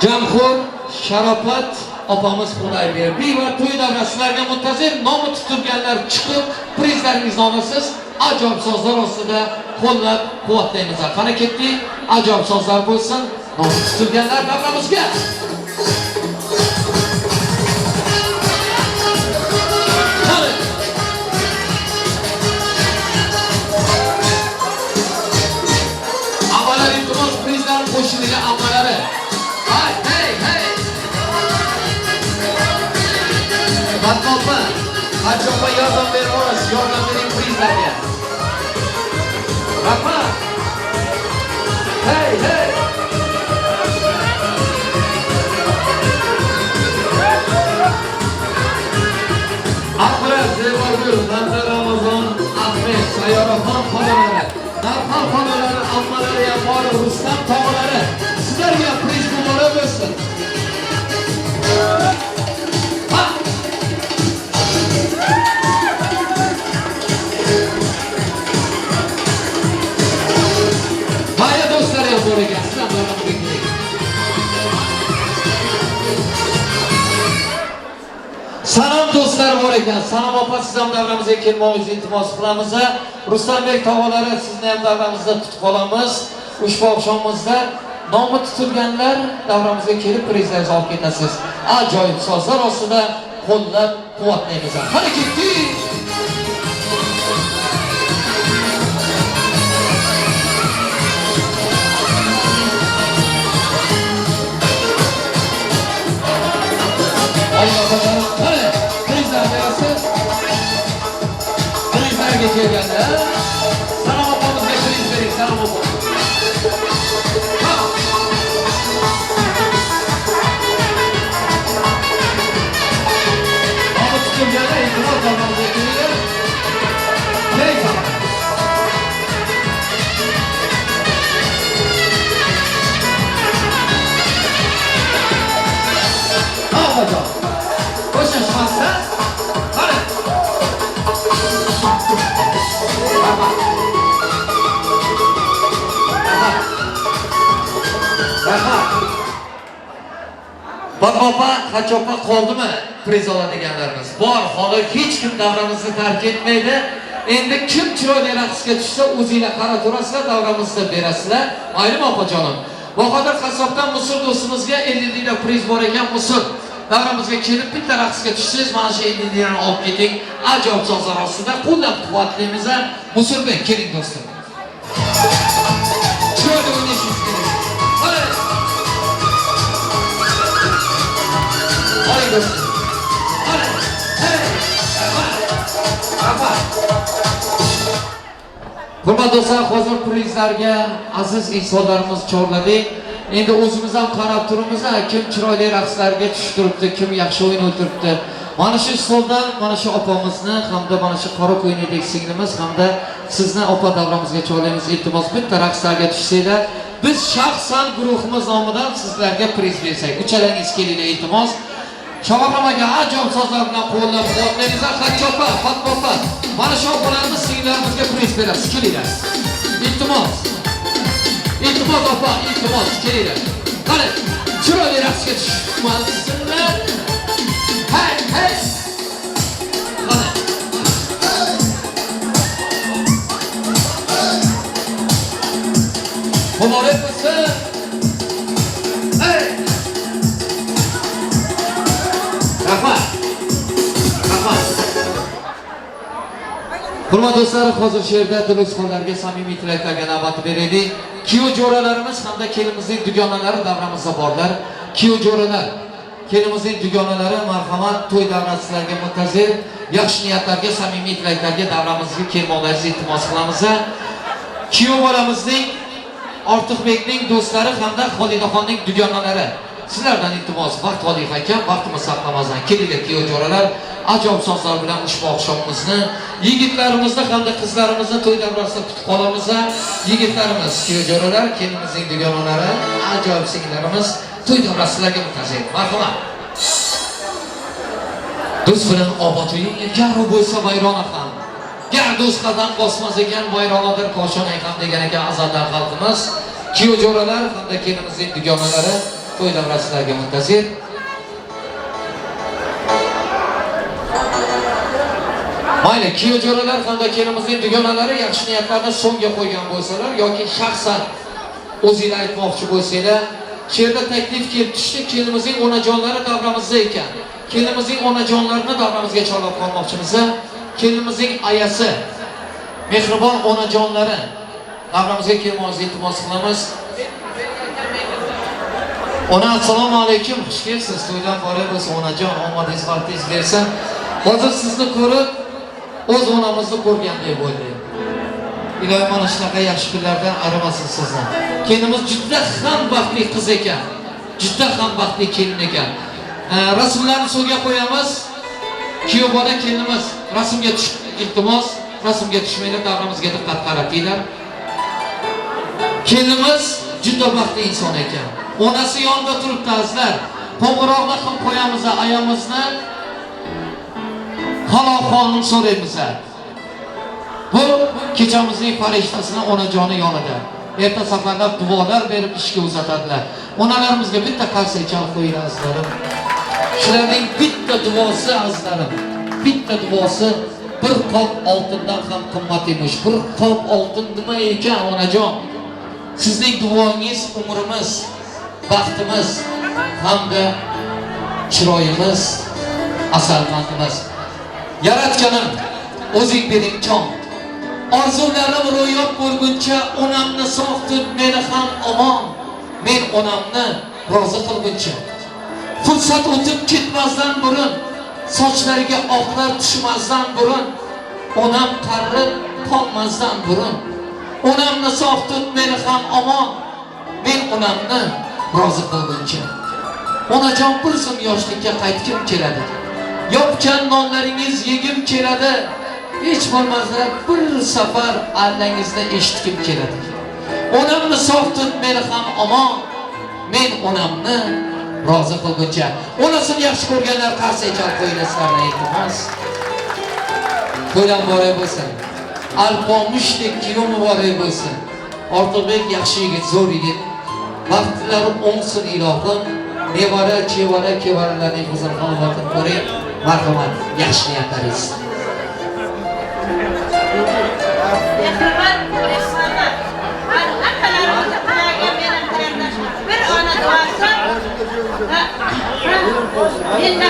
Jamhur, Sharofat opamiz Xudoyberdi va to'y davrasilarga muntazir nomi tutilganlar chiqib prizlaringizni olasiz. Ajoyib so'zlar ostida qo'llab quvvatlaymiz. Qani ketdik, ajoyib so'zlar bo'lsin. Nomi tutilganlar davramizga. Avvallar iltimos prizlar qo'shilgan ammalari. Hay, hey, hey. Fatma opa, Hacca opa yordam beramiz, yordam bering prizlarga. Rahmat. Hey, hey. Akbar, Zeybagül, hamda Ramazon, Ahmet, Sayyoraxon xolalari, Narxon xolalari, ammalari ham bor, Rustam tog'alari. Sizlarga priz muborak bo'lsin. Ha! Baya do'stlar ham bor ekan, sizlar bilan birga. Sanam do'stlar bor ekan. Sanam opa, siz ham davramizga kelmoqingizni iltimos qilamiz. Rustambek tog'alari, sizni ham davramizda tutib qolamiz. Ushbu oqshomimizda nomi tutilganlar davramizga kelib prizlaringizni olib ketasiz. Ajoyib sozlar ostida qo'llab quvvatlaymiz. Qani ketdik. Prizlarga kelganlar. Sanam opamizga priz bering, Sanam opa. Ha! Fatma opa, Hajji opa qoldimi priz oladiganlarimiz? Bor, hozir hech kim davramizni tark etmaydi. Endi kim chiroyli raqsga tushsa, o'zinglar qarab turasizlar, davramizda berasizlar. Maylimi opajonim? Bahodir qassobdan Musur do'stimizga 50 lira priz bor ekan. Musur davramizga kelib bitta raqsga tushsangiz, mana shu 50 lirani olib keting. Ajoyib sozlar ostida qo'llab-quvvatlaymiz. Musurbek, keling do'stim. Chiroyli o'ynashingiz kerak. Hey! Oling do'stim. Oling. Hey! Rahmat. Hurmatli do'stlar, hozir prizlarga aziz insonlarimiz chorladik. Endi o'zimiz ham qarab turibmiz, kim chiroyli raqslarga tushib turibdi, kim yaxshi o'yin o'tiribdi. Mana shu stoldan mana shu opamizni hamda mana shu qora ko'ylakdagi singlimiz hamda sizni opa davramizga chorlaymiz. Iltimos, bitta raqslarga tushsanglar, biz shaxsan guruhimiz nomidan sizlarga priz bersak. Uchalangiz kelinglar, iltimos. Shohrom aka ajoyib sozlar bilan qo'llab-quvvatlaymiz. Hajji opa, Fatma opa, mana shu opalarimiz singillarimizga priz berasiz. Kelinglar. Iltimos. Iltimos opa, iltimos, kelinglar. Qani, chiroyli raqsga tushmasinlar. Hey, hey. Qani. Muborak bo'lsin. Hey. Rahmat. Rahmat. Hurmatli do'stlar, hozir shu yerda dilozxonlarga samimiy tilaklarga navbat beraylik. Kuyov jo'ralarimiz hamda kelinimizning dugonalari davramizda borlar. Kuyov jo'ralar, kelinimizning dugonalari, marhamat, to'y davrasi sizlarga muntazir. Yaxshi niyatlarga, samimiy tilaklarga davramizga kelmoqlaringizni iltimos qilamiz. Kuyov bolamizning, Ortiqbekning do'stlari hamda Xolidaxonning dugonalari. Sizlardan iltimos, vaqt oling aka, vaqtimiz saqlamasdan kelinglar kuyov jo'ralar. Ajoyib sozlar bilan ushbu oqshomimizni, yigitlarimizni hamda qizlarimizni to'y davrasida kutib qolamiz. Yigitlarimiz, kuyov jo'ralar, kelinimizning dugonalari, ajoyib singillarimiz to'y davrasi sizlarga muntazir. Marhamat. Do'st bilan obod uying, gar u bo'lsa vayrona ham. Gar do'st qadam bosmas ekan, vayronadir koshonang ham degan ekan azaldan xalqimiz. Kuyov jo'ralar hamda kelinimizning dugonalari to'y davrasi sizlarga muntazir. Mayli, kuyov jo'ralar hamda kelinimizning dugonalari yaxshi niyatlarni so'ngga qo'ygan bo'lsalar yoki shaxsan o'zinglar aytmoqchi bo'lsanglar, shu yerda taklif kelib tushdi, kelinimizning onajonlari davramizda ekan. Kelinimizning onajonlarini davramizga chorlab qolmoqchimiz. Kelinimizning ayasi, mehribon onajonlari davramizga kelmoqni iltimos qilamiz. Ona, assalomu alaykum, xush kelibsiz. To'ydan forig' bo'lsin onajon, omadingiz baxtingiz bersin. Hozir sizni ko'rib o'z onamizni ko'rgandek bo'ldik. Iloyim mana shunaqa yaxshi kunlardan arimasin sizni. Kelinimiz juda ham baxtli qiz ekan. Juda ham baxtli kelin ekan. Rasmlarni so'lga qo'yamiz. Kuyov bola kelinimiz rasmga tush, iltimos, rasmga tushmanglar, davramizga diqqat qaratinglar. Kelinimiz juda baxtli inson ekan. Onasi yonida turibdi azizlar. Qo'ng'iroqni ham qo'yamiz ayamizni. Halol holini so'raymiz. Bu kechamizning farishtasini onajoni yonida. Erta safarlab duolar berib ishga uzatadilar. Onalarimizga bitta qarsak chalib qo'yinglar azizlarim. Shularning bitta duosi azizlarim, bitta duosi bir qop oltindan ham qimmat emish. Bir qop oltin nima ekan onajon? Sizning duongiz umrimiz, baxtimiz hamda chiroyimiz, asalqandimiz. Yaratganim o'zing bering jon. Orzularim ro'yob bo'lguncha onamni sog' tut, meni ham omon. Men onamni rozi qilguncha. Fursat o'tib ketmasdan burun, sochlariga oqlar tushmasdan burun, onam qarib qolmasdan burun. Onamni sog' tut, meni ham omon. Men onamni rozi qilguncha. Onajon, bir zum yoshlikka qaytgim keladi. Yopgan nonlaringiz yegim keladi. Hech bo'lmasa bir safar allangizni eshitgim keladi. Onamni sog' tut, meni ham omon. Men onamni rozi qilguncha. Onasini yaxshi ko'rganlar qarsak chalib qo'yinglar sizlardan iltimos. To'ylar muborak bo'lsin. Alpomishdek kuyov muborak bo'lsin. Ortiqbek yaxshi yigit, zo'r yigit. Baxtlari o'ngsin ilohim. Nevara, chevara, kevaralarning huzur halovatini ko'ring. Marhamat, yaxshi niyatlaringiz. Mehriban mehmonlar, hammalarimizni Xudoga meni qarindoshim. Bir ona duosi, men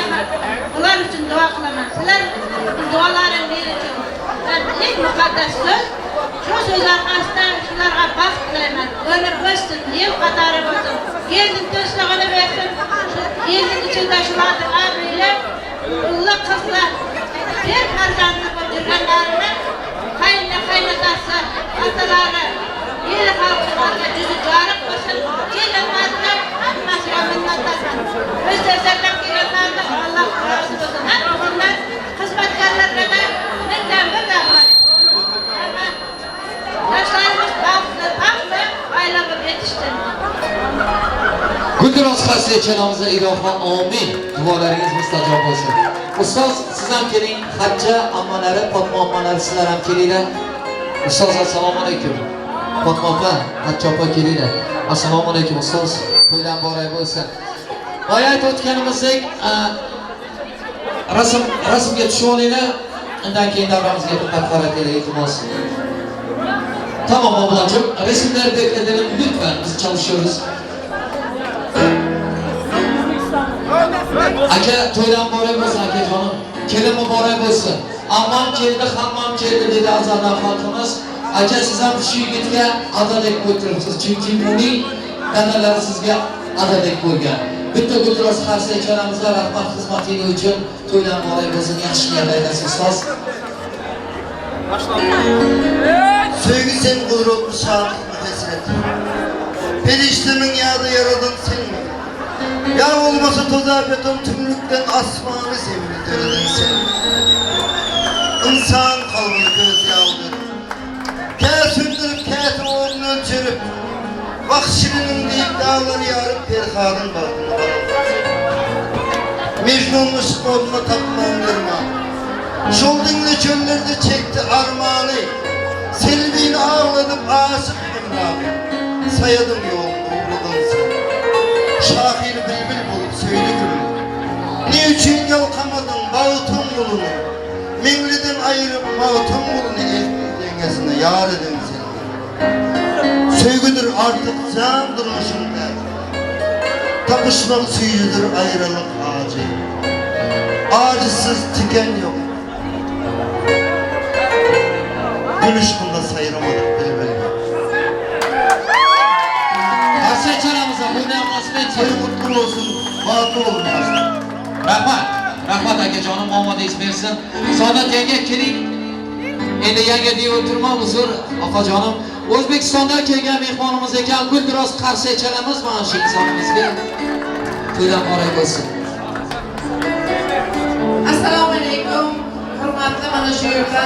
ular uchun duo qilaman. Sizlar duolaring men uchun. Eng muqaddas so'z, shu so'z orqasidan shularga baxt tilayman. O'lib o'ssin, yil qatori bo'lsin. Elning tinchligini bersin. Elning ichida shularni obro'li, ulug' qizlar, bir farzandli bo'lib yurganlarini qayna qaynotasi, otalari, el xalqi yuzi yorug' bo'lsin. Kelinlarga hammasiga minnatdorman. Biz tezlab kelganlarga Alloh rozi bo'lsin. Hammasidan xizmatkorlarga da mingdan bir rahmat. Yoshlarimiz baxtli, baxtli oila bo'lib yetishsin. Guldiroz qarshi chalamizga iloho amin. Duolaringiz mustajob bo'lsin. Ustoz, siz ham keling, Hajja ammalari, Fatma ammalari, sizlar ham kelinglar. Ustoz, assalomu alaykum. Fatma opa, Hajja opa kelinglar. Assalomu alaykum ustoz. To'ydan muborak bo'lsin. Boya aytib o'tganimizdek, rasmga tushib olinglar. Undan keyin davramizga diqqat qaratinglar, iltimos. Tamam ablacığım, resimleri bekletelim lütfen. Biz çalışıyoruz. Aka, to'ydan muborak bo'lsin akajonim. Kelin muborak bo'lsin. Ammam keldi, hammam keldi dedi azaldan xalqimiz. Aka, siz ham shu yigitga adadek o'tiribsiz, chunki uning dadalari sizga adadek bo'lgan. Bitta Guldiroz qarshi chalamizga rahmat xizmatingiz uchun. To'ydan muborak bo'lsin, yaxshi niyat aytasiz ustoz. Sevgi sen kudretli şahlık hasret. Periştenin yağda yaradan sen mi? Ya olmasa toza beton tümlükten asmanı zemini döredin sen. İnsan kalbini göz yağdır. Kâ söndürüp kâti oğlunu ölçürüp. Bak şirinin deyip dağları yarıp Perhadın baktığını bağladın. Mecnun ışık oduna tapmam derman. Şol dinle çöllerde çekti armağanı. Selvini ağladım aşık Emrah'ı. Sayadım yolunu uğradın sen. Şahir bülbül bulup söyle gülüm. Ne için yalkamadın bağıtın kulunu? Mevliden ayırıp mağıtın kulunu el dengesine yar edin sen. Söygüdür artık can durmuşum der. Tapışmak suyudur ayrılık ağacı. Ağacısız tiken yok. Gülüş bunda sayıramadık bülbül. Qarshi chalamizga bunday munosib To'y mutlu olsun, bahtlı olun. Rahmat, rahmat akajonim, omadingiz bersin. Saodat yanga keling. Endi yanga deb o'tirma, uzr opajonim. O'zbekistondan kelgan mehmonimiz ekan, Guldiroz qarshi chalamiz mana shu insonimizga. To'ydan muborak bo'lsin. Assalomu alaykum, hurmatli mana shu yerda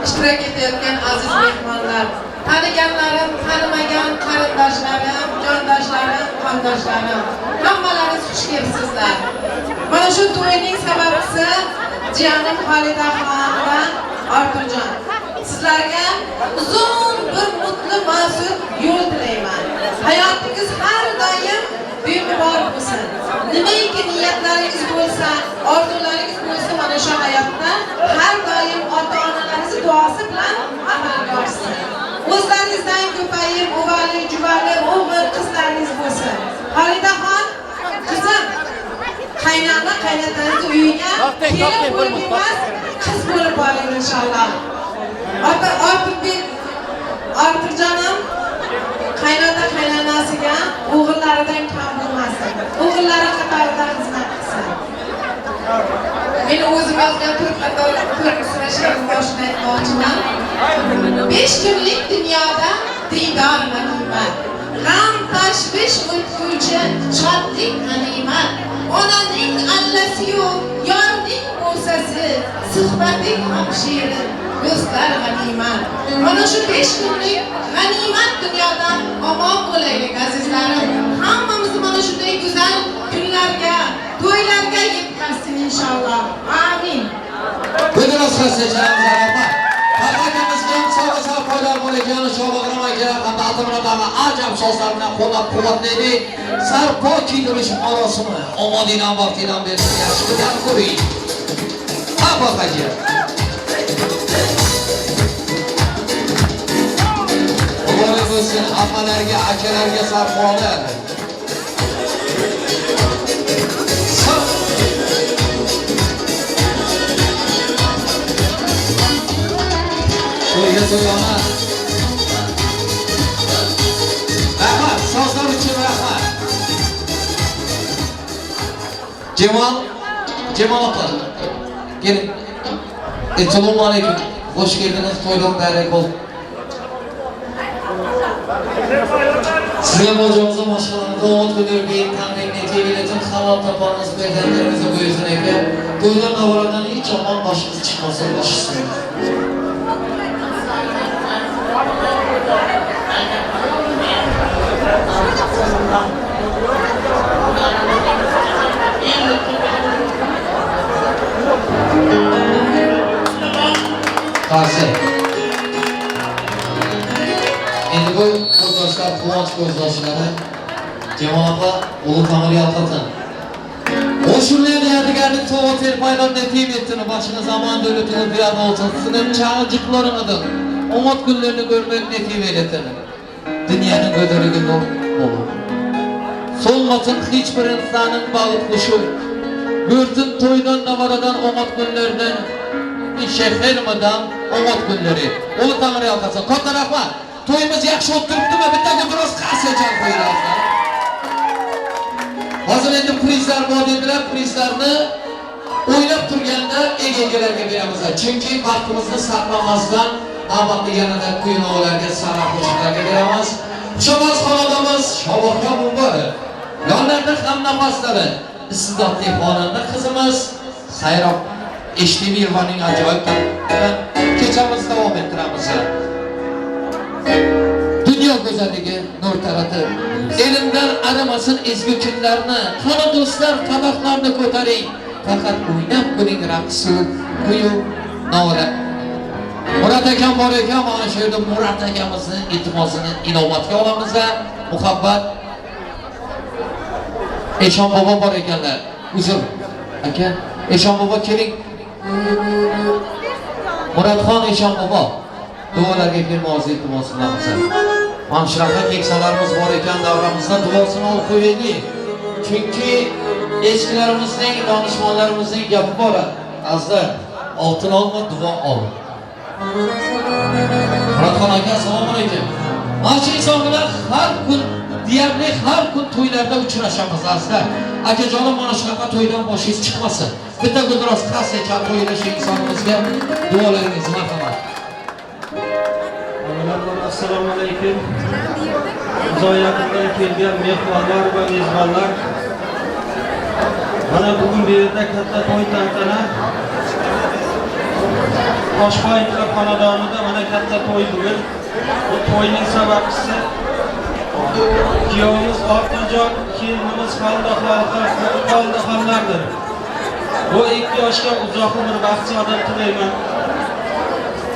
ishtirok etayotgan aziz mehmonlar. Taniganlarim, tanimagan qarindoshlarim, jondoshlarim, qondoshlarim, hammalaringiz xush kelibsizlar. Mana shu to'yning sababchisi jiyanim Xolidaxon bilan Ortiqjon. Sizlarga uzun bir mutlu mas'ul yo'l tilayman. Hayotingiz har doim bemuborak bo'lsin. Nimaiki niyatlaringiz bo'lsa, orzularingiz bo'lsa, mana shu hayotda har doim ota-onalaringiz duosi bilan amalga oshsin. O'zlaringizdan ko'payib, uvali, juvali, o'g'il, qizlaringiz bo'lsin. Xolidaxon, qizim, qaynona, qaynotangiz uyiga kelin bo'lib emas, qiz bo'lib boring inshaalloh. Ota Ortiqbek, Ortiqjonim qaynota qaynonasiga o'g'illaridan kam bo'lmasin. O'g'illari qatorida xizmat qilsin. Meni o'zim yozgan to'rt qator to'rt misra she'r boshini aytmoqchiman. 5 kunlik dunyoda diydor g'animat. G'am tashvish o'tguvchi shodlik g'animat. Onaning allasi-yu yorning bo'sasi, suhbating ham shirin, do'stlar g'animat. Mana shu 5 kunlik g'animat dunyodan omon bo'laylik azizlarim. Hammamiz mana shunday go'zal kunlarga, to'ylarga yetkazsin inshaalloh. Amin. Guldiroz qarshi chalamizga rahmat. Farhakamizga ham sovg'a sarpoylar bor ekan, Shohbahrom aka hamda Atamurod aka ajab sozlar bilan qo'llab-quvvatlaydi. Sarpo kiydirish marosimi omadingdan baxtingdan bersin, yaxshi kunlar ko'ring. Farhak aka. Muborak bo'lsin opalarga, akalarga sarpolar. To'yga to'yona. Rahmat, sozlar uchun rahmat. Cemal, Cemal opa. Gelin. Esselamu aleyküm. Hoş geldiniz. To'ylar mübarek olsun. Sizga borjamizga maşallah omad kunlar buyuk tangring netibe eylesin. Halol topamiz, farzandlarimizni buyursin aka. To'ydan davradan hech yomon boshimiz chiqmasin, bosh üstüne. Qarshi. Endi bu ko'zdoshlar, quvonch ko'zdoshlari. Jamol opa, Ulug' Tangri yalqasin. Qo'shimlarni yadigarlik sovg'a serpaylar nasib etsin. Başına zaman devletiniz biraz olsun. Sizin çağcıklarınızın umut günlerini görmek nasip eylesin. Dünyanın gözeli günü olur. Solmasın hiçbir insanın balık kuşu. Görsün toydan, navaradan, umut günlerden, şehirmadan umut günleri. Ulug' Tangri yalqasin. Katta rahmat. To'yimiz yaxshi o'tib turibdimi? Bitta biroz qarsak chalib qo'yinglar. Hozir endi prizlar bor dedilar. Prizlarni o'ylab turganda ega-egalarga beramiz. Chunki vaqtimizni sarflamasdan navbatni yanada kuyunovalarga, san'at qo'shiqlarga beramiz. Shabaz xonadonimiz Shobohga muborak. Yonlarda ham nafaslari iste'dodli xonanda qizimiz Sayroq Eshtemirovaning ajoyib bilan kechamizni davom ettiramiz. Dunyo go'zalligi nur taratib, elimdan arimasin ezgu kunlarni. Qani do'stlar, qadoqlarni ko'taring. Faqat o'ynab kuling raqsu, kuyu, nola. Murod akam bor ekan, mana shu yerda Murod akamizni iltimosini inobatga olamiz. Muhabbat Eshon bobo bor ekanlar. Uzr aka, Eshon bobo keling. Murodxon Eshon bobo duolarga kelmoqchi iltimos qilamiz. Mana shunaqa keksalarimiz bor ekan davramizda, duosini o'qiylik. Chunki eskilarimizning, donishmandlarimizning gapi bor. Azizlar, oltin olma, duo ol. Murodxon aka, assalomu alaykum. Mana shu inson bilan har kun, deyarli har kun to'ylarda uchrashamiz azizlar. Akajonim, mana shunaqa to'ydan boshingiz chiqmasin. Bitta guldiroz qarsak chalib qo'yinglar shu insonimizga. Duolaringizni marhamat. Assalomu alaykum. Uzoq yaqindan kelgan mehmonlar va mezbonlar. Mana bugun bu yerda katta to'y tantana. Toshboyevlar xonadonida mana katta to'y bugun. Bu to'yning sababchisi kuyovimiz Ortiqjon, kelinimiz Xoldaxonlardir. Bu ikki yoshga uzoq umr, baxt saodat tilayman.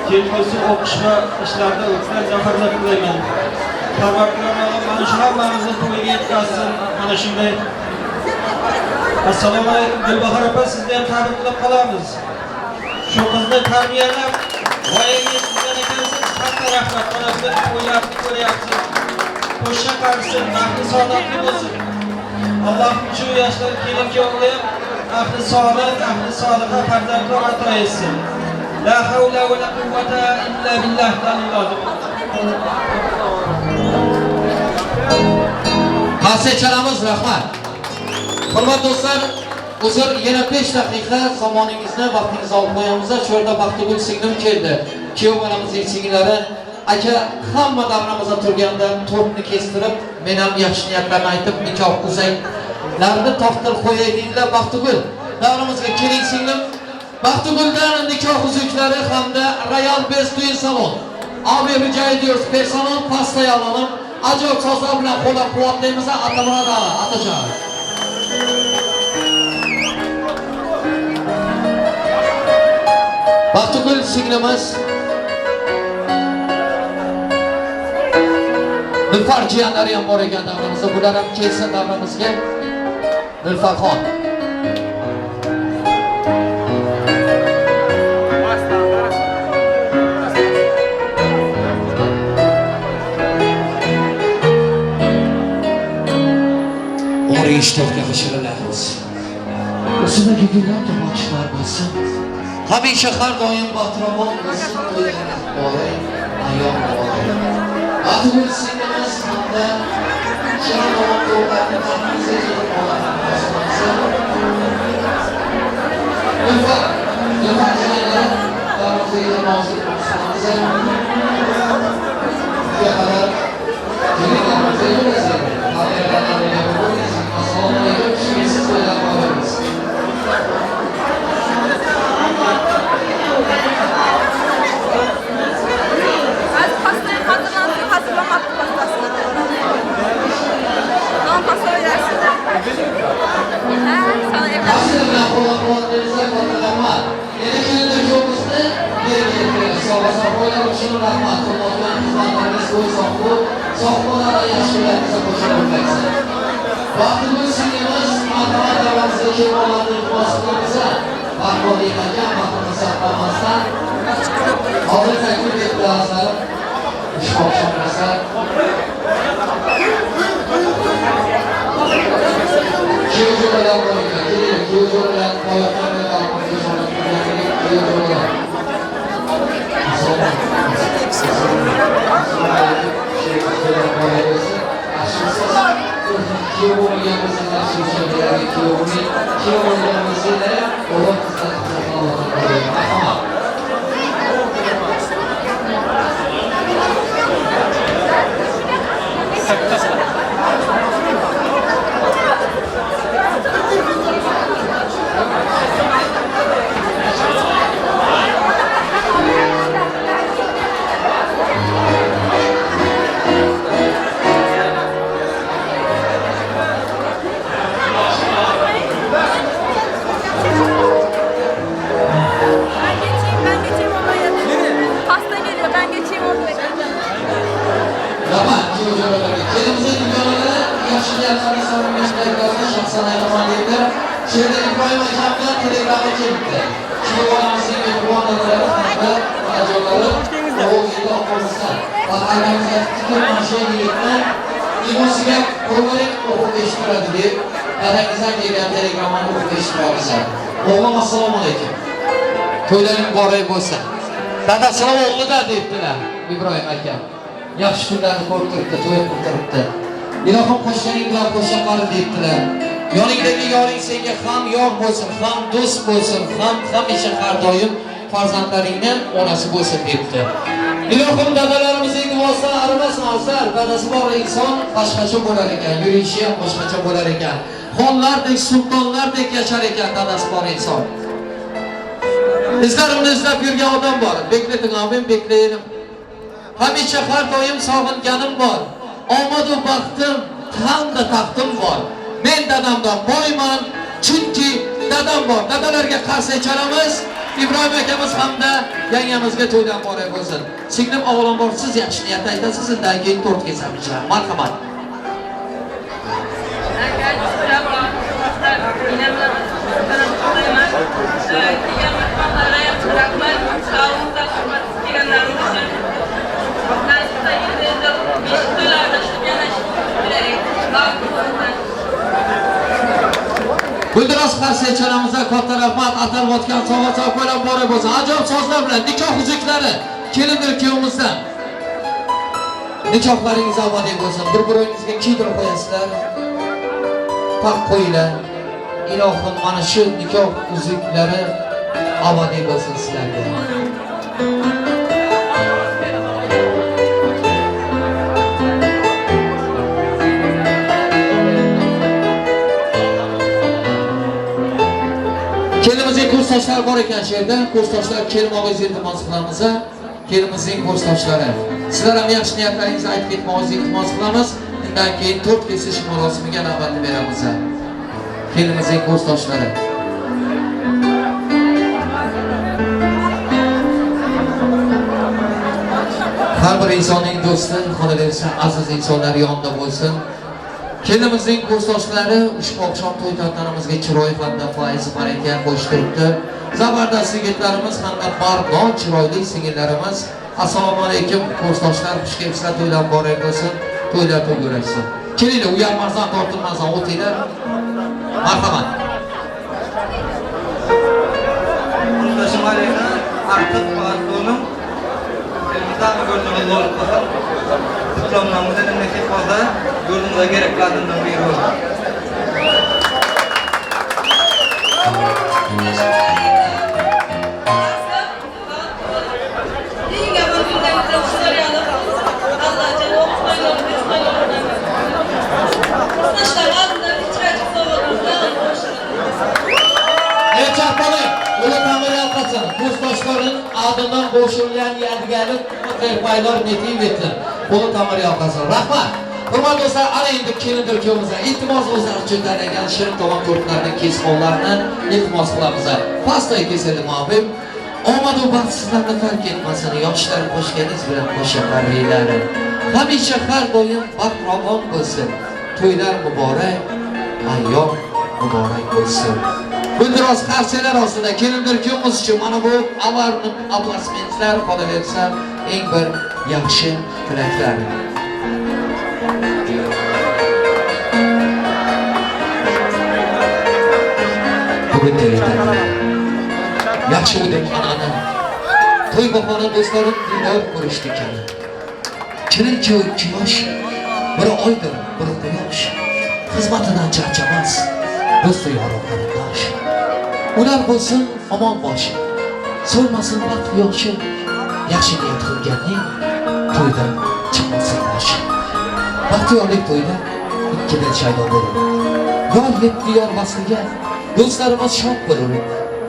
Kelgusi o'qish va ishlarda o'tgan zafarlar tilayman. Parvardigor mana shu hammamizni to'yga yetkazsin. Mana shunday. Assalomu alaykum Gulbahor opa, sizni ham tabriklab qolamiz. Shu qizni tarbiyalab voyaga yetkazgan ekansiz. Katta rahmat. Mana bugun to'ylarni ko'ryapsiz. Qo'sha qarisin, baxtli saodatli bo'lsin. Allohim shu yoshlar kelin kuyovlar ham ahli saodat, ahli soliha farzandlar ato etsin. La havla va la quvvata illa billah. Qarsak chalamiz, rahmat. Hurmatli do'stlar, uzr, yana 5 daqiqa zamoningizni, vaqtingizni olib qo'yamiz. Shu yerda Baxtigul singlim keldi. Kuyov bolamizning singillari. Aka, hamma davramizda turganda tortni kestirib, men ham yaxshi niyatlarni aytib nikoh uzaklarni toqdir qo'yay deydilar. Baxtigul, davramizga keling singlim. Baxtiguldan nikoh uzuklari hamda Royal Best Düğün Salon. Abi rica ediyoruz, personel pastayı alalım. Ajoyib sozlar bilan qo'llab-quvvatlaymiz. Atamurod aka, Atajon. Baxtigul singlimiz Nilufar jiyanlari ham bor ekan davramizda. Bular ham kelsin davramizga. Nilfarxon. Umring ishtofga shirinlar bo'lsin. Ustidagi gullar tomochlar bo'lsin. Hamisha har doim baxtiravon bo'lsin. To'ylaringiz muborak, ayyom muborak. Baxtli singlimiz hamda shirin to'g'larni taxmizga kelib Nilufar, Nilufar jiyanlari davramizga iltimos qilamiz. Shunga qadar keling davramizga bo'lasiz. Assalomu alaykum, tushmaysiz to'ylar muborak bo'lsin. Az pastayı hazırlansın, hazırlamadı pastasını. Tamam, pasta versin. Ha, sana evlat. Aslında qo'llab-quvvatlaringizga katta rahmat. Yana kelinlar kuyovimizni yerga keltiramiz. Sog' uchun rahmat. Qilmoqdan xizmatlaringiz to'y sog' sog' yaxshi kunlaringizga qo'shib o'tmaysiz. Baxtli singlimiz marhamat davramizga kelib oladi iltimos qilamiz. Baxtli ekan, baxtini saqlamasdan hozir taklif etdi azizlarim. Ushbu oqshomimizda kuyov jo'ralar bor ekan. Kelinglar, kuyov jo'ralar oyoqdan kuyov jo'ralar. Kuyov bo'lmagan bo'lsangiz, kuyov bo'lmang, kuyov bo'lgan bo'lsanglar, o'g'il qizlar marhamat. Ben geçeyim oraya. Pasta geliyor, ben geçeyim oraya. Rahmat, kuyov jo'ralarga. Kelinimizning dugonalari yaxshi niyatlarni so'ragan tilaklarni shaxsan aytaman deydilar. Shu yerda Ibrohim akamdan telegramma kelibdi. Kuyov bolamizning mehribon dadalari hamda onajonlari o'g'il o'qimizdan va akamiz aytibdiki, mana shu yigitni imosiga qo'yib o'qib eshittiradi deb dadangizdan kelgan telegrammani o'qib eshittiramiz. O'g'lim, assalomu alaykum. To'ylaring muborak bo'lsin. Dadasini o'g'lida debdilar Ibrohim aka. Yaxshi kunlarni ko'rib turibdi, to'y qilib turibdi. Ilohim qo'shganing bilan qo'sha qari debdilar. Yoningdagi yoring senga ham yor bo'lsin, ham do'st bo'lsin, ham hamisha har doim farzandlaringni onasi bo'lsin debdi. Ilohim dadalarimizning duosidan arimasin azizlar. Dadasi bor inson boshqacha bo'lar ekan, yurishi ham boshqacha bo'lar ekan. Xonlardek, sultonlardek yashar ekan dadasi bor inson. Izlarimni izlab yurgan odam bor. Bekletin abim, bekleyelim. Hamisha har doim sog'inganim bor. Omadu baxtim, hamda taxtim bor. Men dadamdan boyman, chunki dadam bor. Dadalarga qarshi chalamiz. Ibrohim akamiz hamda yangamizga to'ydan muborak bo'lsin. Singlim, avvalambor siz yaxshi niyat aytasiz, undan keyin tort kesamiz. Marhamat. Guldiroz qarshi chalamizga katta rahmat. Atalib o'tgan sovg'a bilan muborak bo'lsin. Ajoyib sozlar bilan nikoh uzuklari kelindir kuyovimizdan. Nikohlaringiz abadiy bo'lsin. Bir-biringizga kiydirib qo'yasizlar. Taq qo'yinglar. Ilohim mana shu nikoh uzuklari abadiy bo'lsin sizlarga. Kelinimizning kursdoshlari bor ekan shu yerda. Kursdoshlar kelmoqingizni iltimos qilamiz. Kelinimizning kursdoshlari. Sizlar ham yaxshi niyatlaringizni aytib ketmoqingizni iltimos qilamiz. Undan keyin tort kesish marosimiga navbatni beramiz. Kelinimizning kursdoshlari. Har bir insonning do'sti, qolaversa aziz insonlar yonida bo'lsin. Kelinimizning kursdoshlari ushbu oqshom to'y tantanamizga chiroy hamda fayz baraka qo'shtiribdi. Zabardast yigitlarimiz hamda barno chiroyli singillarimiz, assalomu alaykum kursdoshlar, xush kelibsizlar, to'ylar muborak bo'lsin, to'ylar to'g'rashsin. Kelinglar, uyalmasdan, tortinmasdan o'tinglar. Marhamat. Kursdoshim Alina, artıq Arzu'nun elimizden gördüğünüz doğrultuda diplomlarımızın elindeki fazla yurdumuza gerekli adımdan biri oldu. Kursdoshlarning adından qo'shilgan yadigarlik paylar netib etsin. Qo'li tomir yoqasin. Rahmat. Hurmatli do'stlar, ana endi kelindir kuyovimizdan iltimos o'zlari uchun tanlangan shirin taom tortlarning kesqonlarini iltimos qilamiz. Pastay kesildi muhabib. Omad va baxt sizlarni tark etmasin. Yoshlar qo'shganingiz bilan qo'sha qariylar. Hamisha har doim baxt ravon bo'lsin. To'ylar muborak, ayyom muborak bo'lsin. Guldiroz qarsalar ostida kelindir kuyovimiz uchun mana bu avarni aplodismentlar qolaversa eng bir yaxshi tilaklar. Bugun to'yda yaxshi o'dim anani. To'y bahona do'stlarim diydor ko'rishdi ekan. Kelin kuyov ikki yosh, biri oydir, biri quyosh. Xizmatidan charchamas, do'stu yoru qarindosh. Ular bo'lsin omon bosh, so'lmasin baxt quyoshi. Yaxshi niyat qilganning to'ydan chiqmasin boshi. Baxtiyorlik to'yda ikki dil shaydo bo'lur. Yor yetdi yor vasliga, do'stlarimiz shod bo'lur.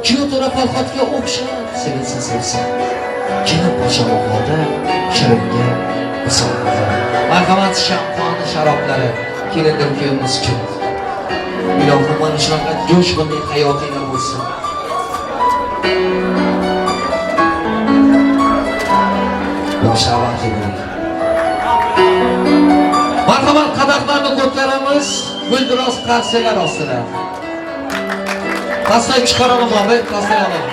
Kuyov to'ra Farhodga o'xshab sevinsin sevsin. Kelin boshi oqoda shiringa misol bo'lur. Marhamat shampan sharoblari kelindir kuyovimiz uchun. Ilohim mana shunaqa jo'shqinli hayotinglar bo'lsin. Yoshlar baxtli bo'ling. Marhamat qadahlarni ko'taramiz, guldiroz qarsalar ostida. Pastay chiqaraman, abi, pastay olaman.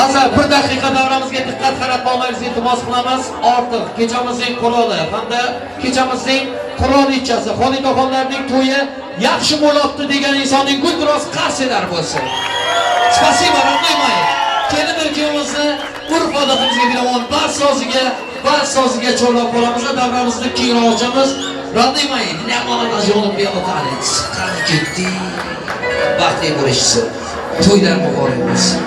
Azar bir daqiqa davramizga diqqat qaratmoqlaringizni iltimos qilamiz. Ortiq kechamizning quroli hamda kechamizning qurolichasi Xolidaxonlarning to'yi yaxshi bo'lyapti degan insonning guldiroz qarsalar bo'lsin. Спасибо, родной мои. Kelindir kuyovimizni urf-odatimizga binoan bar soziga chorlab qolamiz va davramizni kengroq ochamiz. Родной мои, для молодоженов белый танец. Qani ketdik. Baxtli bo'lishsin. To'ylar muborak bo'lsin.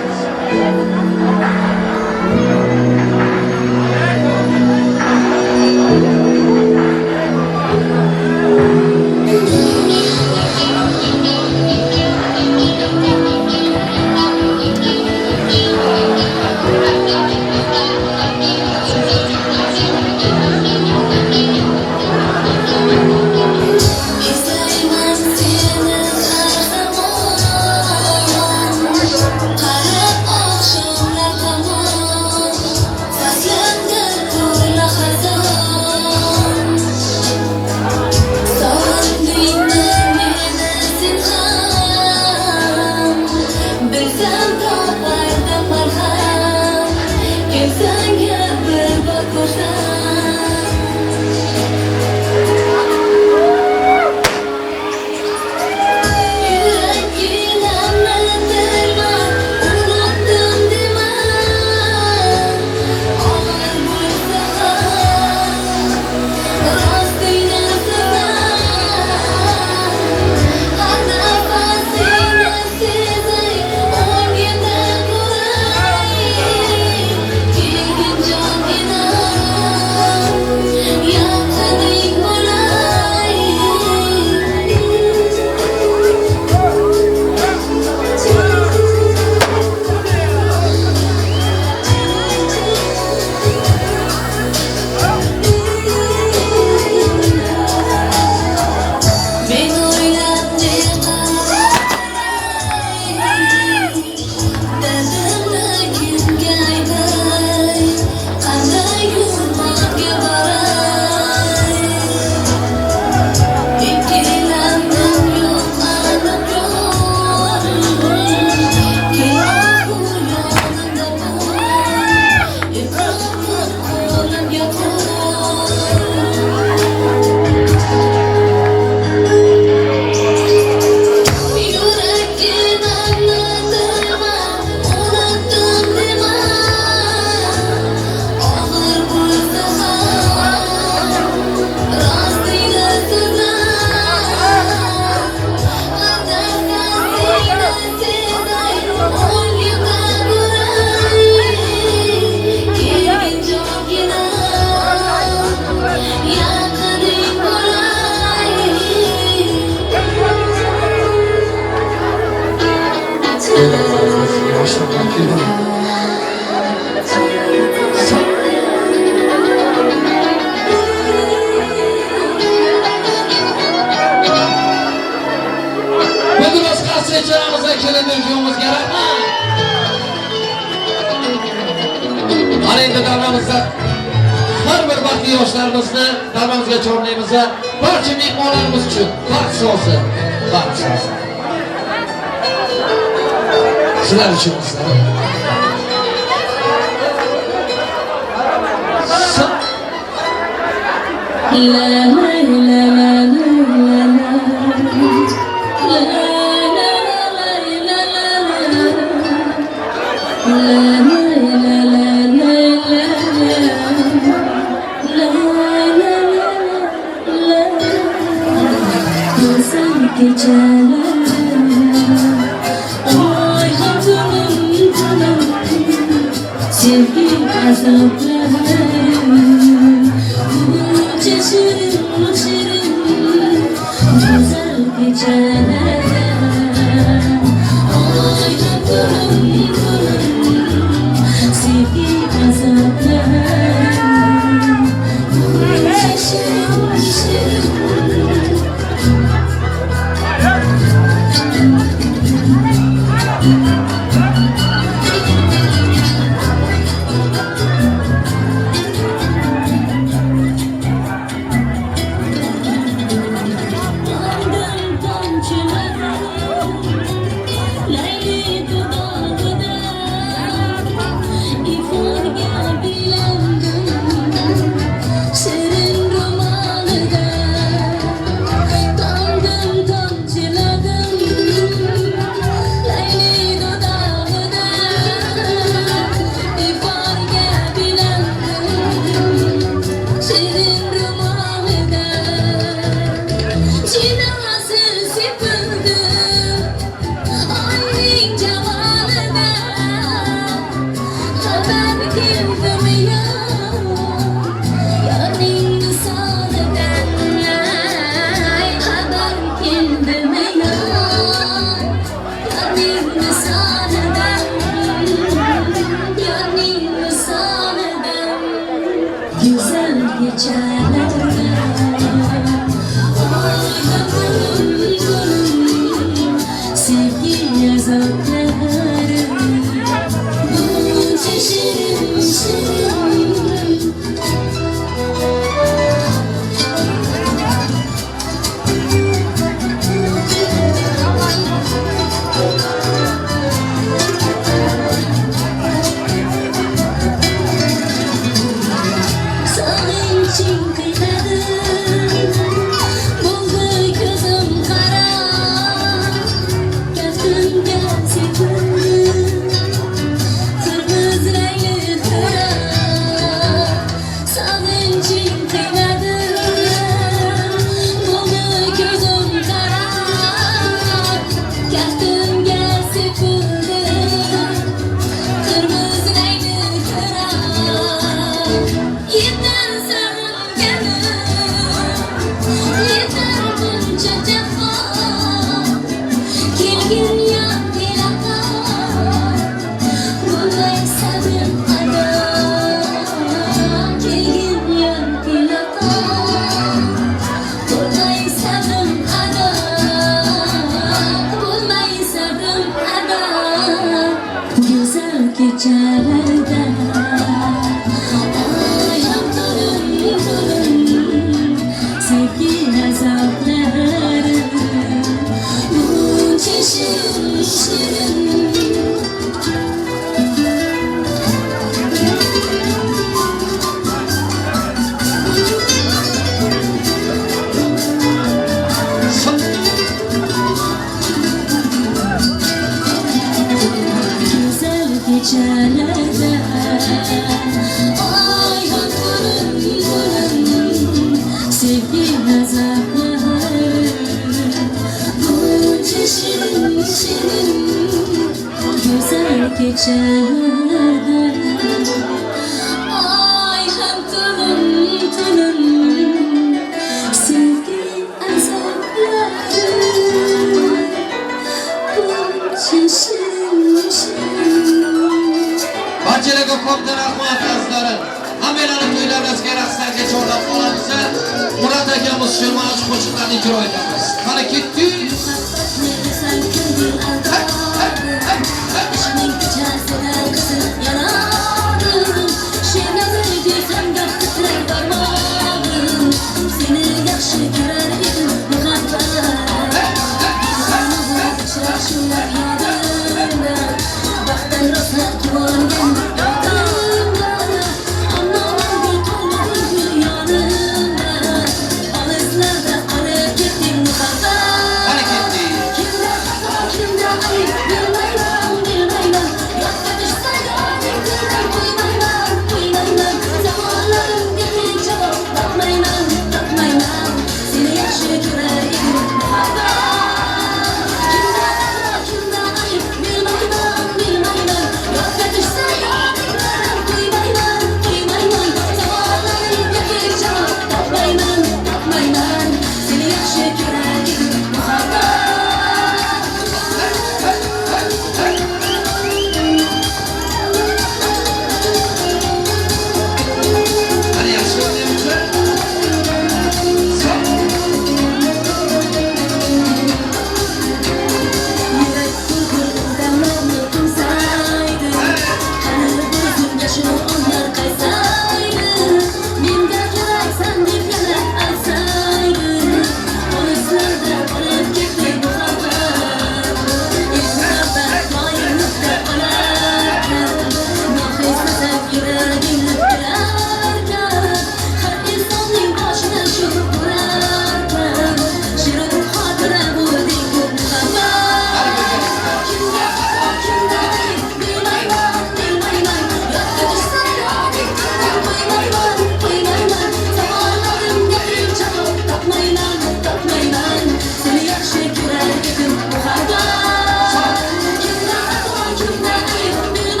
Kelgin jongina. qilamiz. Har bir baxtli yoshlarimizni darvozga chorlaymiz. Barcha mehmonlarimiz uchun baxt sozi, baxt sozi. Sizlar uchun qizlar. La la la la la la sevgi azapları bunca şirin şirin güzel geceler oy durun durun sevgi azapları bunca şirin şirin. Yanarım, şenazım.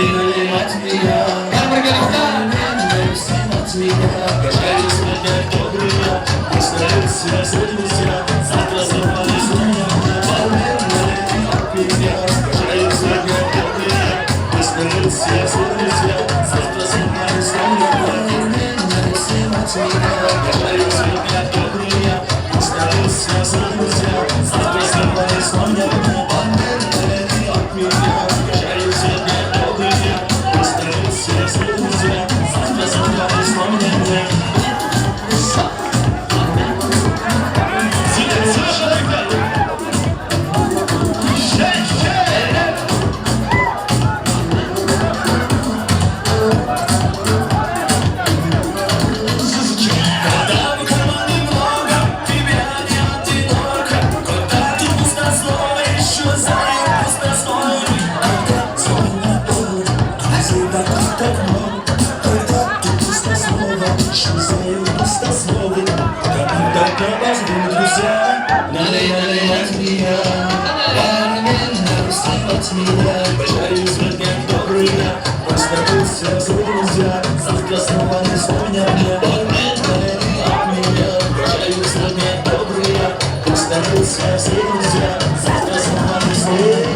От меня, от меня, прощаюсь, опять добрый я, пусть все друзья, завтра снова не знаю, от меня, прощаюсь, опять добрый я, пусть все друзья, завтра снова не знаю, от меня, прощаюсь, опять добрый я, пусть все друзья, завтра снова не знаю, от меня, прощаюсь, опять добрый я, пусть все друзья, завтра снова не знаю. Завтра снова не вспомнят меня, от меня, прощаюсь, родня добрые, пусть найдутся все друзья, завтра снова не вспомнят.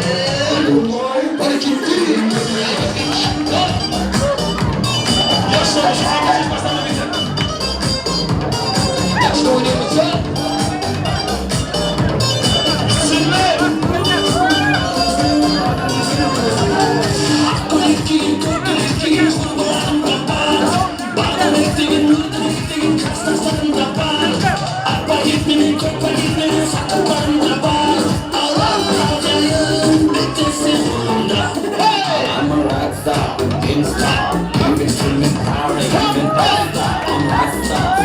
I'm a rock star, in star, I'm a streaming party, even faster. I'm a rock star, I'm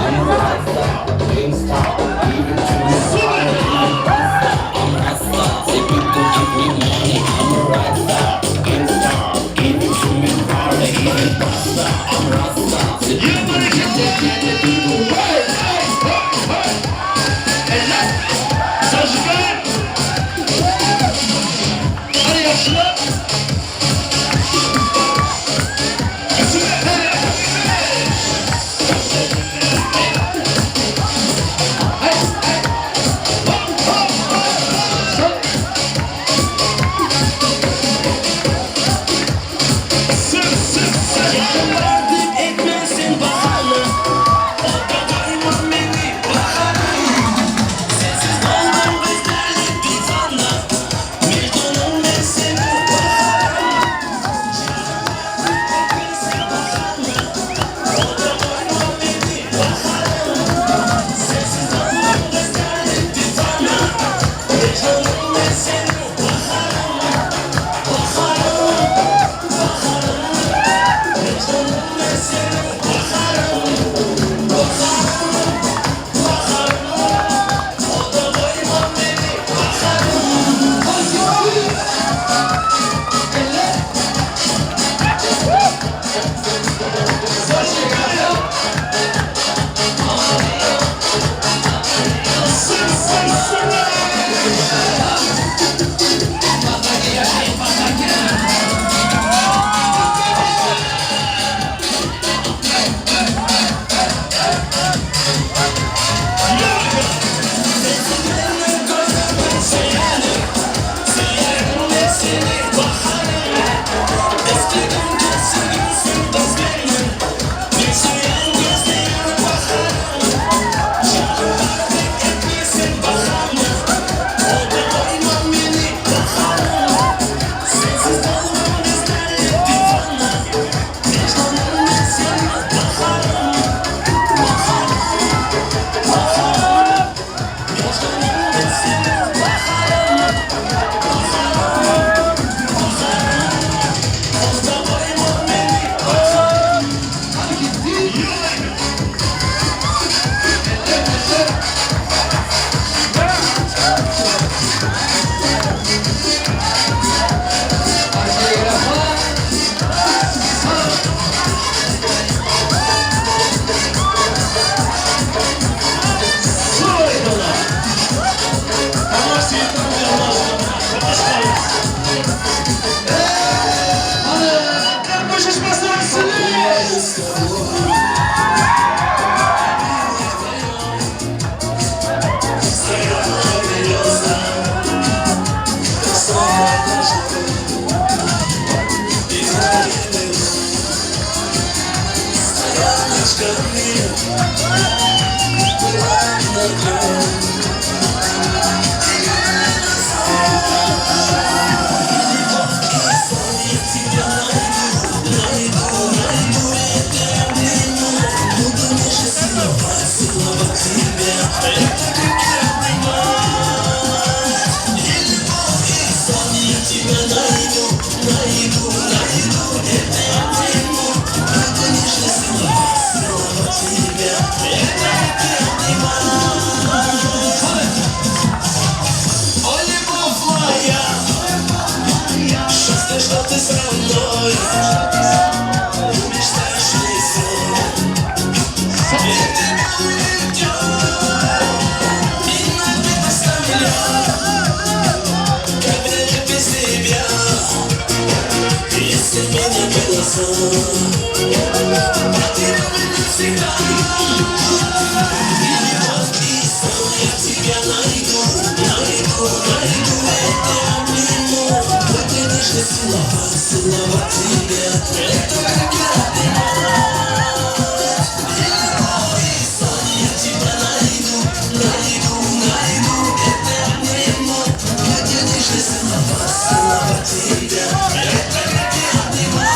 a rock star, in star, I'm a streaming party, even faster. I'm a rock star, people, people, people. Etmesin bahane. Потеряли навсегда. Любовь и сон, я тебя найду, найду, найду. Это обниму, будешь целовать, целовать тебя. Это как я обнимать. Любовь и сон, я тебя найду, найду, найду. Это обниму, будешь целовать, целовать тебя. Это как я обнимать.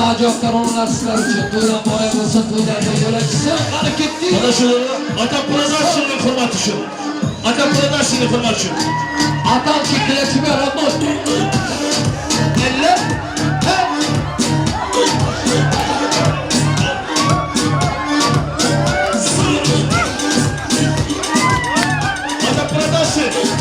Ajoyib taronalar sizlar uchun. To'ylar muborak bo'lsin, to'ylarga yo'lakchisi. Qani ketdik. Mana shu Ata Production'ning hurmati uchun. Ata Production'ning hurmati uchun. Atamчик для тебя, родной. Eller. Ata Production.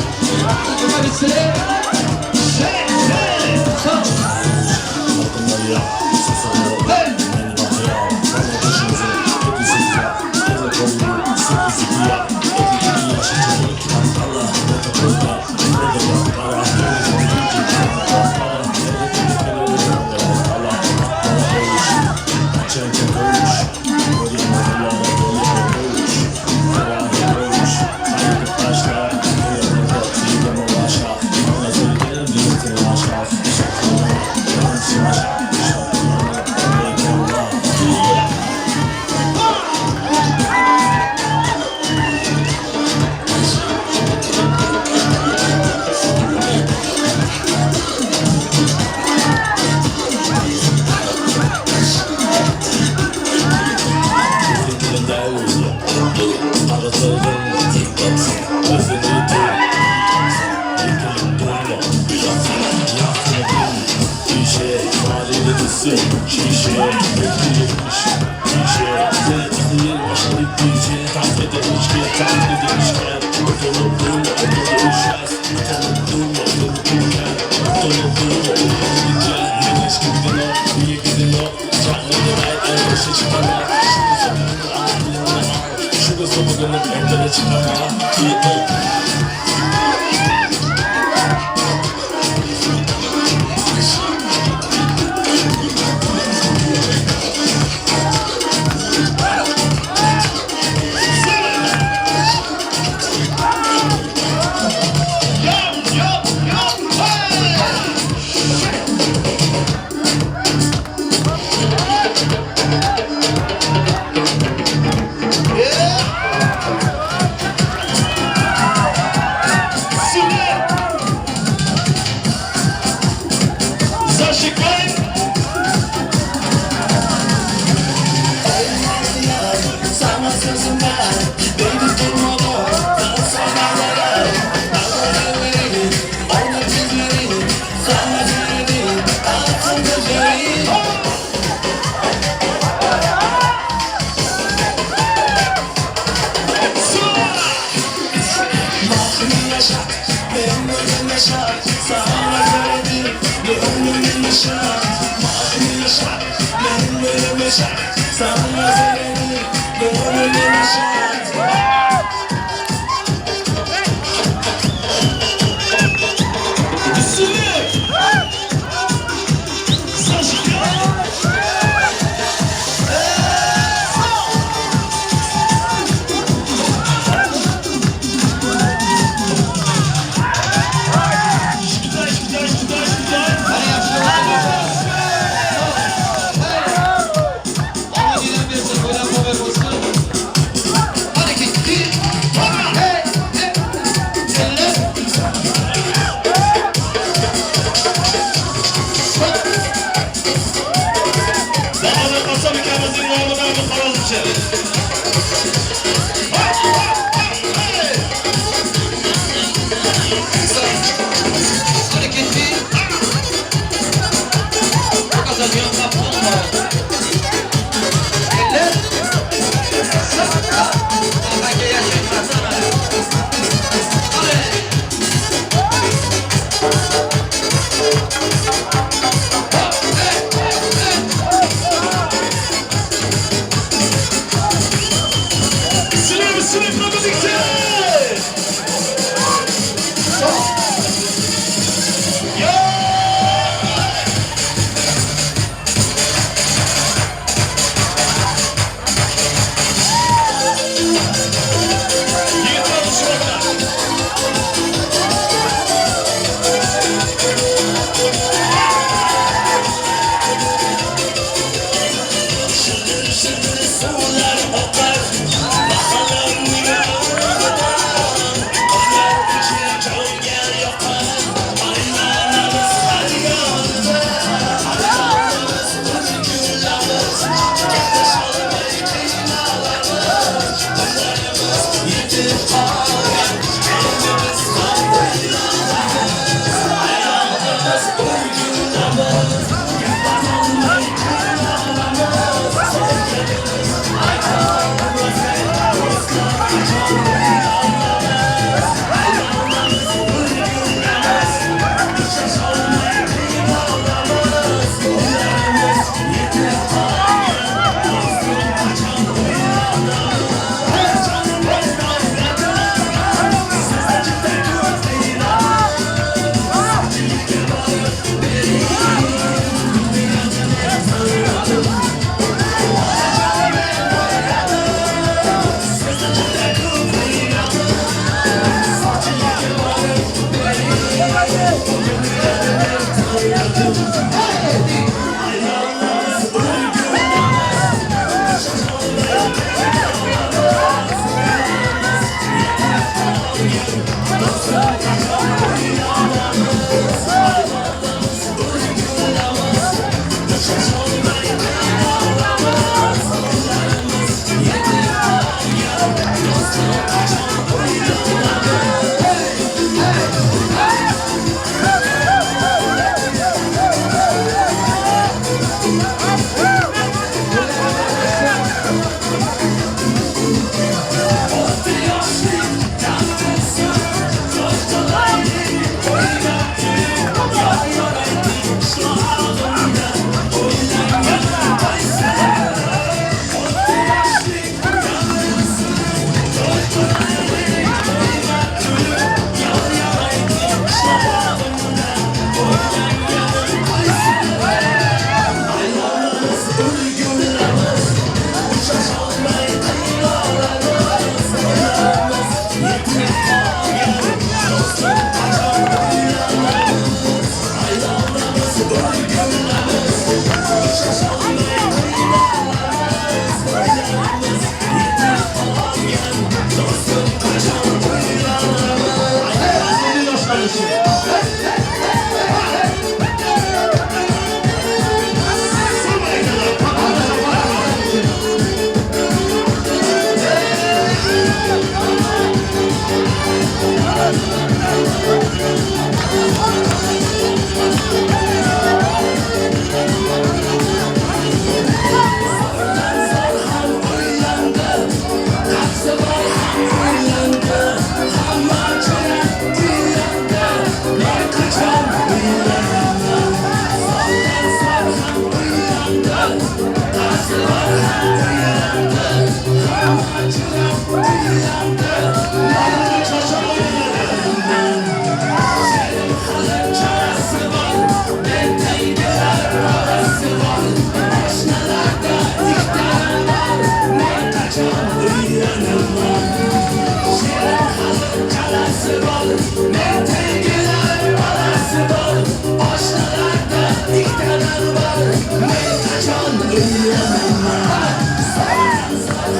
Men qachon uylanaman? Solar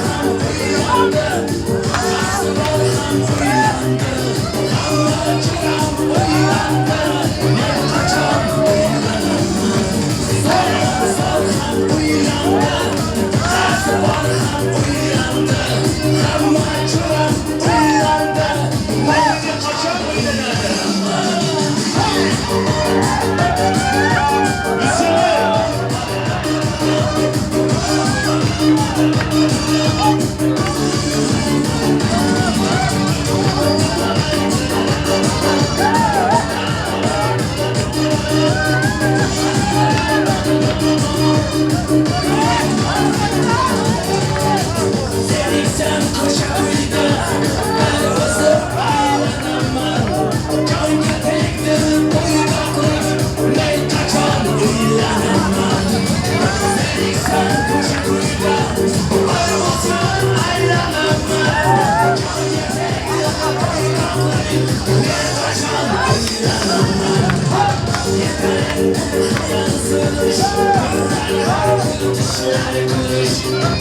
ham uylandi, Qarshi ham uylandi, hamma jo'ram uylandi. Men qachon uylanaman? Solar ham uylandi, Qarshi ham uylandi, hamma jo'ram uylandi. Men qachon uylanaman? Zeriksam qo'sha uyda bir o'zim aylanaman. Jonga tegdi bo'ydoqlik, men qachon uylanaman? Zeriksam qo'sha uyda bir o'zim aylanaman. Jonga tegdi bo'ydoqlik, men qachon uylanaman? Yetar endi xayol surish, kunlar har kun tushlar ko'rish.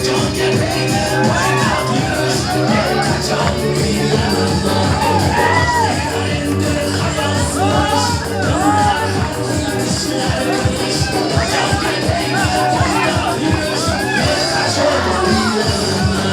Jonga tegdi bo'ydoq yurish, men qachon uylanaman? Yetar endi xayol surish, kunlar har kun tushlar ko'rish. Jonga tegdi bo'ydoq yurish, men qachon uylanaman?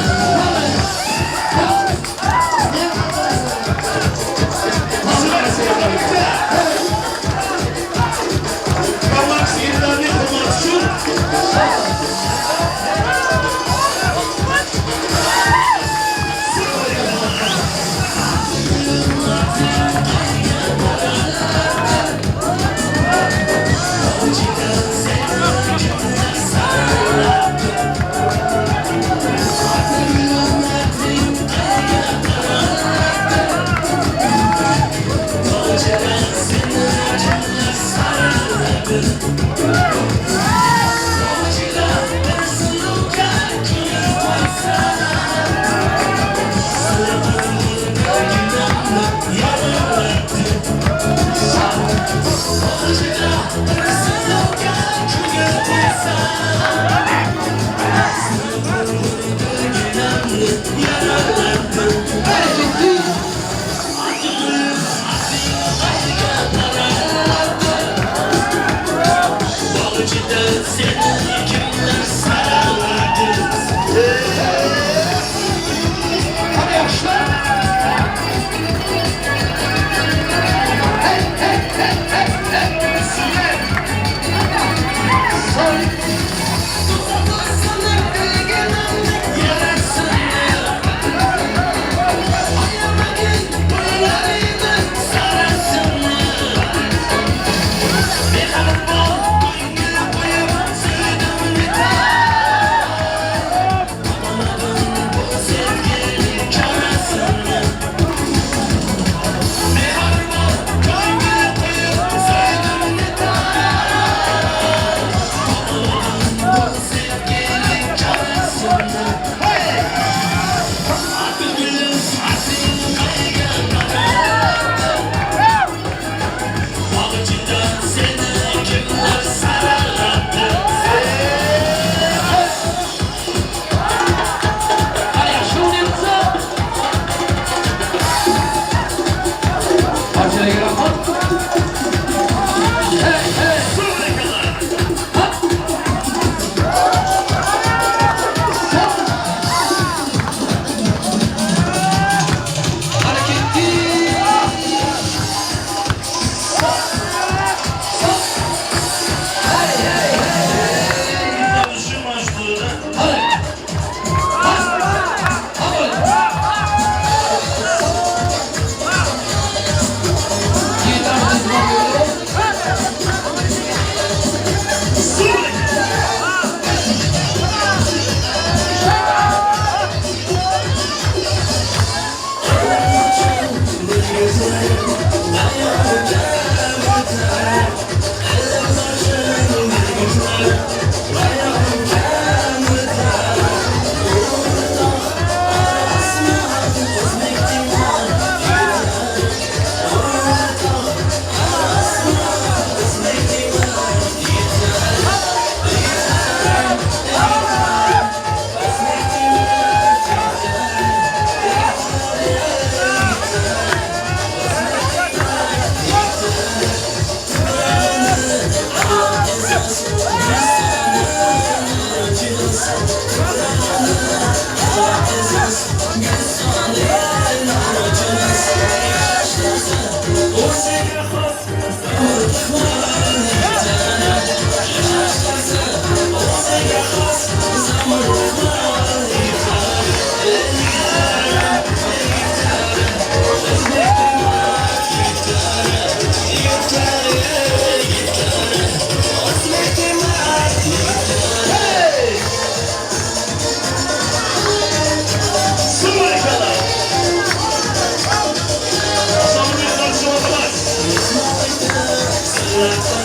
Thank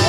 you.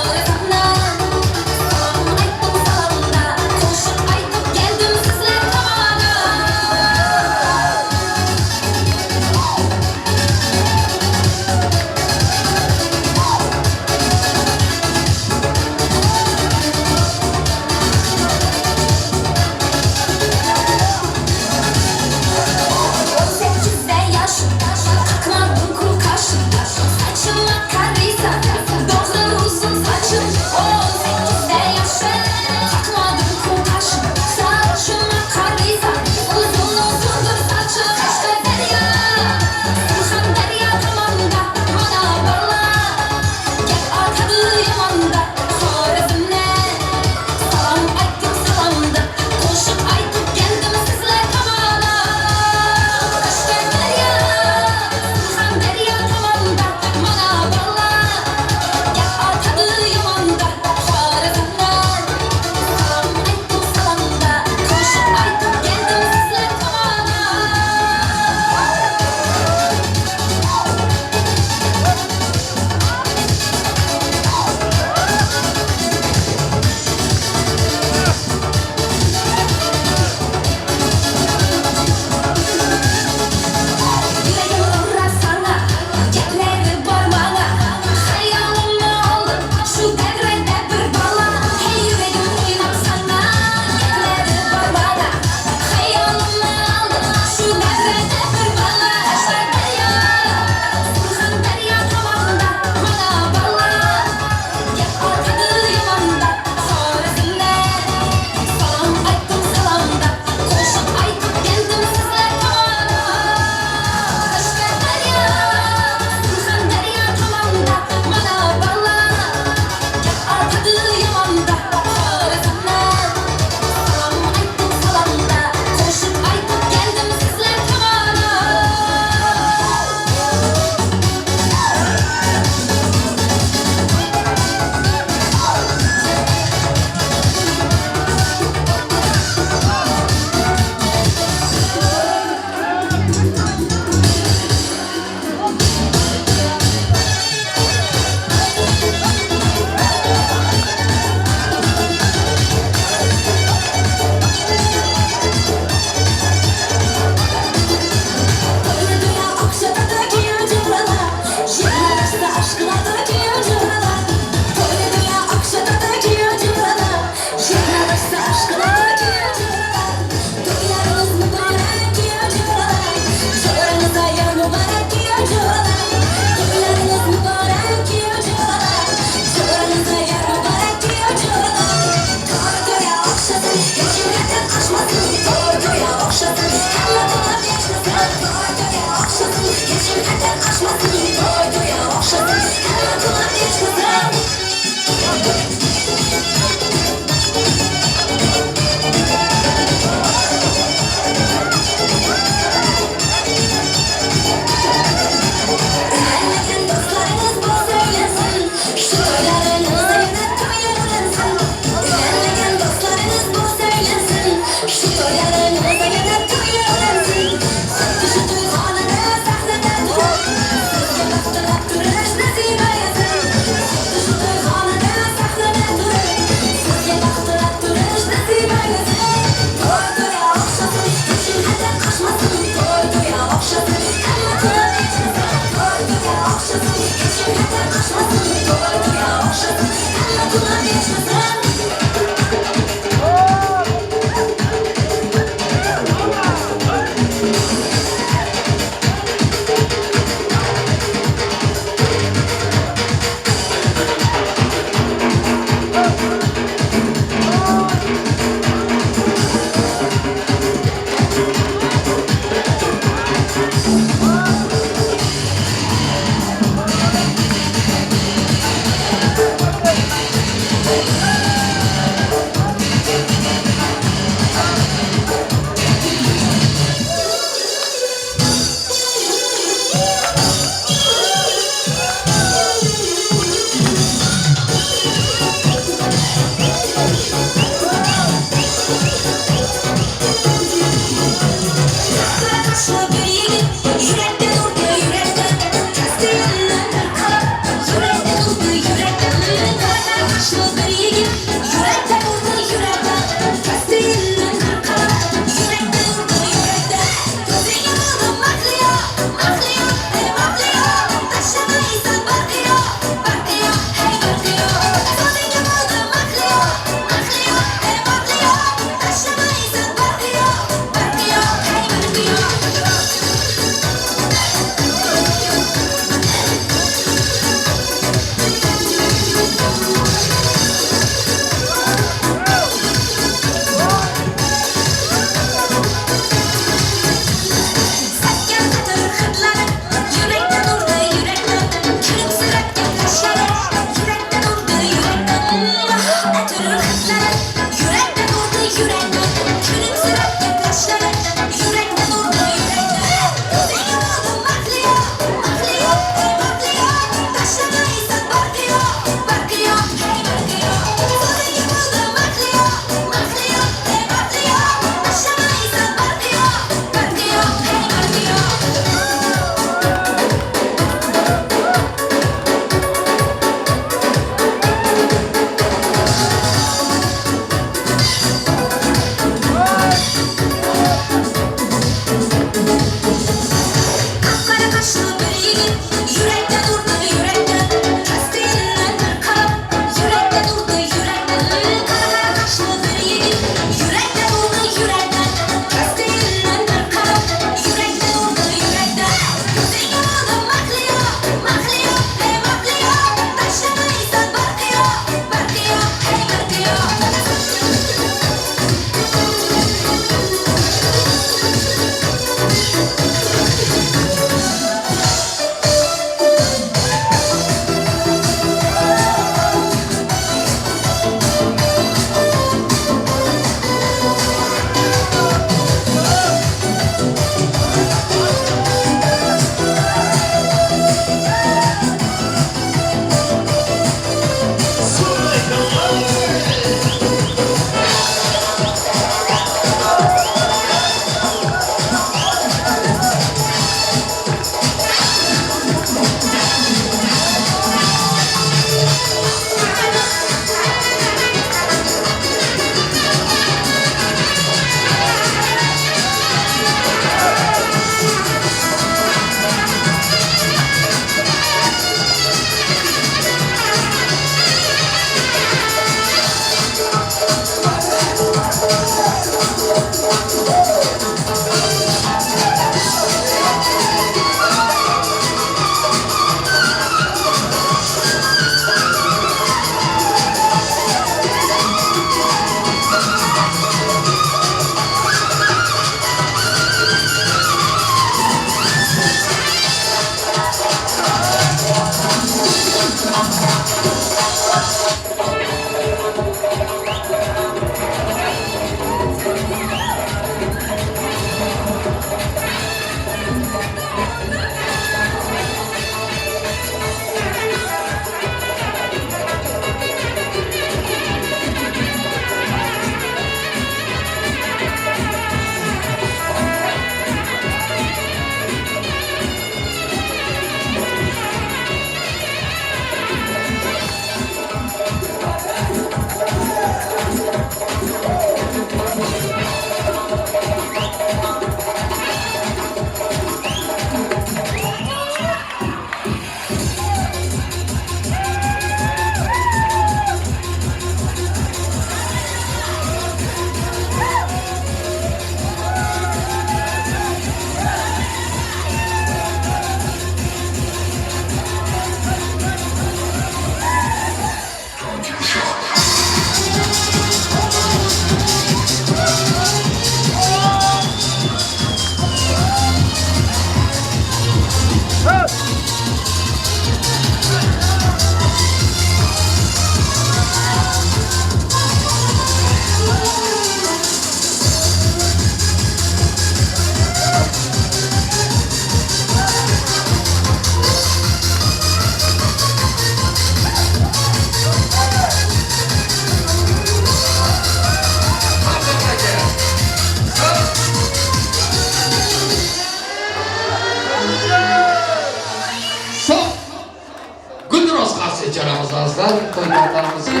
do'stlar, to'y tantanamizga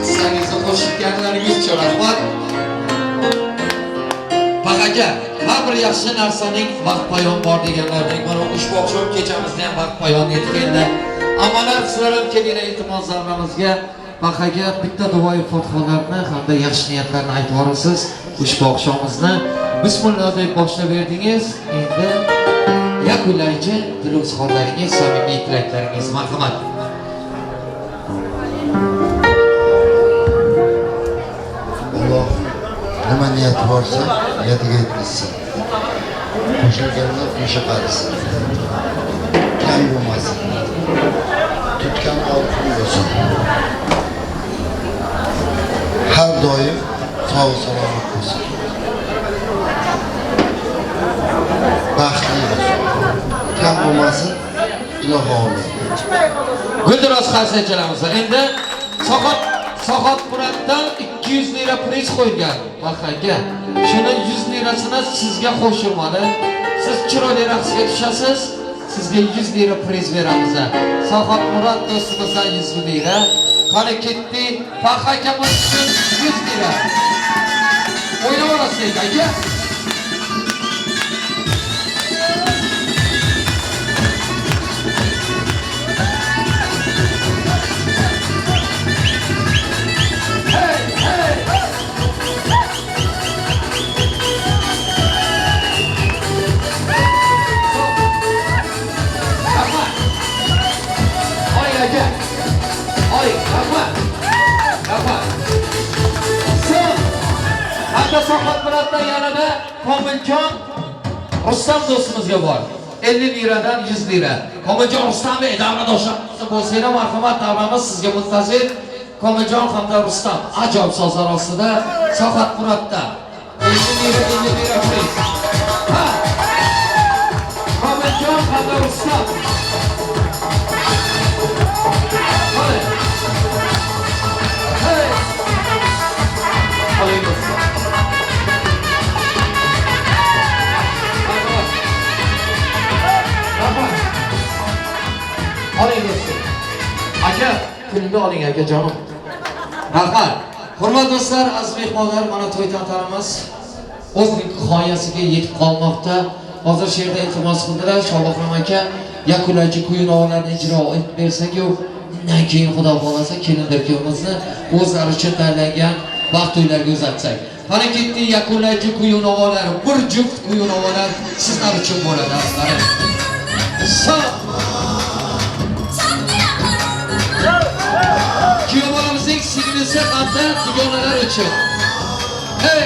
hissangizni qo'shganlaringiz uchun rahmat. Bax aka, har bir yaxshi narsaning vaqt poyon bor deganlaridek, mana ushbu oqshom kechamizda ham vaqt poyon yetib keldi. Ammalar, sizlar ham kelinglar, iltimos zarramizga. Bax aka, bitta duoyi fotihalarni hamda yaxshi niyatlarni aytib yuborasiz. Ushbu oqshomimizni bismillah deb boshlab berdingiz. Endi yakunlaychi dil izhorlaringiz, samimiy tilaklaringiz, marhamat. Allohim nima niyati borsa niyatiga yetkazsin. Qo'shilganlar qo'sha qarisin. Kam bo'lmasin. Tutgan oltin bo'lsin. Har doim sog' salomat bo'lsin. Baxtli bo'lsin. Kam bo'lmasin. Ilohi omin. Guldiroz qarsak chalamiz. Endi Sohat Muratdan 200 lira priz qo'ygan Bax aka. Shuni 100 lirasini sizga qo'shilmadi. Siz chiroyli raqsga tushasiz. Sizga 100 lira priz beramiz. Sohat Murat do'stimizdan 100 lira. Qani ketdi. Bax akamiz uchun 100 lira. O'ynab olasiz aka. Sohat Muratdan yanada Komiljon Rustam do'stimizga bor. 50 liradan 100 lira. Komiljon Rustam davradoshlarimiz bo'lsanglar, marhamat, davramiz sizga muntazir. Komiljon hamda Rustam ajoyib sozlar ostida Sohat Muratdan 50 lira, 50 lira priz. Ha! Komiljon hamda Rustam. Hadi. Hey! Oling do'stlar. Oling do'stlar. Aka, pulni oling aka jonim. Rahmat. Hurmatli do'stlar, aziz mehmonlar, mana to'y tantanamiz o'zining g'oyasiga yetib qolmoqda. Hozir shu yerda iltimos qildilar, Shohbahrom aka yakunlaychi kuy-navolarni ijro etib bersak-yu, undan keyin Xudo xolasa kelindir kuyovimizni o'zlari uchun tanlangan baxt to'ylarga uzatsak. Mana ketdi yakunlaychi kuy-navolar, bir juft kuy-navolar sizlar uchun bo'ladi, azizlarim. Kuyov bolamizning singlisi hamda dugonalar uchun. Hey!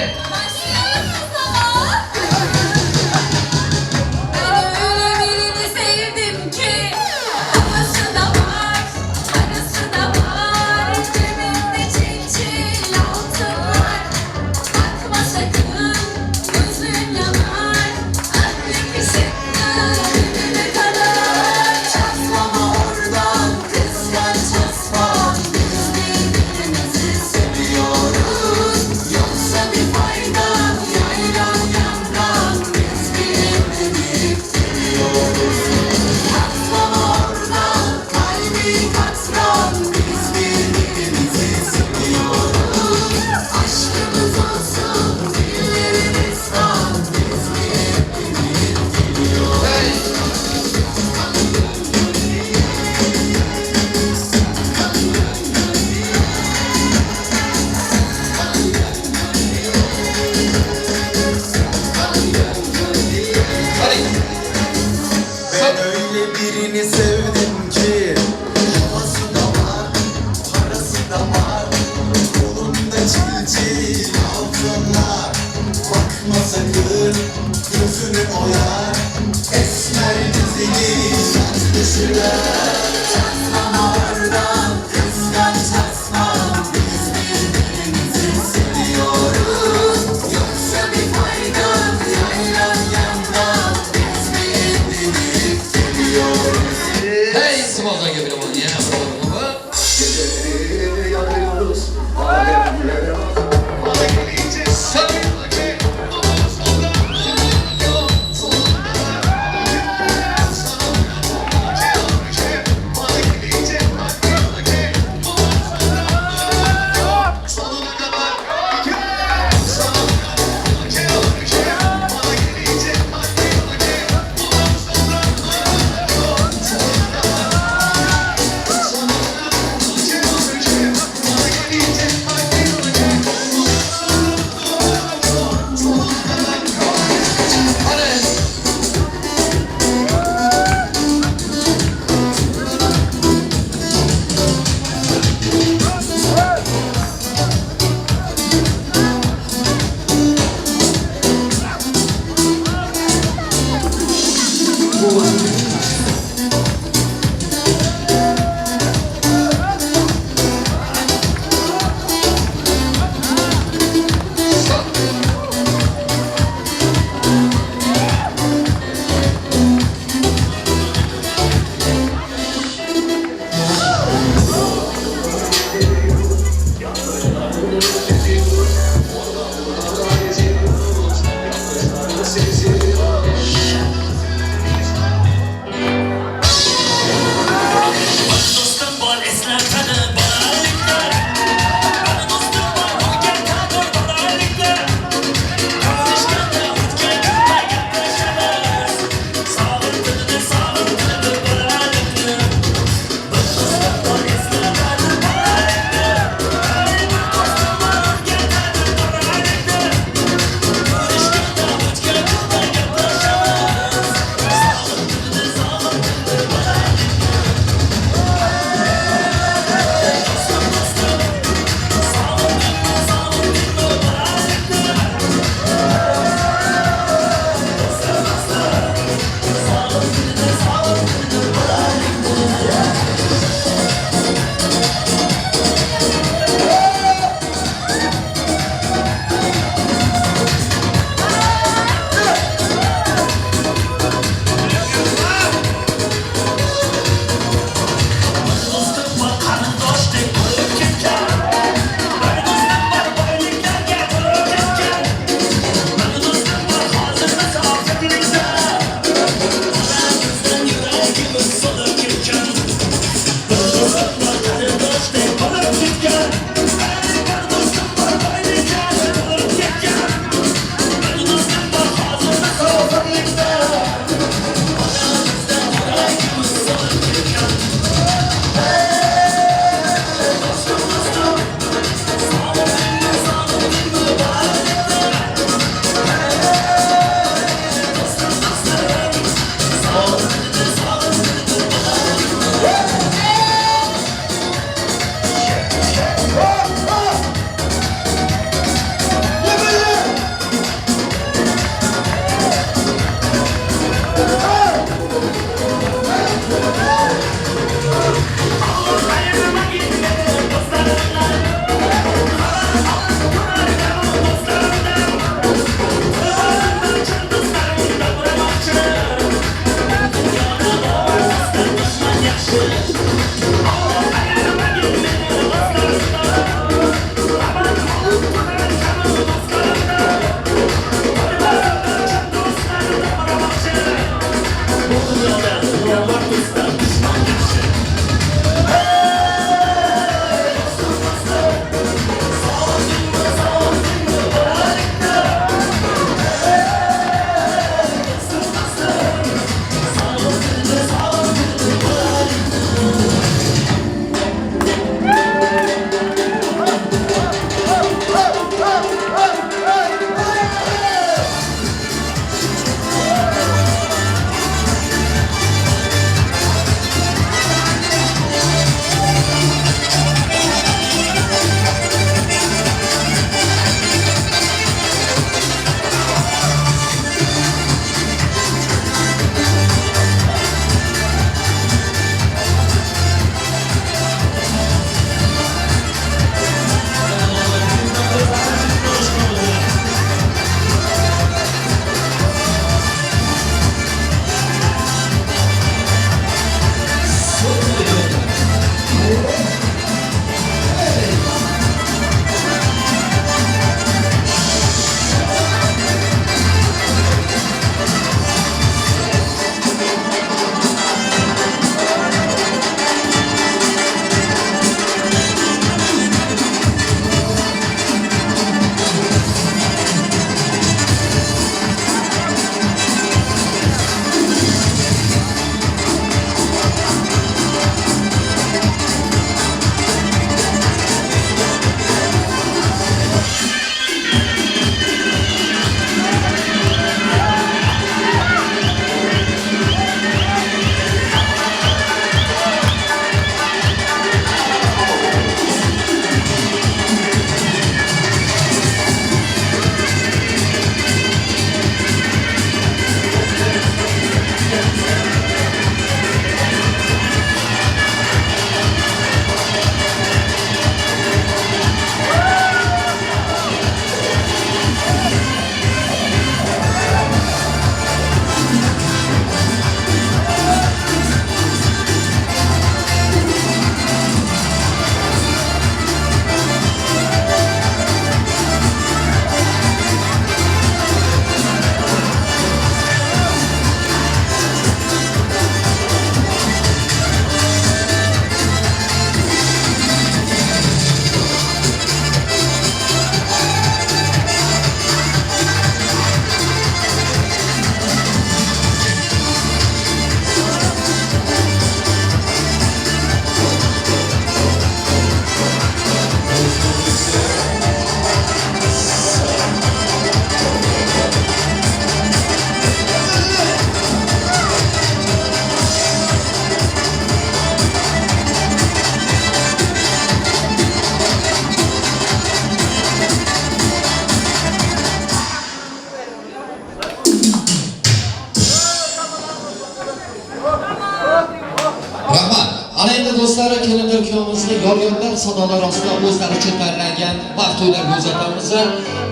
Ana endi do'stlar, kelinlar kuyovimizni yor-yorlar sadolar ostida o'zlaricha tayyorlangan baxt to'ylarga uzatamiz.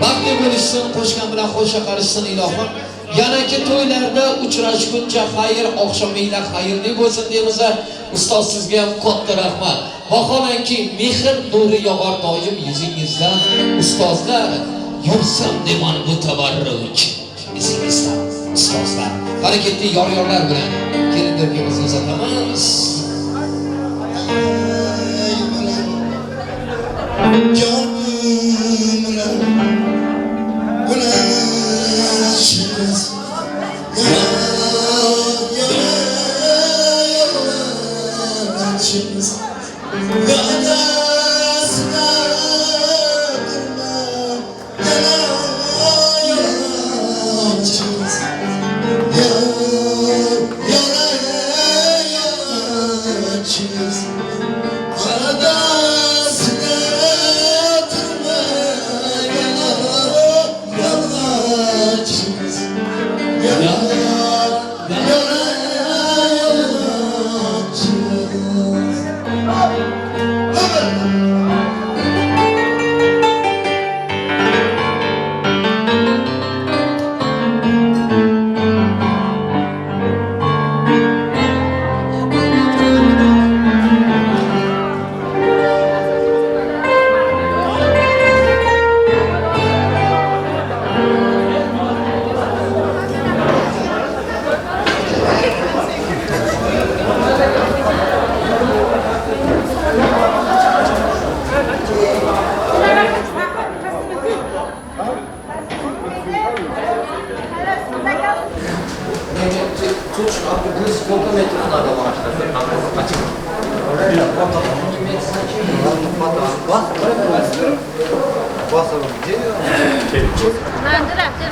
Baxtli bo'lishsin, qo'shgan bilan qo'sha qarishsin ilohim. Yanagi to'ylarda uchrashguncha xayr, oqshominglar xayrli bo'lsin deymiz. Ustoz sizga ham katta rahmat. Vaholanki mehr nuri yog'ar doim yuzingizdan. Ustozlar yursam deman bu tabarruk izingizdan ustozlar. Harakatli yor-yorlar bilan kelinlar kuyovimizni uzatamiz. Mandira, sen